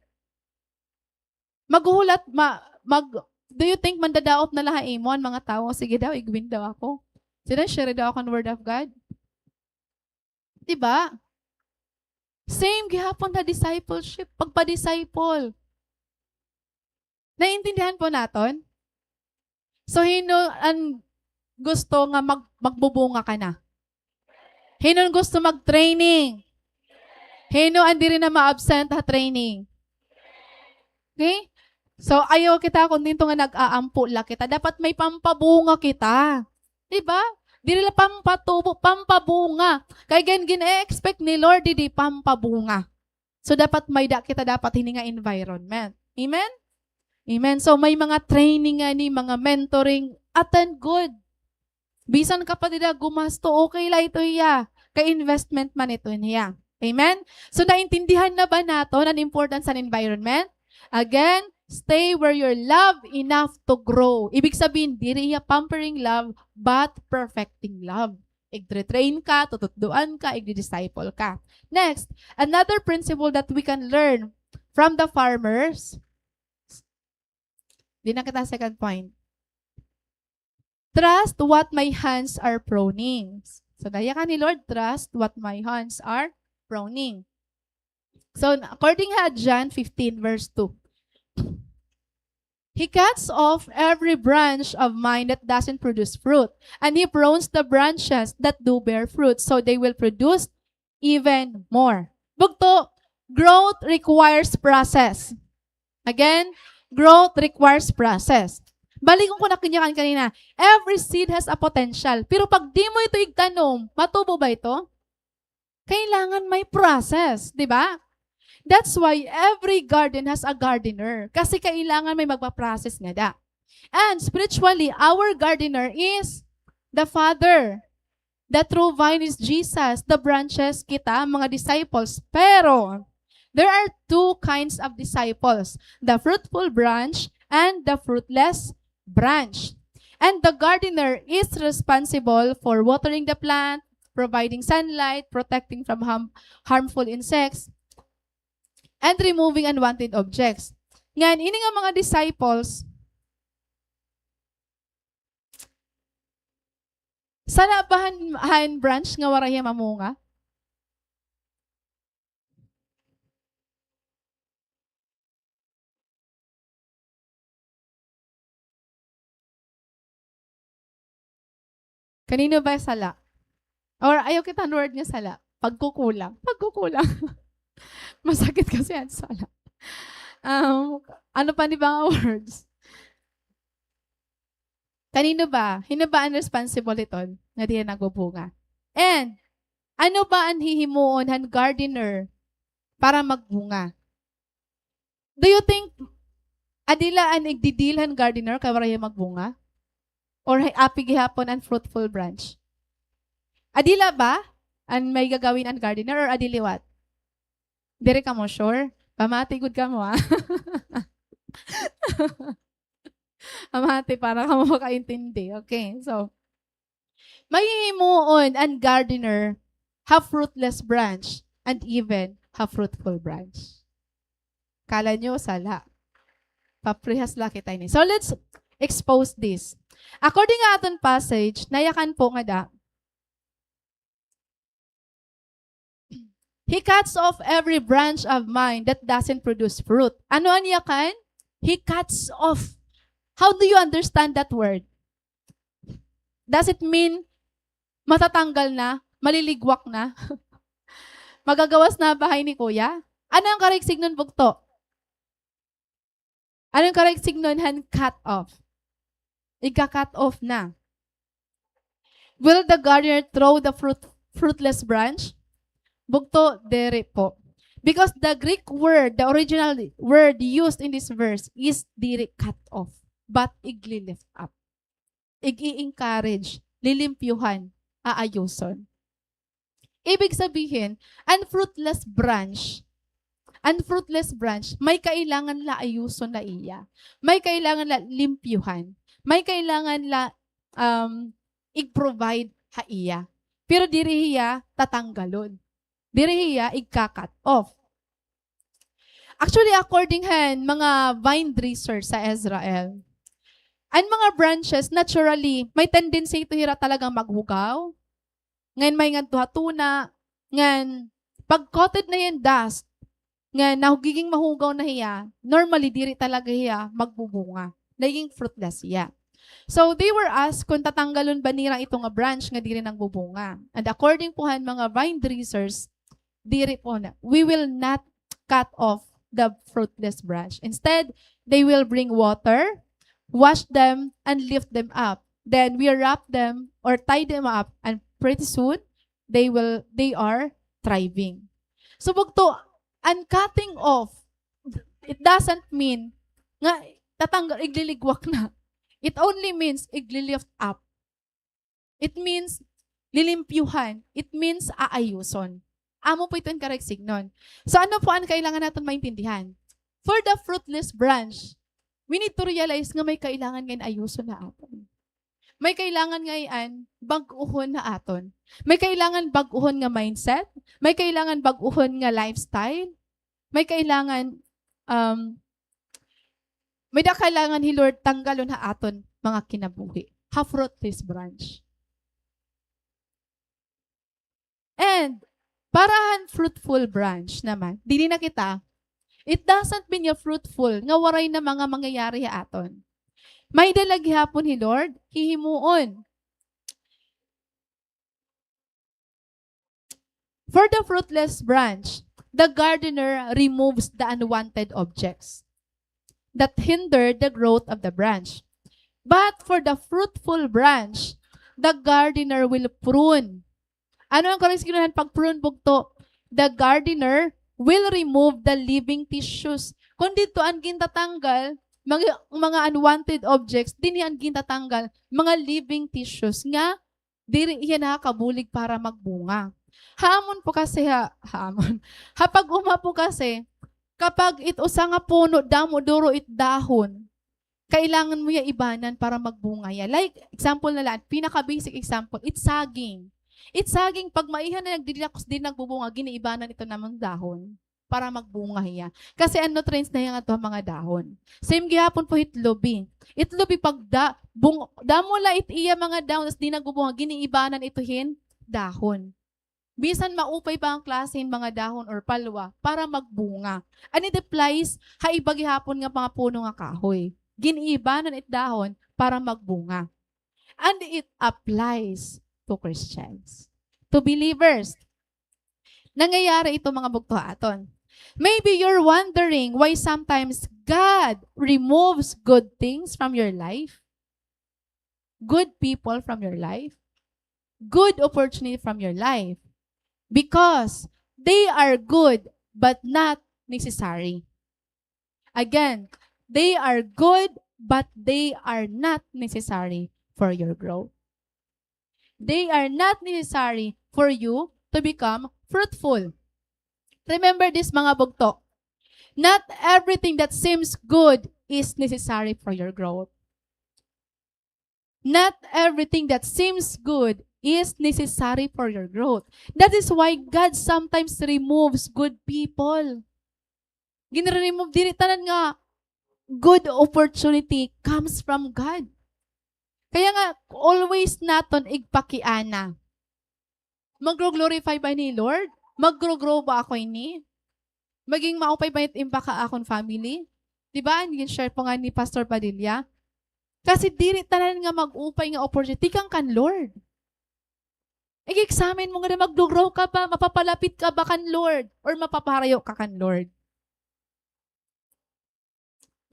Maghuhulat, ma-, mag-, do you think mandadaot na la ha imo an mga tawo? Sige daw, ig-win daw ako. Sila, share daw ako an word of God. Di ba? Same gihapon ha discipleship, pagpa-disciple. Naiintindihan po naton? So, hin-o an gusto nga mag-, magbubunga ka na? Hin-o an gusto mag-training? Hin-o an diri na ma-absent ha training? Okay? So, ayaw kita kontento nga nag-aampo la kita. Dapat may pampabunga kita. Di ba? Diri la pampatubo, pampabunga. Kay gin-, gin-e-expect ni Lord didi pampabunga. So, dapat may-ada kita dapat hini nga environment. Amen? Amen. So, may mga training ngani, mga mentoring, attend gud. Bisan ka pa dida gumasto, okay la ito hiya. Kay investment man ito hiya. Amen? So, naintindihan na ba naton an importance han environment? Again, stay where you're loved enough to grow. Ibig sabihin, diri hiya pampering love, but perfecting love. Igtre-train ka, tututdoan ka, igdi-disciple ka. Next, another principle that we can learn from the farmers. Di na kita second point. Trust what my hands are pruning. So, daya ka ni Lord, trust what my hands are pruning. So, according ha John fifteen verse two. He cuts off every branch of mine that doesn't produce fruit, and he prunes the branches that do bear fruit, so they will produce even more. Bugto, growth requires process. Again, growth requires process. Baligon ko na kanya kanina, every seed has a potential. Pero pag di mo ito igtanom, matubo ba ito? Kailangan may process, di ba? That's why every garden has a gardener. Kasi kailangan may magpa-process ngada. And spiritually, our gardener is the Father. The true vine is Jesus. The branches, kita, mga disciples. Pero, there are two kinds of disciples, the fruitful branch and the fruitless branch. And the gardener is responsible for watering the plant, providing sunlight, protecting from harm, harmful insects, and removing unwanted objects. Ngan, ini nga mga disciples, sala ba han, han branch nga waray hiya mamunga? Kanino ba sala? Or ayaw kita han word nga sala. Pagkukulang. Pagkukulang. Masakit kasi an sala. Um, ano pa ni ba nga words? Kanino ba? Hin-o ba an responsible hiton nga diri nagbubunga? And, ano ba an hihimuon han gardener para magbunga? Do you think, adi la an igdidil han gardener kay waray hiya magbunga? Or hi-, api gihapon an fruitful branch? Adi la ba an may gagawin an gardener or adi liwat? Diri kamo sure? Pamati gud kamo, ah. Pamati para kamo makaintindi. Okay, so, mahihimuon an gardener ha fruitless branch and even ha fruitful branch. Kala niyo, sala. Paprehas la kita ini. So, let's expose this. According ha aton passage, nayakan po ngada, He cuts off every branch of mine that doesn't produce fruit. Ano an yakan? He cuts off. How do you understand that word? Does it mean matatanggal na? Maliligwak na? Magagawas na bahay ni Kuya? Ano an correct sign nun, bugto? Ano an correct sign nun han cut off? Igka-cut off na. Will the gardener throw the fruit, fruitless branch? Bugto, diri po. Because the Greek word, the original word used in this verse is diri cut off, but igli-lift up. Ig-i-encourage, lilimpyuhan, aayuson. Ibig sabihin, an fruitless branch, an fruitless branch, may kailangan la ayuson ha iya. May kailangan la limpyuhan. May kailangan la, um, ig-provide ha iya. Pero diri hiya tatanggalon. Diri hiya igka-cut off. Actually, according han mga vine dressers sa Israel, an mga branches, naturally, may tendency ito hira talagang maghugaw. Ngan may ngadto ha tuna, ngan pag coated na hiya hin dust, ngan nagiging mahugaw na hiya, normally, diri talaga hiya magbubunga. Nagiging fruitless hiya. So, they were asked kung tatanggalon ba nira ito nga branch nga diri nagbubunga. And according po han mga vine dressers, diri po na. We will not cut off the fruitless branch. Instead, they will bring water, wash them, and lift them up. Then we wrap them or tie them up, and pretty soon, they will, they are thriving. So, bugto, an cutting off, it doesn't mean nga tatanggal, igliligwak na. It only means igli-lift up. It means lilimpyuhan. It means aayuson. Amo po ito an correct sign nun. So, ano po an kailangan naton maintindihan? For the fruitless branch, we need to realize nga may kailangan ngay-an ayuson ha aton. May kailangan ngay-an bag-ohon ha aton. May kailangan bag-ohon nga mindset. May kailangan bag-ohon nga lifestyle. May kailangan, um, may da kailangan hi Lord tanggalon ha aton mga kinabuhi, ha fruitless branch. And para han fruitful branch naman, diri na kita, It doesn't mean nga fruitful, nga waray na mga mangyayari ha aton. May dala gihapon hi Lord, hihimuon. For the fruitless branch, the gardener removes the unwanted objects that hinder the growth of the branch. But for the fruitful branch, the gardener will prune. Ano an correct English nga pag-prune, bugto? The gardener will remove the living tissues. Kon didto an gintatanggal, mga, mga unwanted objects, dinhi an gintatanggal, mga living tissues nga diri hiya nakakabulig para magbunga. Ha amon po kasi ha, ha amon. Ha pag-uma po kasi, kapag it usa nga puno, damo duro it dahon, kailangan mo hiya ibanan para magbunga hiya. Like, example na lang, pinaka-basic example, it saging. It saging, pag maiha na nagdidilakos, di nagbubunga, giniibanan ito namon dahon para magbunga hiya. Kasi an nutrients na hiya ngadto ha mga dahon. Same gihapon po hit lubi. It lubi pag da, bung-, damo la it iya mga dahon, tas di nagbubunga, giniibanan ito hin dahon. Bisan maupay pa an klase hin mga dahon or palwa para magbunga. And it applies ha iba gihapon nga mga puno nga kahoy. Giniibanan it dahon para magbunga. And it applies to Christians, to believers. Nangyayari ito, mga bugto, ha aton. Maybe you're wondering why sometimes God removes good things from your life, good people from your life, good opportunity from your life, because they are good but not necessary. Again, they are good, but they are not necessary for your growth. They are not necessary for you to become fruitful. Remember this, mga bugto. Not everything that seems good is necessary for your growth. Not everything that seems good is necessary for your growth. That is why God sometimes removes good people. Ginre-remove, diri tanan nga good opportunity comes from God. Kaya nga, always naton igpakiana. Magro-glorify ba ini, Lord? Magro-grow ba ako ini? Maging maupay ba it impact ha akon family? Di ba? An gin-share po nga ni Pastor Padilla. Kasi diri tanan nga mag-upay nga opportunity tikang kan Lord. Ig-examine mo ngani, magro-grow ka ba? Mapapalapit ka ba kan Lord? Or mapapaharayo ka kan Lord?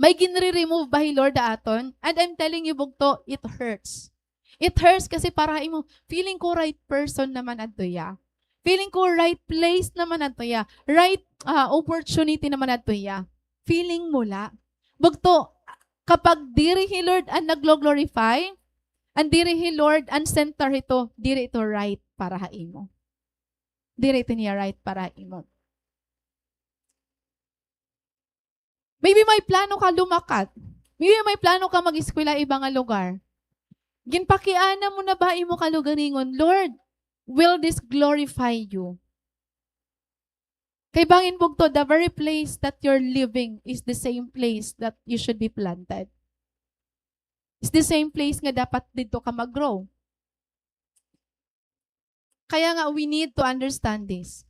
May ginre-remove ba hi Lord ha aton? And I'm telling you, bugto, it hurts. It hurts kasi para ha imo, feeling ko right person naman adto hiya. Feeling ko right place naman adto hiya. Right, ah, opportunity naman adto hiya. Feeling mo la. Bugto, kapag diri hi Lord an naglo-glorify, an diri hi Lord an center hito, diri ito right para ha imo. Diri ito niya right para ha imo. Maybe may plano ka lumakat. Maybe may plano ka mag-eskwela iba nga lugar. Ginpakiana mo na ba imo kalugaringon, "Lord, will this glorify you?" Kay bangin bugto, the very place that you're living is the same place that you should be planted. It's the same place nga dapat didto ka mag-grow. Kaya nga, we need to understand this.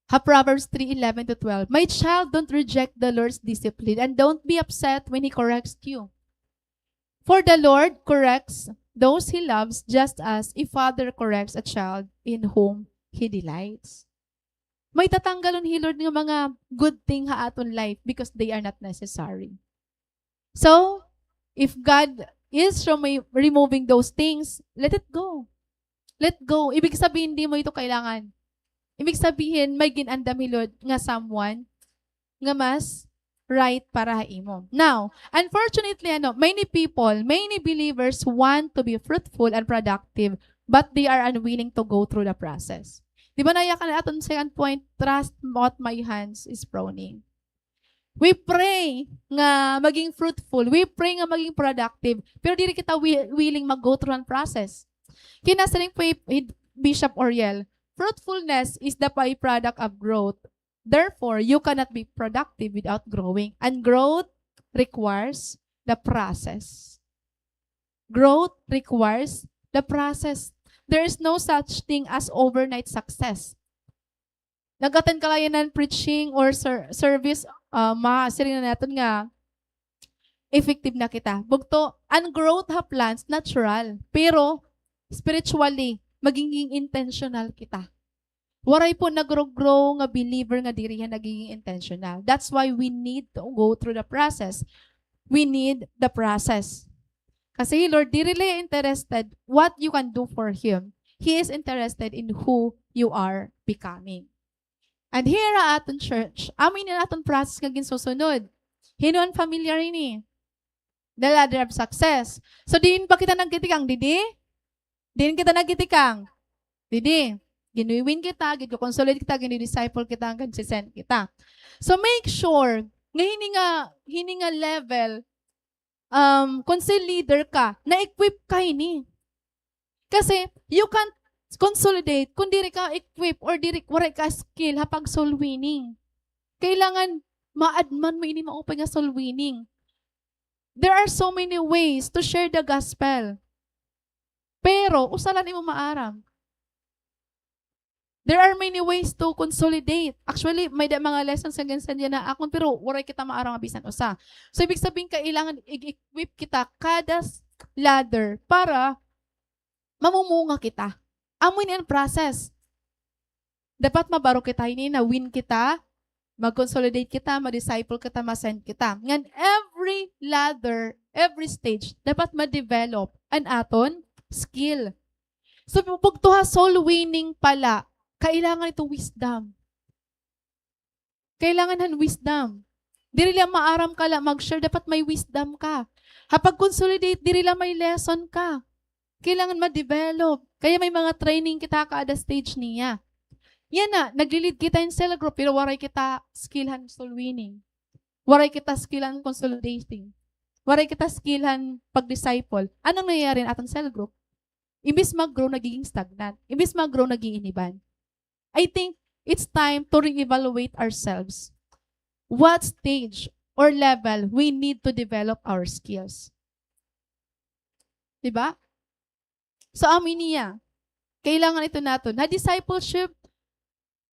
Ha Proverbs three eleven to twelve, "My child, don't reject the Lord's discipline and don't be upset when He corrects you. For the Lord corrects those He loves, just as a father corrects a child in whom he delights." May tatanggalon hi Lord nga mga good thing ha aton life because they are not necessary. So, if God is remo-, removing those things, let it go. Let go. Ibig sabihin, di mo ito kailangan. Ibig sabihin, may gin-andam hi Lord nga someone nga mas right para ha imo. Now, unfortunately, ano, many people, many believers want to be fruitful and productive, but they are unwilling to go through the process. Di ba nayakan aton second point, "Trust what my hands is pruning." We pray nga maging fruitful. We pray nga maging productive. Pero diri kita wi-, willing mag-go through an process. Kay nasiring po hi, hi Bishop Oriel, "Fruitfulness is the byproduct of growth. Therefore, you cannot be productive without growing. And growth requires the process." Growth requires the process. There is no such thing as overnight success. nag-attend ka la yana hin preaching or ser-, service, ah, masiring na naton nga effective na kita. Bugto, an growth ha plants, natural. Pero, spiritually, magiging intentional kita. Waray po nagro-grow nga believer nga diri hiya nagiging intentional. That's why we need to go through the process. We need the process. Kasi, Lord, diri la interested what you can do for him. He is interested in who you are becoming. And here ha aton church, amo ini an aton process nga ginsusunod. Hin-o an familiar ini? The ladder of success. So, diin ba kita nagtitikang? Didi? Diin kita nagtitikang? Didi. Gin-win kita, gin-consolidate kita, gin-disciple kita, gin-send kita. So, make sure nga hini nga, hini nga level, um, kon si leader ka, na-equip ka hini. Kasi, you can't consolidate kon diri ka equip or diri, waray ka skill ha pag-soul winning. Kailangan maadman mo ini maupay nga soul winning. There are so many ways to share the gospel. Pero, usa la an imo maaram. There are many ways to consolidate. Actually, may-ada mga lessons nga gin-send yana ha akon, pero waray kita maaram nga bisan usa. So, ibig sabihin, kailangan i-equip kita kada s-, ladder para mamumunga kita. Amo ini an process. Dapat mabaro kita hini, na-win kita, mag-consolidate kita, ma-disciple kita, ma-send kita. Ngan every ladder, every stage, dapat ma-develop an aton skill. So, bugto ha soul winning pala, kailangan ito wisdom. Kailangan han wisdom. Diri la maaram ka la mag-share, dapat may wisdom ka. Ha pag-consolidate, diri la may lesson ka. Kailangan ma-develop. Kaya may mga training kita kada stage niya. Yana, nagli-lead kita hin cell group, pero waray kita skill han soul winning. Waray kita skill han consolidating. Waray kita skill han pag-disciple. Ano an nangyayari han aton cell group? Imbis mag-grow, nagiging stagnant. Imbis mag-grow, nag-iiniban. I think it's time to reevaluate ourselves. What stage or level we need to develop our skills? Di ba? So, amo ini hiya. Kailangan ito naton. Ha discipleship,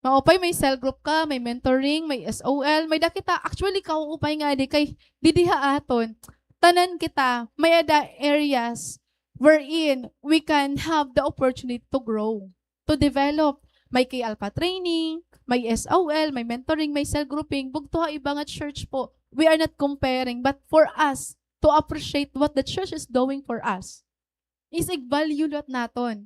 maupay, may cell group ka, may mentoring, may S O L, may-ada kita. Actually, kauupay ngadi kay didi ha aton, tanan kita, may-ada areas wherein we can have the opportunity to grow, to develop. May K Alpha training, may S O L, may mentoring, may cell grouping. Bugto ha iba nga church po, we are not comparing, but for us to appreciate what the church is doing for us, is ig-value liwat naton.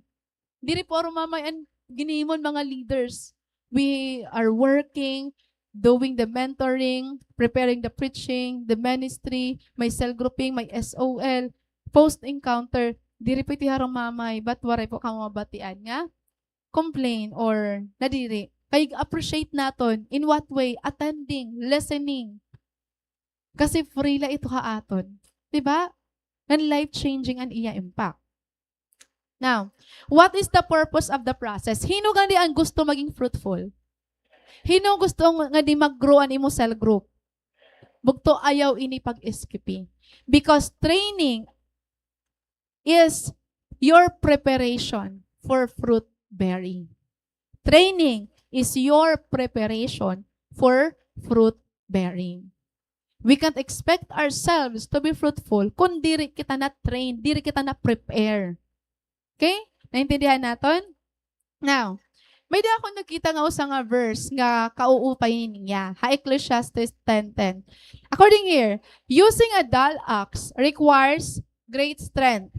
Diri puro mamay an ginhimo han mga leaders. We are working, doing the mentoring, preparing the preaching, the ministry, may cell grouping, may S O L, post encounter. Diri pwede harong mamay, but waray po kamo mabatian nga complain or nadiri. Kay appreciate naton in what way? Attending, listening. Kasi free la ito ha aton. Di ba? Ngan life-changing an iya impact. Now, what is the purpose of the process? Hin-o ngadi an gusto maging fruitful? Hin-o gusto ngadi mag-grow an imo cell group? Bugto, ayaw ini pag-iskipi. Because training is your preparation for fruit bearing. Training is your preparation for fruit bearing. We can't expect ourselves to be fruitful kon diri kita na-train, diri kita na-prepare. Okay? Naintindihan naton? Now, may-ada ako nakita nga usa nga verse nga kauupay niya, ha Ecclesiastes ten ten. According here, using a dull axe requires great strength.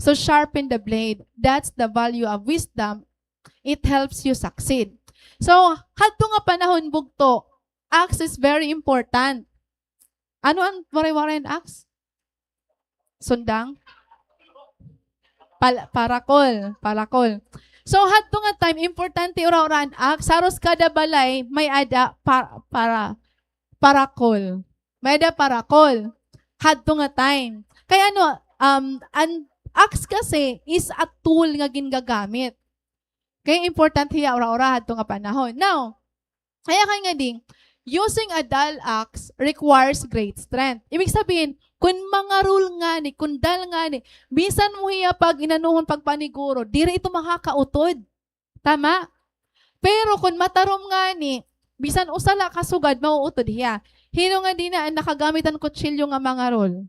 So sharpen the blade. That's the value of wisdom. It helps you succeed. So, hadto nga panahon, bugto, axe is very important. Ano an Waray-Waray an axe? Sundang? Pal-, parakol, parakol. So, hadto nga time, importante ura-ura an axe. Haros kada balay, may-ada pa-, para-, parakol. May-ada parakol. Hadto nga time. Kay ano, um, an axe kasi is a tool nga gingagamit. Kay importante hiya ura-ura hadto nga panahon. Now, kaya kay ngadi, using a dull axe requires great strength. Ibig sabihin, kun mangarol ngani, kun dull ngani, bisan mo hiya pag-inanuhon, pagpaniguro, diri ito makakautod. Tama? Pero kon matarom ngani, bisan usa la ka sugad, mauutod hiya. Hin-o nga dinhi an nakagamit han kutsilyo nga mangarol?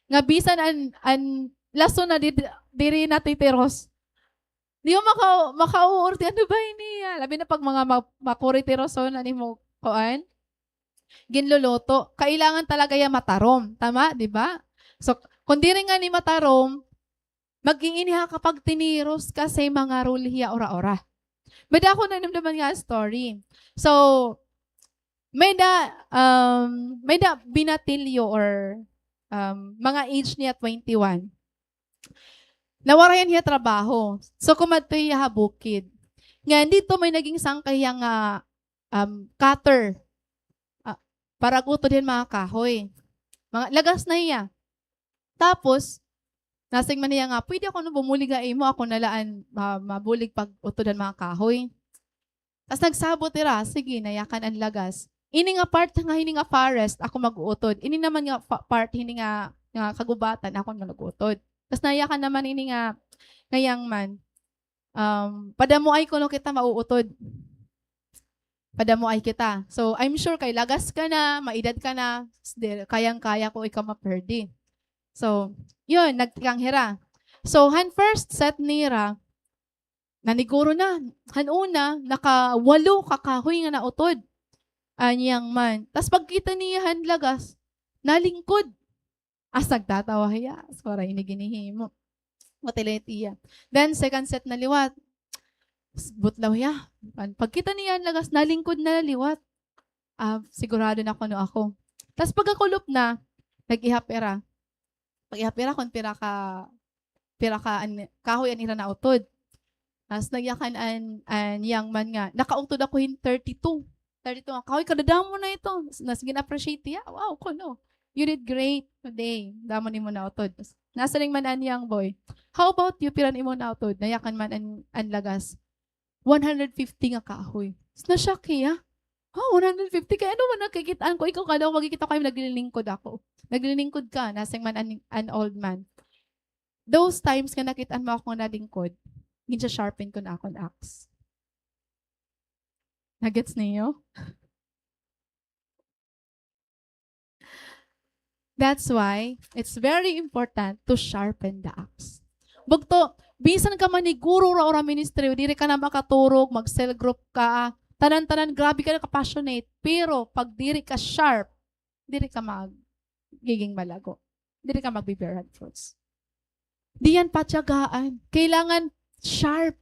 Nga bisan an, an lason na di-, diri natitiros. Di mo maka-, makauurti, ano ba ini, ah? Labi na pag mga ma-, makuritiroson an imo kuan, ginluluto. Kailangan talaga hiya matarom. Tama, di ba? So, kon diri ngani matarom, mag-iinhi ka pagtiniros kasi mangarol hiya ura-ura. May da ako nahinumduman nga story. So, may da, um, may da binatilyo or, um, mga age niya twenty-one. Nawarayan hiya trabaho. So, kumadto hiya ha bukid. Ngan didto may naging sangkay hiya nga, um, cutter. Ah, para gutod hin mga kahoy. Mga lagas na hiya. Tapos, nasiring man hiya nga, "Pwede ako, no, bumulig ha imo, ako na la an ma-, mabulig pag-utod han mga kahoy." Tas nagsabot hira, sige, nayakan an lagas. Ini nga part nga hini nga forest, ako mag-uutod. Ini naman nga fa-, part hini nga, nga kagubatan, ako mag-uutod. Tas nayakan naman ini nga, nga young man. Um, padamoay kuno kita mauutod. Padamoay kita. So, I'm sure kay lagas ka na, maedad ka na, s-, di-, kayang-kaya ko ikaw maperdi. So, yun, nagtikang hira. So, han first set nira, naniguro na. Han una, nakawalo ka kahoy nga nautod an young man. Tas pagkita niya han lagas, nalingkod. As nagtatawa hiya, as waray ini ginhihimo. Matilit iya. Then, second set na liwat. S-, butlaw hiya. An-, pagkita niya an lagas, nalingkod na liwat. Ah, sigurado na kuno ako. Tas pagkakulop na, nag-ihap hira. Pag-ihap hira kon pira ka, pira ka an-, kahoy an ira nautod. Tas nagyakan an, an young man nga, "Nakautod ako hin thirty-two. Thirty-two nga kahoy, kadadamo na ito." Nas gin-appreciate hiya, "Wow, kuno. You did great today. Damo nimo nautod." Nasiring man an young boy, "How about you? Pira an imo nautod?" Nayakan man an, an lagas, "One hundred fifty nga kahoy." Nas na-shock hiya. "Ha, one hundred fifty? Kay ano man nakikit-an ko ikaw, kada ako magkikita ko, naglilingkod ako." "Naglilingkod ka," nasiring man an, an old man. "Those times nga nakit-an mo ako nga nalingkod, ginsha-sharpen ko na akon axe." Nagets niyo? That's why it's very important to sharpen the axe. Bugto, bisan ka maniguro ra ura ministry, diri ka na makaturog, mag-cell group ka, tanan-tanan, grabe ka na ka-passionate, pero pag diri ka sharp, diri ka magiging malago. Diri ka magbe-bear fruits. Di yan patiyagaan. Kailangan sharp.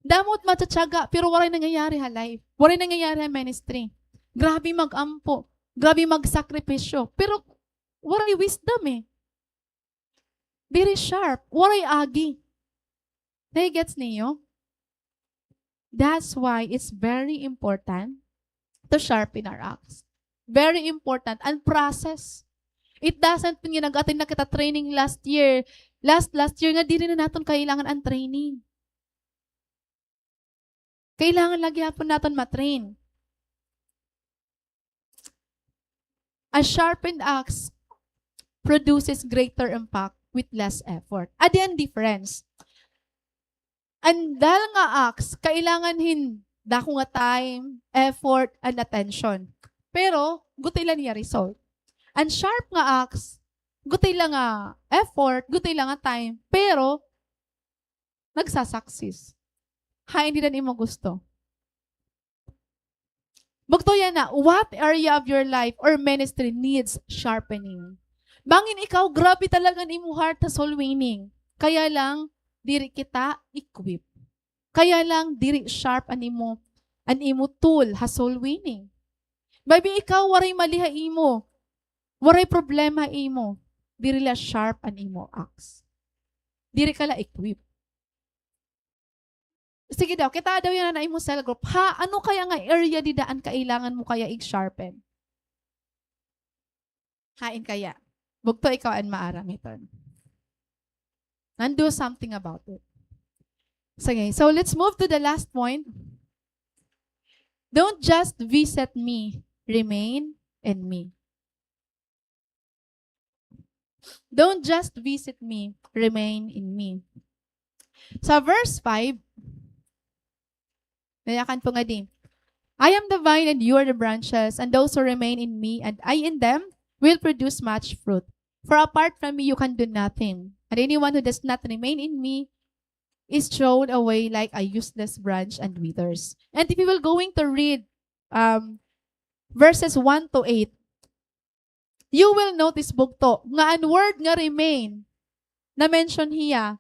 Damo it matitiyaga, pero waray nangyayari ha life. Waray nangyayari ha ministry. Grabe mag-ampo. Grabe magsakripisyo. Pero waray wisdom eh. Very sharp. Waray agi. Nagigets niyo? That's why it's very important to sharpen our axe. Very important. An process. It doesn't mean nga nag-attend na kita training last year. Last, last year nga diri na naton kailangan an training. Kailangan la gihapon naton ma-train. A sharpened axe produces greater impact with less effort. Adi an difference. An dull nga axe, kailangan hin dako nga time, effort, and attention. Pero, gutiay la niya result. An sharp nga axe, gutiay la nga effort, gutiay la nga time, pero, nagsa-success. Hain dida an imo gusto? Bugto yana, what area of your life or ministry needs sharpening? Bangin ikaw, grabe talaga an imo heart ha soul winning. Kaya lang, diri kita equip. Kaya lang, diri sharp an imo, an imo tool ha soul winning. Maybe ikaw, waray mali ha imo. Waray problema ha imo. Diri la sharp an imo axe. Diri ka la equip. Sige daw, kitaa daw yana an imo cell group. Ha, ano kaya nga area dida an kailangan mo kaya ig-sharpen? Hain kaya? Bugto ikaw an maaram hiton. And do something about it. Sige, so let's move to the last point. Don't just visit me, remain in me. Don't just visit me, remain in me. Sa verse five, Nayakan po ngadi. "I am the vine and you are the branches, and those who remain in me and I in them will produce much fruit. For apart from me, you can do nothing. And anyone who does not remain in me is thrown away like a useless branch and withers." And if you will going to read, um, verses one to eight, you will notice, bugto, nga an word nga remain, na-mention hiya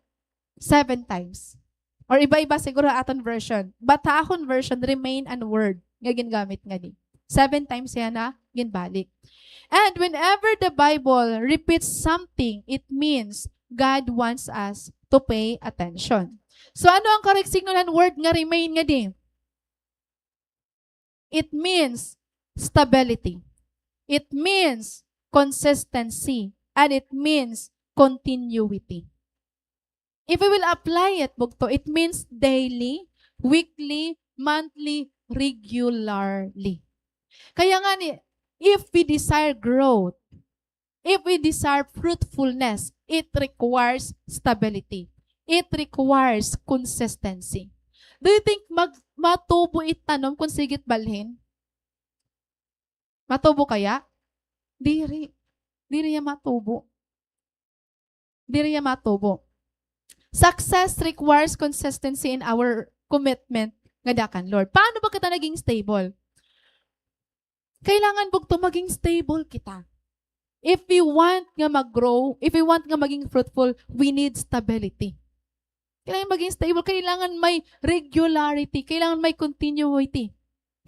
seven times. Or iba-iba siguro ha aton version. But ha akon version, remain an word nga gingamit ngadi. Seven times hiya na ginbalik. And whenever the Bible repeats something, it means God wants us to pay attention. So, ano an correct signal han word nga remain ngadi? It means stability. It means consistency. And it means continuity. If we will apply it, bugto, it means daily, weekly, monthly, regularly. Kaya ngani, if we desire growth, if we desire fruitfulness, it requires stability. It requires consistency. Do you think mag-, matubo it tanom kon sige it balhin? Matubo kaya? Diri. Diri hiya matubo. Diri hiya matubo. Success requires consistency in our commitment ngada kan Lord. Paano ba kita naging stable? Kailangan, bugto, maging stable kita. If we want nga mag-grow, if we want nga maging fruitful, we need stability. Kailangan maging stable, kailangan may regularity, kailangan may continuity,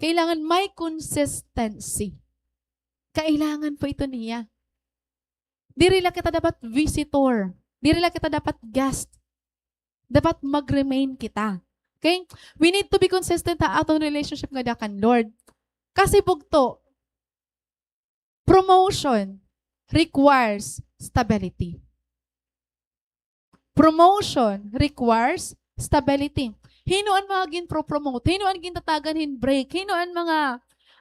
kailangan may consistency. Kailangan po ito niya. Diri la kita dapat visitor. Diri la kita dapat guest. Dapat mag-remain kita. Okay? We need to be consistent ha aton relationship ngada kan Lord. Kasi, bugto, promotion requires stability. Promotion requires stability. Hin-o an mga ginpro-promote? Hin-o an gintatagan hin break? Hin-o an mga,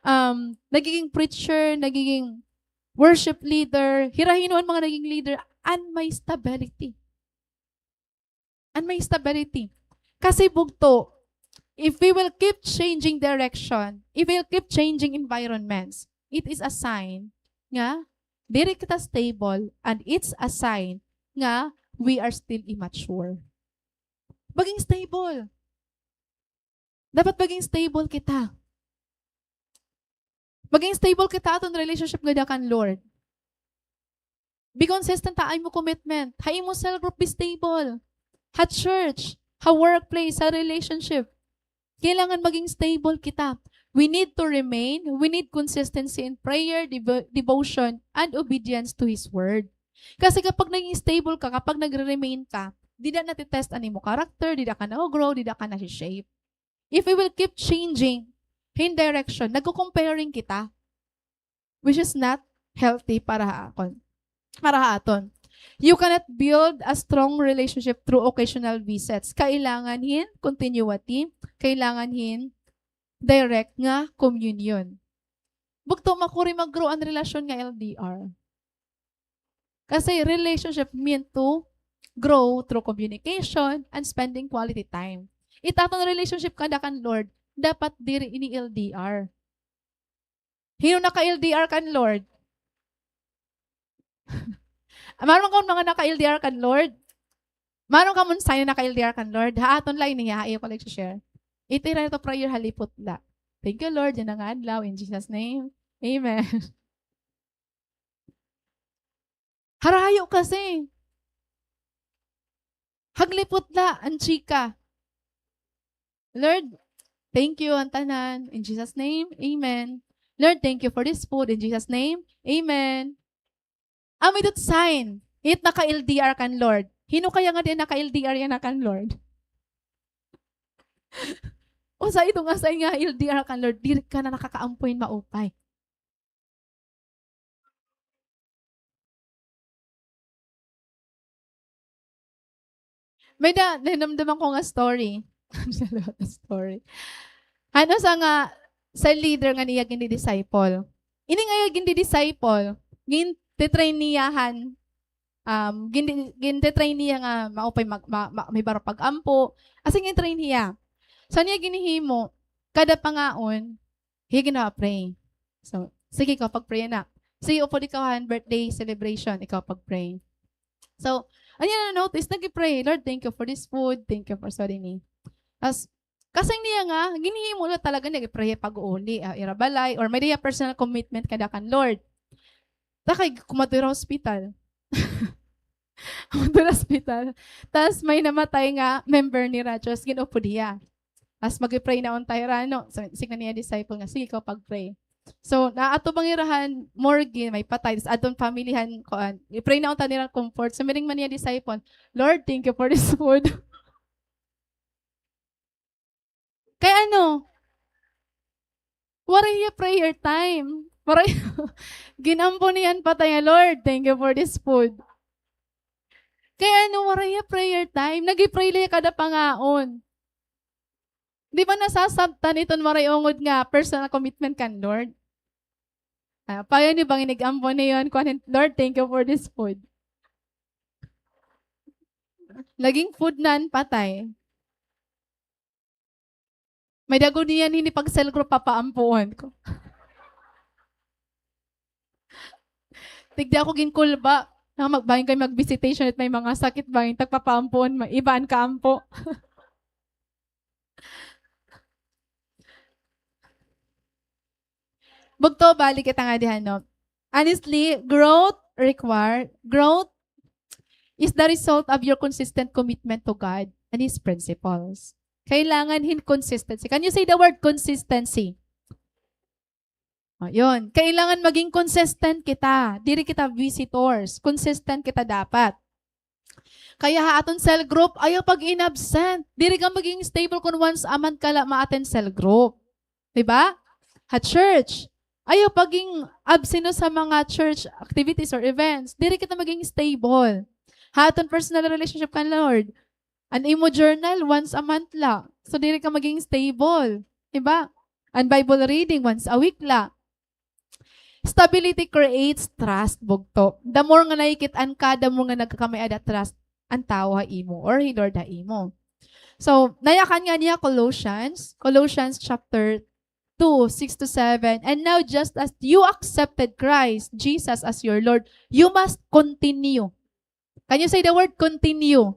um, nagiging preacher, nagiging worship leader? Hira hin-o an mga naging leader? An may stability. An may stability. Kasi, bugto, if we will keep changing direction, if we will keep changing environments, it is a sign nga diri kita stable, and it's a sign nga we are still immature. Maging stable. Dapat maging stable kita. Maging stable kita aton relationship ngada kan Lord. Be consistent ha imo commitment. Ha imo cell group, be stable. Ha church, ha workplace, ha relationship. Kailangan maging stable kita. We need to remain, we need consistency in prayer, devo-, devotion, and obedience to His Word. Kasi kapag naging stable ka, kapag nagre-remain ka, dida natitest an imo character, dida ka na-grow, dida ka na-shape. If we will keep changing hin direction, nagko-comparing kita, which is not healthy para ha akon, para ha aton. You cannot build a strong relationship through occasional visits. Kailangan hin continuity, kailangan hin direct nga communion. Bugto, makuri mag-grow an relasyon nga L D R. Kasi relationship meant to grow through communication and spending quality time. It aton relationship kada kan Lord, dapat diri ini L D R. Hin-o naka-L D R kan Lord? Maaram kamo mga naka-L D R kan Lord? Maaram kamo hin-o naka-L D R kan Lord? Ha aton la ini, ha, iyo ko la i-share. Ito ira ito prayer ha lipot la. Thank you, Lord, yana nga adlaw, in Jesus' name. Amen. Harayo kasi. Haglipot la an chika. Lord, thank you an tanan. In Jesus' name, amen. Lord, thank you for this food. In Jesus' name, amen. Amo ito it sign. It naka-L D R kan Lord. Hin-o kaya nga diri naka-L D R yana kan Lord? Usa ito nga sign nga L D R kan Lord, diri ka na nakakaampo hin maupay. May da, nahinumduman ko nga story. Story. Ano sa nga, sa leader nga niya gindi-disciple. Ini nga iya gindi-disciple, gintitrain niya han, um, gindi-, gintitrain niya nga maupay mag-, ma-, ma-, may baro pag-ampo. As in, gintrain niya. Sa niya ginhihimo, Kada pangaon, he gina-pray. So, sige, ikaw pag-pray na. Sige, upod ikaw han birthday celebration, ikaw pag-pray. So, an iya na-notice, nag-pray, "Lord, thank you for this food, thank you for," sorry ni. As, kasing niya nga, ginhimo la talaga, nag-pray pag-uli, ah, ira balay, or may-ada hiya personal commitment kada kan Lord. Ta kay kumadto hira hospital. Kumadto hira hospital. Tas may namatay nga member nira, tas gin-upod hiya. As mag-pray na unta hira, no? So, siring han iya disciple nga, "Sige, ikaw pag-pray." So, naatubang hira han morgue, may patay, tas adton family han, kuan, i-pray na unta nira comfort. So, siring man niya disciple, "Lord, thank you for this food." Kay ano, waray hiya prayer time. Waray, gin-ampo niya an patay nga, "Lord, thank you for this food." Kay ano, waray hiya prayer time. Nag-i-pray la hiya kada pangaon. Di ba nasasabtan iton waray ungod nga personal commitment kan Lord? Ah, pareho ni bangin nag-ampo niya an kuan, "Lord, thank you for this food." Laging food na an patay. May-ada gud niyan hini pag-cell group, papaampuon ko. Tigdi ako ginkulba. Na mag-, bangin kay mag-visitation it may mga sakit, bangin tagpapaampuon, ma-, iba an kaampo. Bugto, balik kita ngadi han, no? Honestly, growth require, growth is the result of your consistent commitment to God and His principles. Kailangan hin consistency. Can you say the word consistency? O, yun. Kailangan maging consistent kita. Diri kita visitors. Consistent kita dapat. Kaya ha aton cell group, ayaw pag-inabsent. Diri ka maging stable kon once a month ka la ma-attend cell group. Di ba? Ha church, ayaw paging absent ha mga church activities or events. Diri kita maging stable. Ha aton personal relationship kan Lord, an imo journal, once a month la. So, diri ka maging stable. Di ba? An Bible reading, once a week la. Stability creates trust, bugto. The more nga nakikit-an ka, the more nga nagkakamay-ada trust an tawo ha imo or hi Lord ha imo. So, nayakan ngani ha Colossians, Colossians chapter two, six to seven, "And now, just as you accepted Christ Jesus as your Lord, you must continue." Can you say the word continue?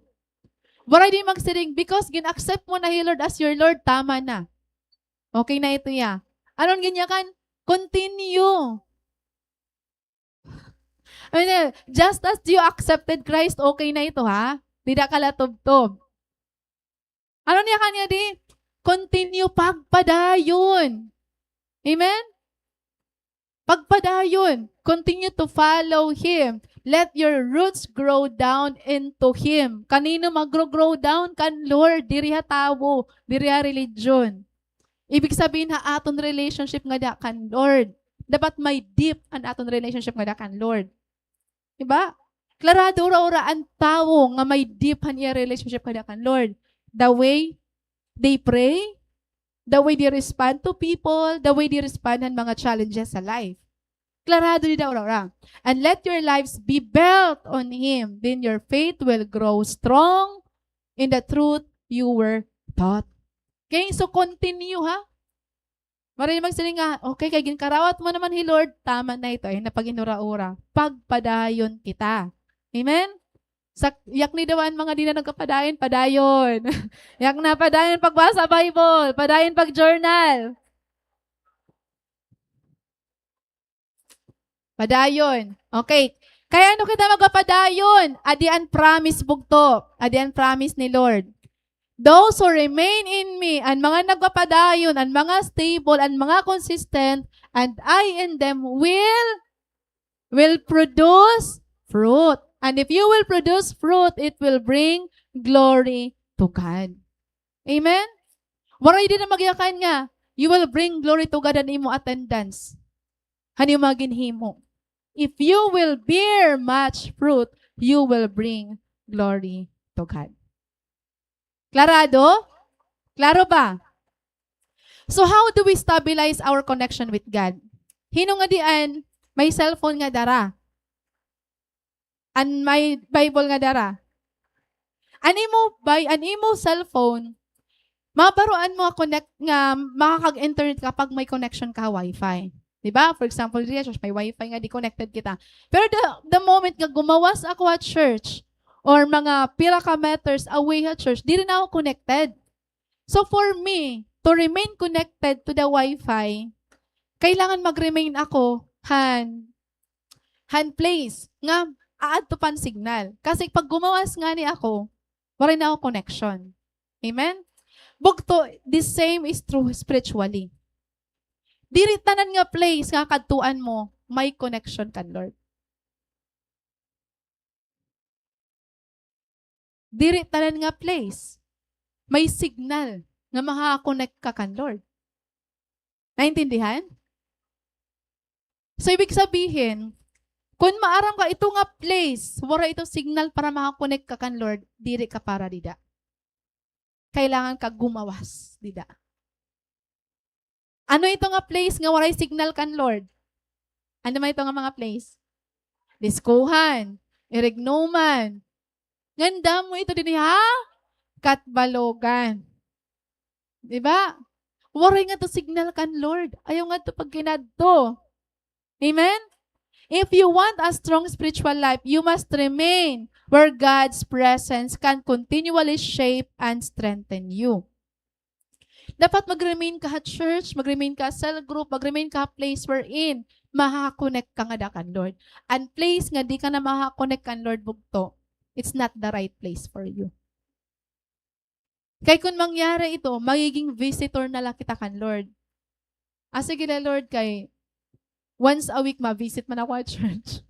Waray di magsiring, because gin-accept mo na hi Lord as your Lord, tama na. Okay na ito ya. Ano an ginyakan? Continue. Ano na, just as you accepted Christ, okay na ito, ha? Dida ka la tubtob. Ano niya kanya di? Continue, pagpadayon. Amen? Pagpadayon. Continue to follow Him. Let your roots grow down into Him. Kanino magro-grow down? Kan Lord. Diri ha tawo. Diri ha religion. Ibig sabihin ha aton relationship ngada kan Lord. Dapat may deep an aton relationship ngada kan Lord. Di ba? Klarado ura-ura an tawo nga may deep han iya relationship ngada kan Lord. The way they pray, the way they respond to people, the way they respond han mga challenges sa life. Klarado dida ura-ura. "And let your lives be built on Him. Then your faith will grow strong in the truth you were taught." Okay, so continue, ha? Waray magsiring nga, "Okay, kay ginkarawat mo naman hi Lord, tama na ito, ayaw na pagin-ura-ura." Pagpadayon kita. Amen? Sa, yakni daw an mga dida nagkapadayon, padayon. Yakna, padayon pagbasa Bible, padayon pag-journal. Padayon. Okay. Kay ano kita magpapadayon? Adi an promise, bugto. Adi an promise ni Lord. "Those who remain in me," an mga nagpapadayon, an mga stable, an mga consistent, "and I in them will, will produce fruit. And if you will produce fruit, it will bring glory to God." Amen? Waray dida magyakan nga, you will bring glory to God han imo attendance. Han imo mga ginhimo. If you will bear much fruit, you will bring glory to God. Klarado? Klaro ba? So how do we stabilize our connection with God? Hin-o ngadi an may cellphone nga dara? An may Bible nga dara? An imo Bi-, an imo cellphone, Mabaruan mo nga connect, nga makakag-internet ka pag may connection ka ha wifi. Di ba? For example, diri ha church, may wifi nga di connected kita. Pero the, the moment nga gumawas ako ha church, or mga pira ka meters away ha church, diri na ako connected. So for me, to remain connected to the wifi, kailangan mag-remain ako han, han place nga aadto pa an signal. Kasi pag gumawas ngani ako, waray na ako connection. Amen? Bugto, the same is true spiritually. Diri tanan nga place nga kadtuan mo, may connection kan Lord. Diri tanan nga place, may signal nga maka-connect ka kan Lord. Naintindihan? So, ibig sabihin, kun maaram ka ito nga place, wara ito signal para maka-connect ka kan Lord, diri ka para dida. Kailangan ka gumawas dida. Ano ito nga place nga waray signal kan Lord? Ano man ito nga mga place? Diskohan, irignoman. Ngan damo ito dinhi ha Catbalogan. Di ba? Waray ngadto signal kan Lord. Ayaw ngadto pagkadto. Amen? If you want a strong spiritual life, you must remain where God's presence can continually shape and strengthen you. Dapat mag-remain ka ha church, mag-remain ka ha cell group, mag-remain ka ha place wherein maha-connect ka ngada kan Lord. An place nga di ka na maha-connect kan Lord, bugto, it's not the right place for you. Kay kun mangyari ito, magiging visitor na la kita kan Lord. Ah, sige la, Lord, kay once a week ma-visit man ako ha church.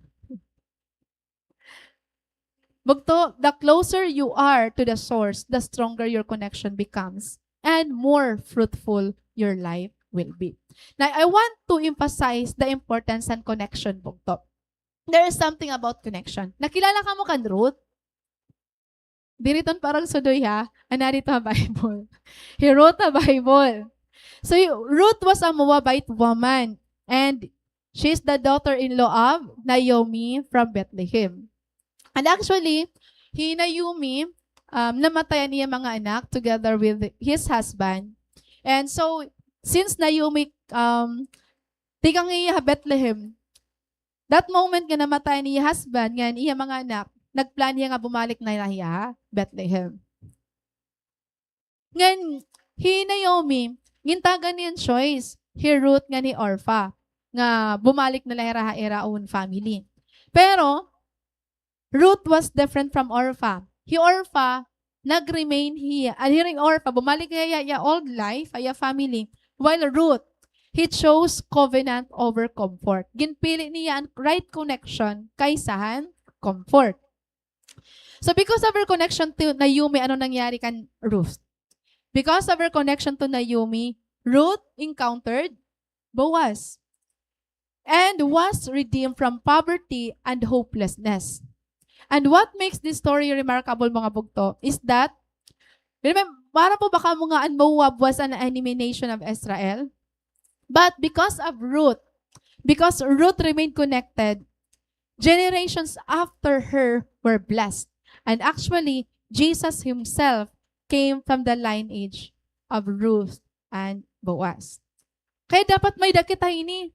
Bugto, the closer you are to the source, the stronger your connection becomes and more fruitful your life will be. Now, I want to emphasize the importance han connection, bugto. There is something about connection. Nakilala kamo kan Ruth? Diri iton parang sudoy, ha? An nari ito ha Bible. Hi Ruth ha Bible. So, y-, Ruth was a Moabite woman, and she is the daughter-in-law of Naomi from Bethlehem. And actually, hi Naomi, um, namatay an iya mga anak together with his husband. And so, since Naomi, um, tikang hiya ha Bethlehem, that moment nga namatay an iya husband, ngan iya mga anak, nagplan hiya nga bumalik na la hiya ha Bethlehem. Ngan, hi Naomi, gintagan niya hin choice, hi Ruth ngan hi Orpah, nga bumalik na la hira ha ira own family. Pero, Ruth was different from Orpah. Hi Orpah, nag-remain hiya, ah, hi Orpah, bumalik hiya ha iya old life, ha iya family. While Ruth, he chose covenant over comfort. Ginpili niya an right connection kaysa han comfort. So because of her connection to Naomi, ano nangyari kan Ruth? Because of her connection to Naomi, Ruth encountered Boaz and was redeemed from poverty and hopelessness. And what makes this story remarkable, mga bugto, is that, remem-, maaram po ba kamo nga an Moab was an enemy nation of Israel? But because of Ruth, because Ruth remained connected, generations after her were blessed. And actually, Jesus himself came from the lineage of Ruth and Boaz. Kaya dapat may-ada kita ini.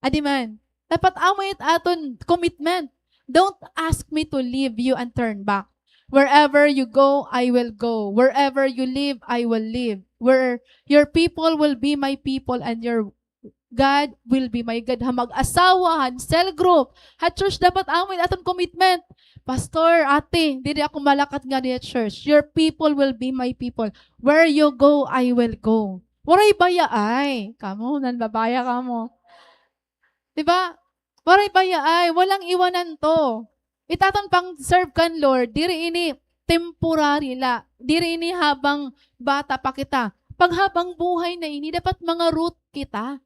Adi man, dapat amo it aton commitment. "Don't ask me to leave you and turn back. Wherever you go, I will go. Wherever you live, I will live. Where your people will be my people and your God will be my God." Ha mag-asawa, han cell group, ha church, dapat amo it aton commitment. "Pastor, ate, diri ako malakat ngadi ha church. Your people will be my people. Where you go, I will go." Waray baya ay. Kamo, nanbabaya kamo. Di ba? Waray baya ay. Walang iwanan to. It aton pang-serve kan Lord, diri ini temporary la. Diri ini habang bata pa kita. Paghabang buhay na ini, dapat mga Ruth kita.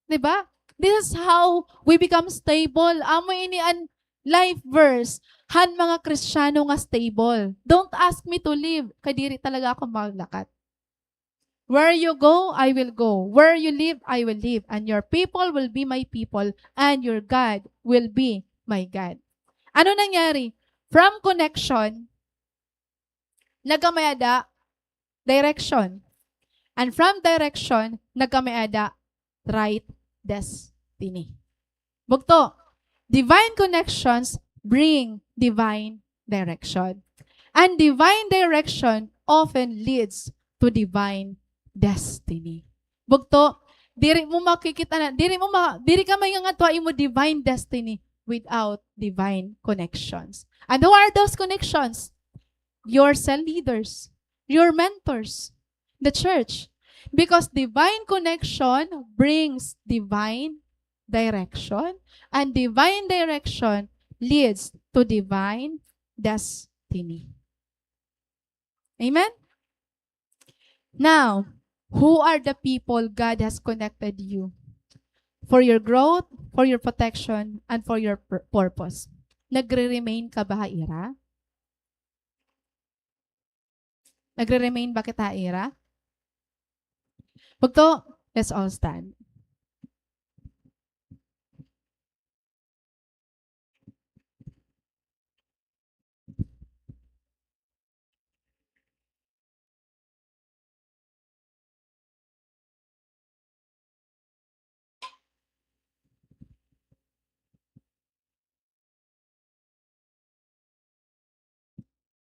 Di ba? This is how we become stable. Amo ini an life verse han mga Kristiyano nga stable. "Don't ask me to leave." Kay diri talaga ako maglakat. "Where you go, I will go. Where you live, I will live. And your people will be my people, and your God will be my God." Ano nangyari? From connection, nagkamay-ada, direction. And from direction, nagkamay-ada right destiny. Bugto, divine connections bring divine direction. And divine direction often leads to divine destiny. Bugto, diri mo makikita na, diri mo ma-, diri ka mangangadto ha imo divine destiny without divine connections. And who are those connections? Your cell leaders, your mentors, the church. Because divine connection brings divine direction, and divine direction leads to divine destiny. Amen? Now, who are the people God has connected you for your growth, for your protection, and for your pur-, purpose? Nagre-remain ka ba ha ira? Nagre-remain ba kita ha ira? Bugto, let's all stand.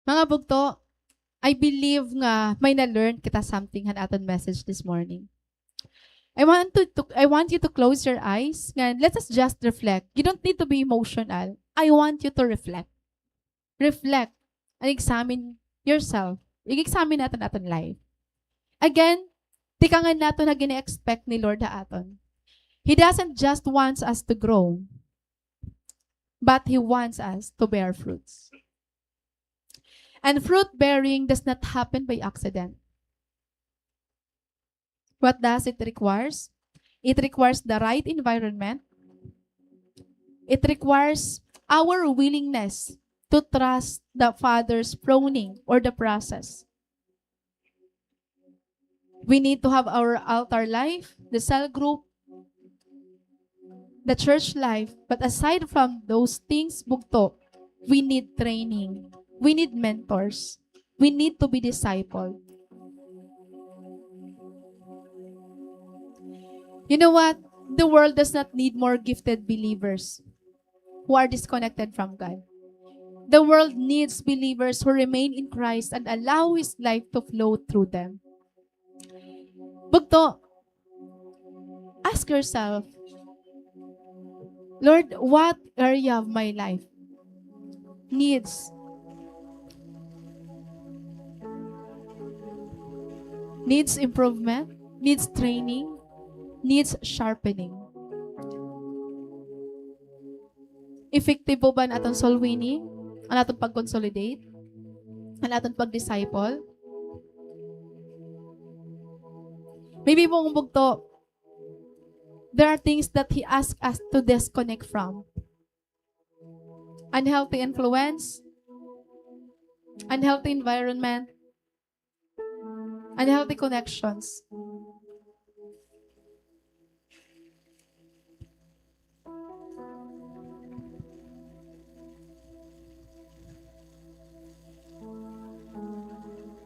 Mga bugto, I believe nga may na-learn kita something han aton message this morning. I want to, to, I want you to close your eyes. Ngan, let us just reflect. You don't need to be emotional. I want you to reflect. Reflect and examine yourself. Ig-examine naton aton life. Again, tikangan naton ha gini-expect ni Lord ha aton. He doesn't just wants us to grow, but He wants us to bear fruits. And fruit bearing does not happen by accident. What does it requires? It requires the right environment. It requires our willingness to trust the Father's pruning or the process. We need to have our altar life, the cell group, the church life. But aside from those things, bugto, we need training. We need mentors. We need to be discipled. You know what? The world does not need more gifted believers who are disconnected from God. The world needs believers who remain in Christ and allow His life to flow through them. Bugto, ask yourself, "Lord, what area of my life needs, needs improvement, needs training, needs sharpening?" Epektibo ba an aton soul winning, an aton pag-consolidate, an aton pag-disciple? Maybe mo, bugto, there are things that He asked us to disconnect from. Unhealthy influence, unhealthy environment, unhealthy connections.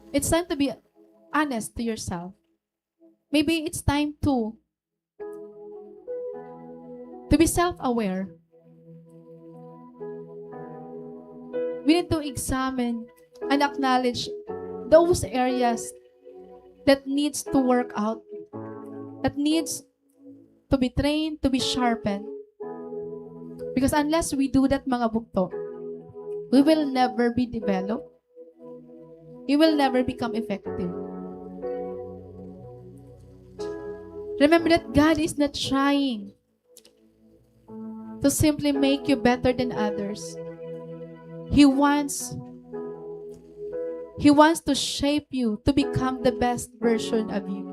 It's time to be honest to yourself. Maybe it's time to to be self-aware. We need to examine and acknowledge those areas that needs to work out, that needs to be trained, to be sharpened. Because unless we do that, mga bugto, we will never be developed. You will never become effective. Remember that God is not trying to simply make you better than others. He wants, He wants to shape you to become the best version of you.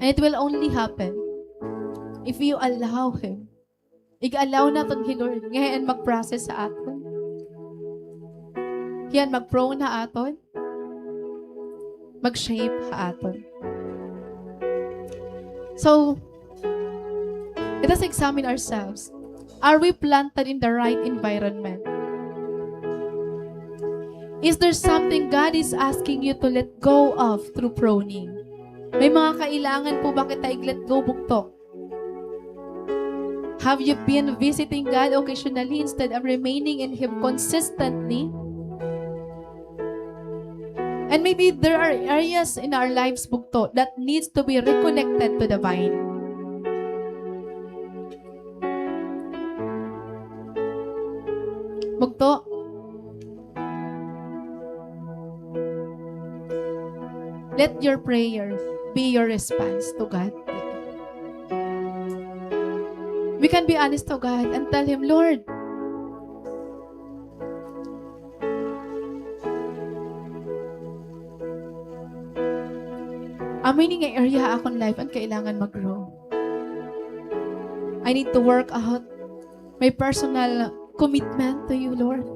And it will only happen if you allow Him. Ig-allow naton hi Lord nga hiya an mag-process ha aton. Hiya an mag-prune ha aton. Mag-shape ha aton. So, let us examine ourselves. Are we planted in the right environment? Is there something God is asking you to let go of through pruning? May mga kailangan po ba kita ig-let go, bugto? Have you been visiting God occasionally instead of remaining in Him consistently? And maybe there are areas in our lives, bugto, that needs to be reconnected to the vine. Bugto, let your prayer be your response to God. We can be honest to God and tell Him, "Lord, amo ini nga area ha akon life an kailangan mag-grow. I need to work out my personal commitment to you, Lord.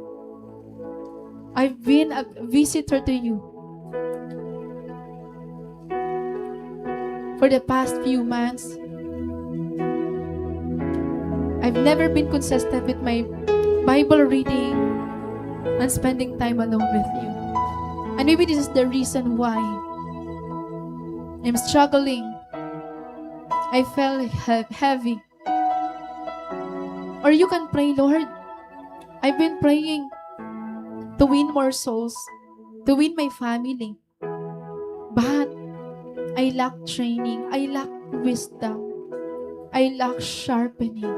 I've been a visitor to you for the past few months. I've never been consistent with my Bible reading and spending time alone with you. And maybe this is the reason why I'm struggling. I feel he-, heavy." Or you can pray, "Lord, I've been praying to win more souls, to win my family. But I lack training, I lack wisdom, I lack sharpening.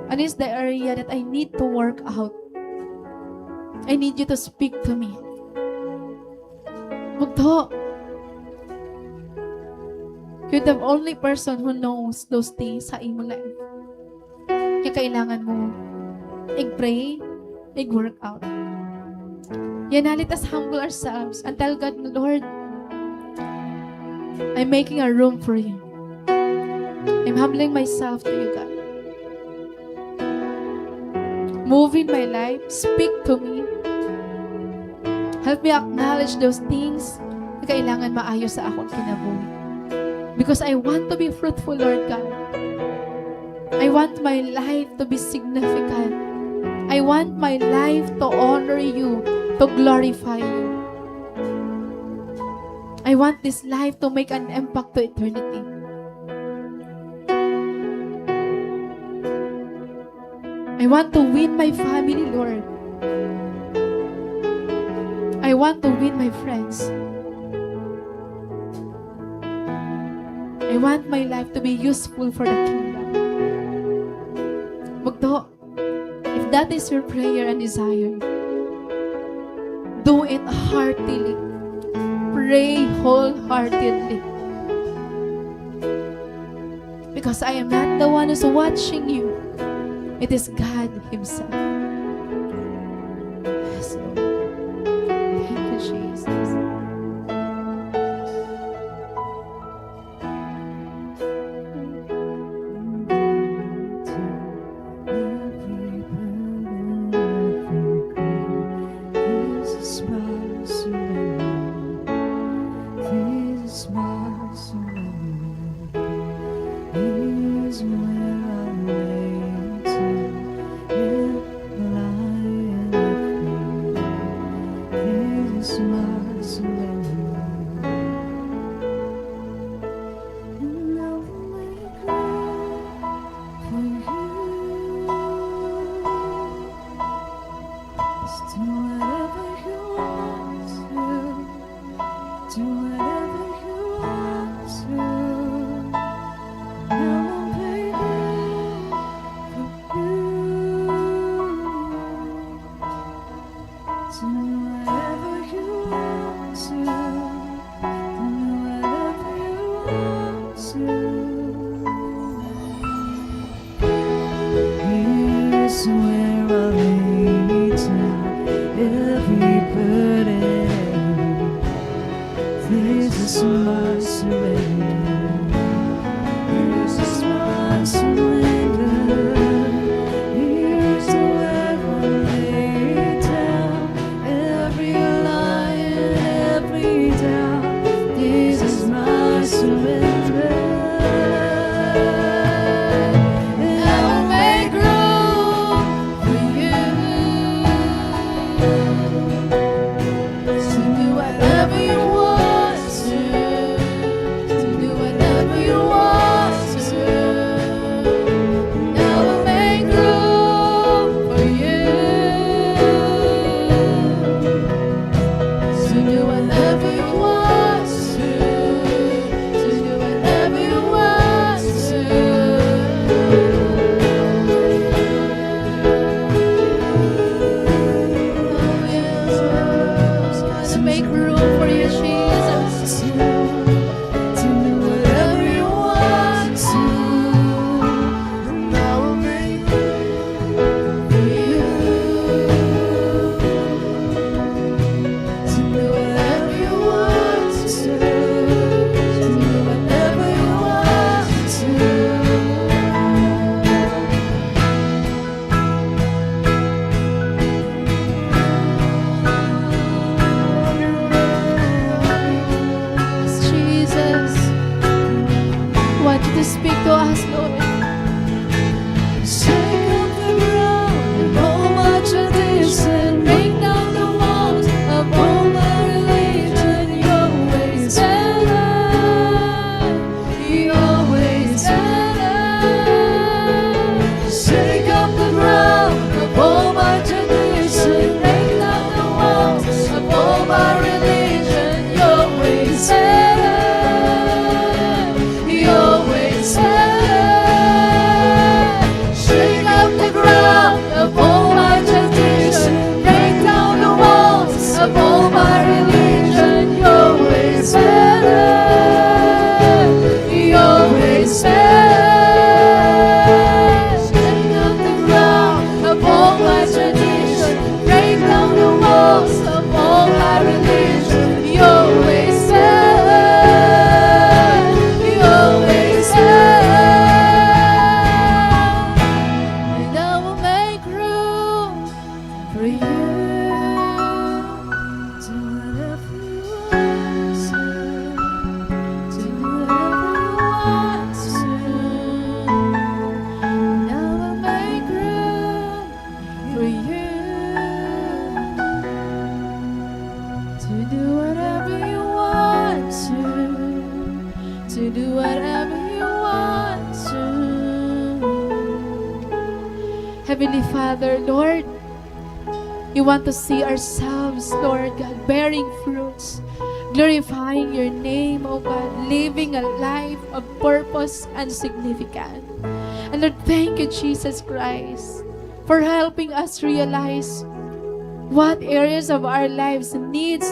And it's the area that I need to work out. I need you to speak to me." Bugto. You're the only person who knows those things ha imo life. Kaya kailangan mo ig-pray, ig-workout. Yana, let us humble ourselves and tell God, "Lord, I'm making a room for you. I'm humbling myself to you, God. Move in my life, speak to me. Help me acknowledge those things na kailangan maayo sa akon kinabuhi. Because I want to be fruitful, Lord God. I want my life to be significant. I want my life to honor you, to glorify you. I want this life to make an impact to eternity. I want to win my family, Lord. I want to win my friends. I want my life to be useful for the kingdom." Bugto, if that is your prayer and desire, do it heartily. Pray wholeheartedly. Because I am not the one who's watching you. It is God Himself. Yes, Lord. Thank you, Jesus. Heavenly Father, Lord, we want to see ourselves, Lord God, bearing fruits, glorifying your name, O God, living a life of purpose and significance. And Lord, thank you, Jesus Christ, for helping us realize what areas of our lives needs,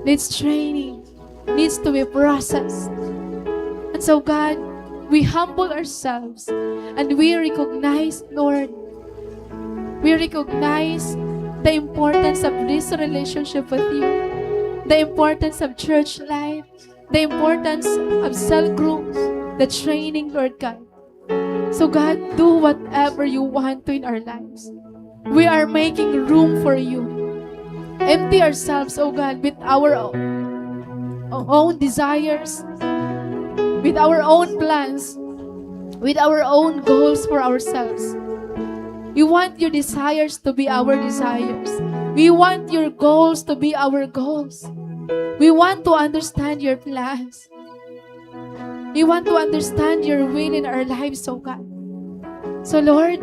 needs training, needs to be processed. And so, God, we humble ourselves and we recognize, Lord, we recognize the importance of this relationship with you, the importance of church life, the importance of cell groups, the training, Lord God. So God, do whatever you want to in our lives. We are making room for you. Empty ourselves, O God, with our o-, own desires, with our own plans, with our own goals for ourselves. We want your desires to be our desires. We want your goals to be our goals. We want to understand your plans. We want to understand your will in our lives, O God. So, Lord,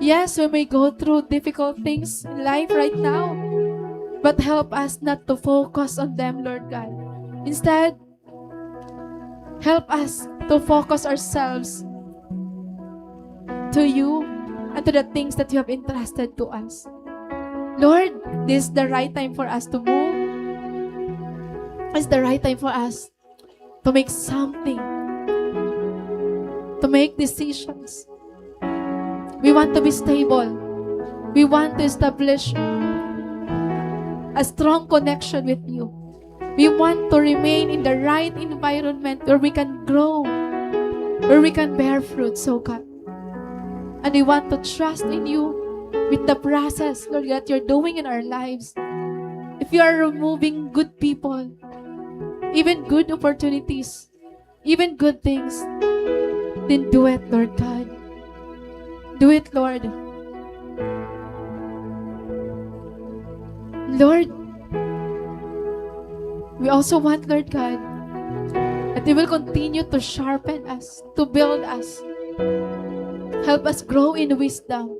yes, we may go through difficult things in life right now, but help us not to focus on them, Lord God. Instead, help us to focus ourselves to you and to the things that you have entrusted to us. Lord, this is the right time for us to move. It's the right time for us to make something, to make decisions. We want to be stable. We want to establish a strong connection with you. We want to remain in the right environment where we can grow, where we can bear fruits, O God. And we want to trust in you with the process, Lord, that you're doing in our lives. If you are removing good people, even good opportunities, even good things, then do it, Lord God. Do it, Lord. Lord, we also want, Lord God, that you will continue to sharpen us, to build us. Help us grow in wisdom.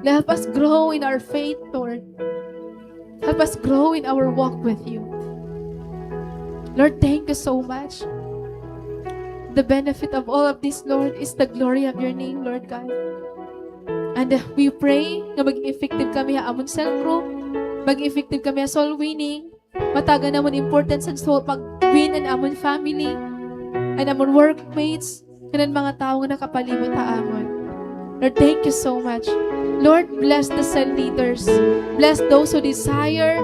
Help us grow in our faith, Lord. Help us grow in our walk with you. Lord, thank you so much. The benefit of all of this, Lord, is the glory of your name, Lord God. And, uh, we pray nga maging effective kami ha amon cell group, maging effective kami ha soul winning, matagan namon importance han soul pag-win an amon family, an amon workmates, ngan an mga tawo nga nakapalibot ha amon. Lord, thank you so much. Lord, bless the cell leaders. Bless those who desire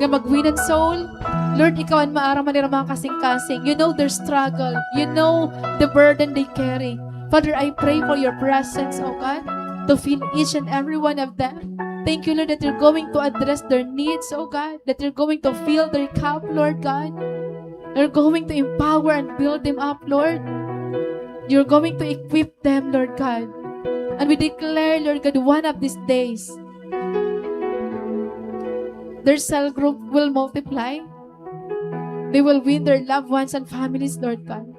nga mag-win an soul. Lord, ikaw an maaram han ira mga kasingkasing. You know their struggle. You know the burden they carry. Father, I pray for your presence, O God, to fill each and every one of them. Thank you, Lord, that you're going to address their needs, O God, that you're going to fill their cup, Lord God. You're going to empower and build them up, Lord. You're going to equip them, Lord God. And we declare, Lord God, one of these days, their cell group will multiply. They will win their loved ones and families, Lord God.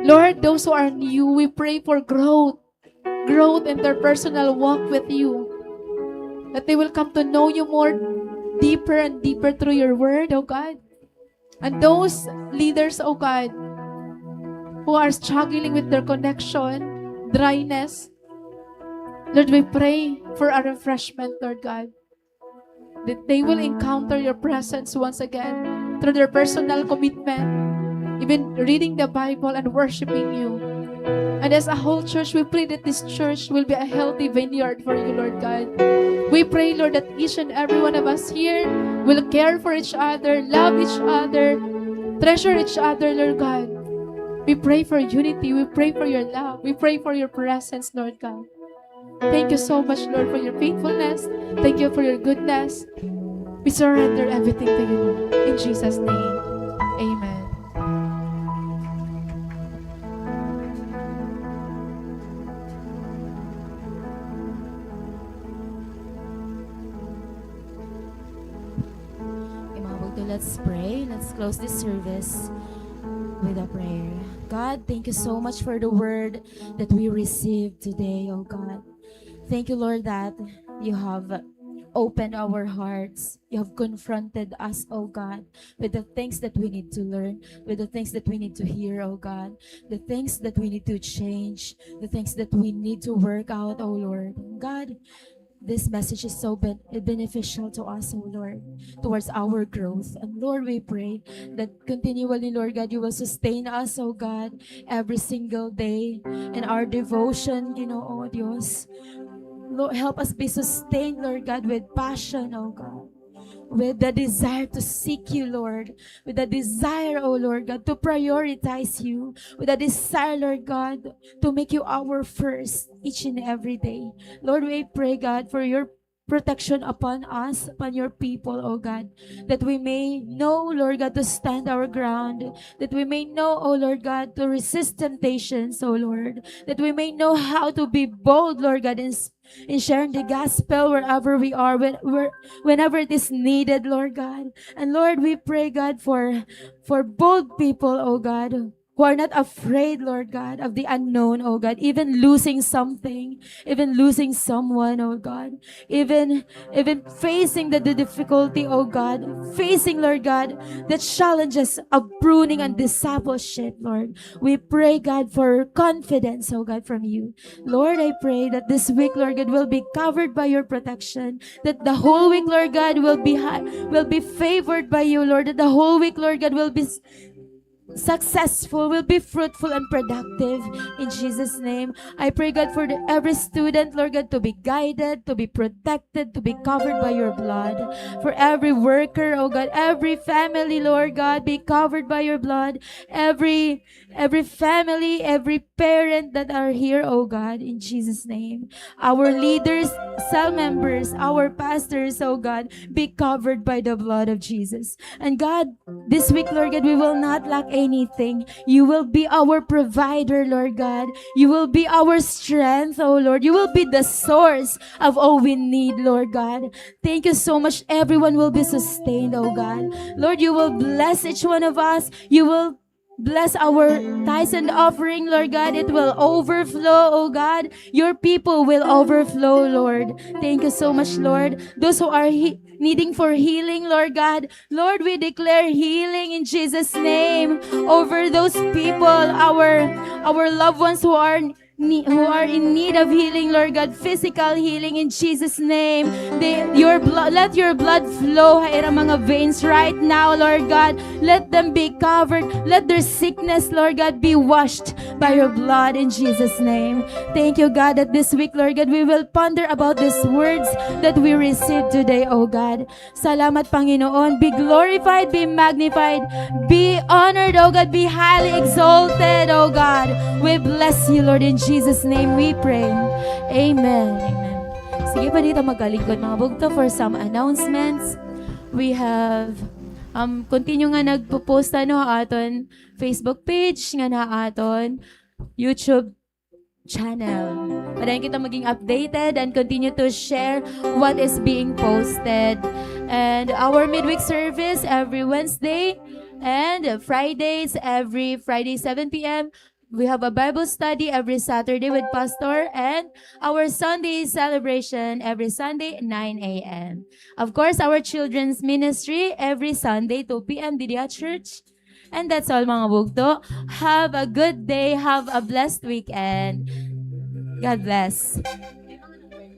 Lord, those who are new, we pray for growth, growth in their personal walk with you, that they will come to know you more deeper and deeper through your word, O God. And those leaders, O God, who are struggling with their connection, dryness, Lord, we pray for a refreshment, Lord God, that they will encounter your presence once again through their personal commitment, even reading the Bible and worshiping you. And as a whole church, we pray that this church will be a healthy vineyard for you, Lord God. We pray, Lord, that each and every one of us here will care for each other, love each other, treasure each other, Lord God. We pray for unity. We pray for your love. We pray for your presence, Lord God. Thank you so much, Lord, for your faithfulness. Thank you for your goodness. We surrender everything to you, Lord. In Jesus' name, amen. Okay, mga bugto, let's pray. Let's close this service. With a prayer. God, thank you so much for the word that we received today, oh God. Thank you, Lord, that you have opened our hearts. You have confronted us, oh God, with the things that we need to learn, with the things that we need to hear, oh God, the things that we need to change, the things that we need to work out, oh Lord. God, this message is so ben- beneficial to us, oh Lord, towards our growth. And Lord, we pray that continually, Lord God, you will sustain us, oh God, every single day in our devotion, Ginoo Diyos. Lord, help us be sustained, Lord God, with passion, oh God, with the desire to seek you, Lord, with the desire, oh Lord God, to prioritize you, with the desire, Lord God, to make you our first each and every day. Lord, we pray, God, for your protection upon us, upon your people, oh God, that we may know, Lord God, to stand our ground, that we may know, oh Lord God, to resist temptations, oh Lord, that we may know how to be bold, Lord God, in, s- in sharing the gospel wherever we are, when, where, whenever it is needed, Lord God. And Lord, we pray, God, for, for bold people, oh God, who are not afraid, Lord God, of the unknown, oh God, even losing something, even losing someone, oh God, even, even facing the, the difficulty, oh God, facing, Lord God, the challenges of pruning and discipleship, Lord. We pray, God, for confidence, oh God, from you. Lord, I pray that this week, Lord God, will be covered by your protection, that the whole week, Lord God, will be hi- will be favored by you, Lord, that the whole week, Lord God, will be s- successful, will be fruitful and productive. In Jesus' name, I pray, God, for the, every student, Lord God, to be guided, to be protected, to be covered by your blood. For every worker, oh God, every family, Lord God, be covered by your blood. Every, every family, every parent that are here, oh God, in Jesus' name. Our leaders, cell members, our pastors, oh God, be covered by the blood of Jesus. And God, this week, Lord God, we will not lack anything. You will be our provider, Lord God. You will be our strength, oh Lord. You will be the source of all we need, Lord God. Thank you so much. Everyone will be sustained, oh God. Lord, you will bless each one of us. You will bless our tithes and offering, Lord God. It will overflow, oh God. Your people will overflow, Lord. Thank you so much, Lord. Those who are he- needing for healing, Lord God, Lord, we declare healing in Jesus' name over those people, our, our loved ones who are ne- who are in need of healing, Lord God, physical healing in Jesus' name. They, your blood, let your blood flow ha ira mga veins right now, Lord God. Let them be covered. Let their sickness, Lord God, be washed by your blood in Jesus' name. Thank you, God, that this week, Lord God, we will ponder about these words that we received today, oh God. Salamat, Panginoon. Be glorified, be magnified, be honored, oh God, be highly exalted, oh God. We bless you, Lord. In Jesus' name we pray. Amen. Amen. Sige pa dito, magalingkod, mga bugto, for some announcements. We have, um, continue nga nagpo-post, ano, ha aton Facebook page, nga na aton YouTube channel. Padayon kita maging updated and continue to share what is being posted. And our midweek service every Wednesday and Fridays, every Friday, seven p.m. We have a Bible study every Saturday with Pastor and our Sunday celebration every Sunday, nine a.m. Of course, our children's ministry every Sunday, two p.m. didi ha church. And that's all, mga bugto. Have a good day. Have a blessed weekend. God bless.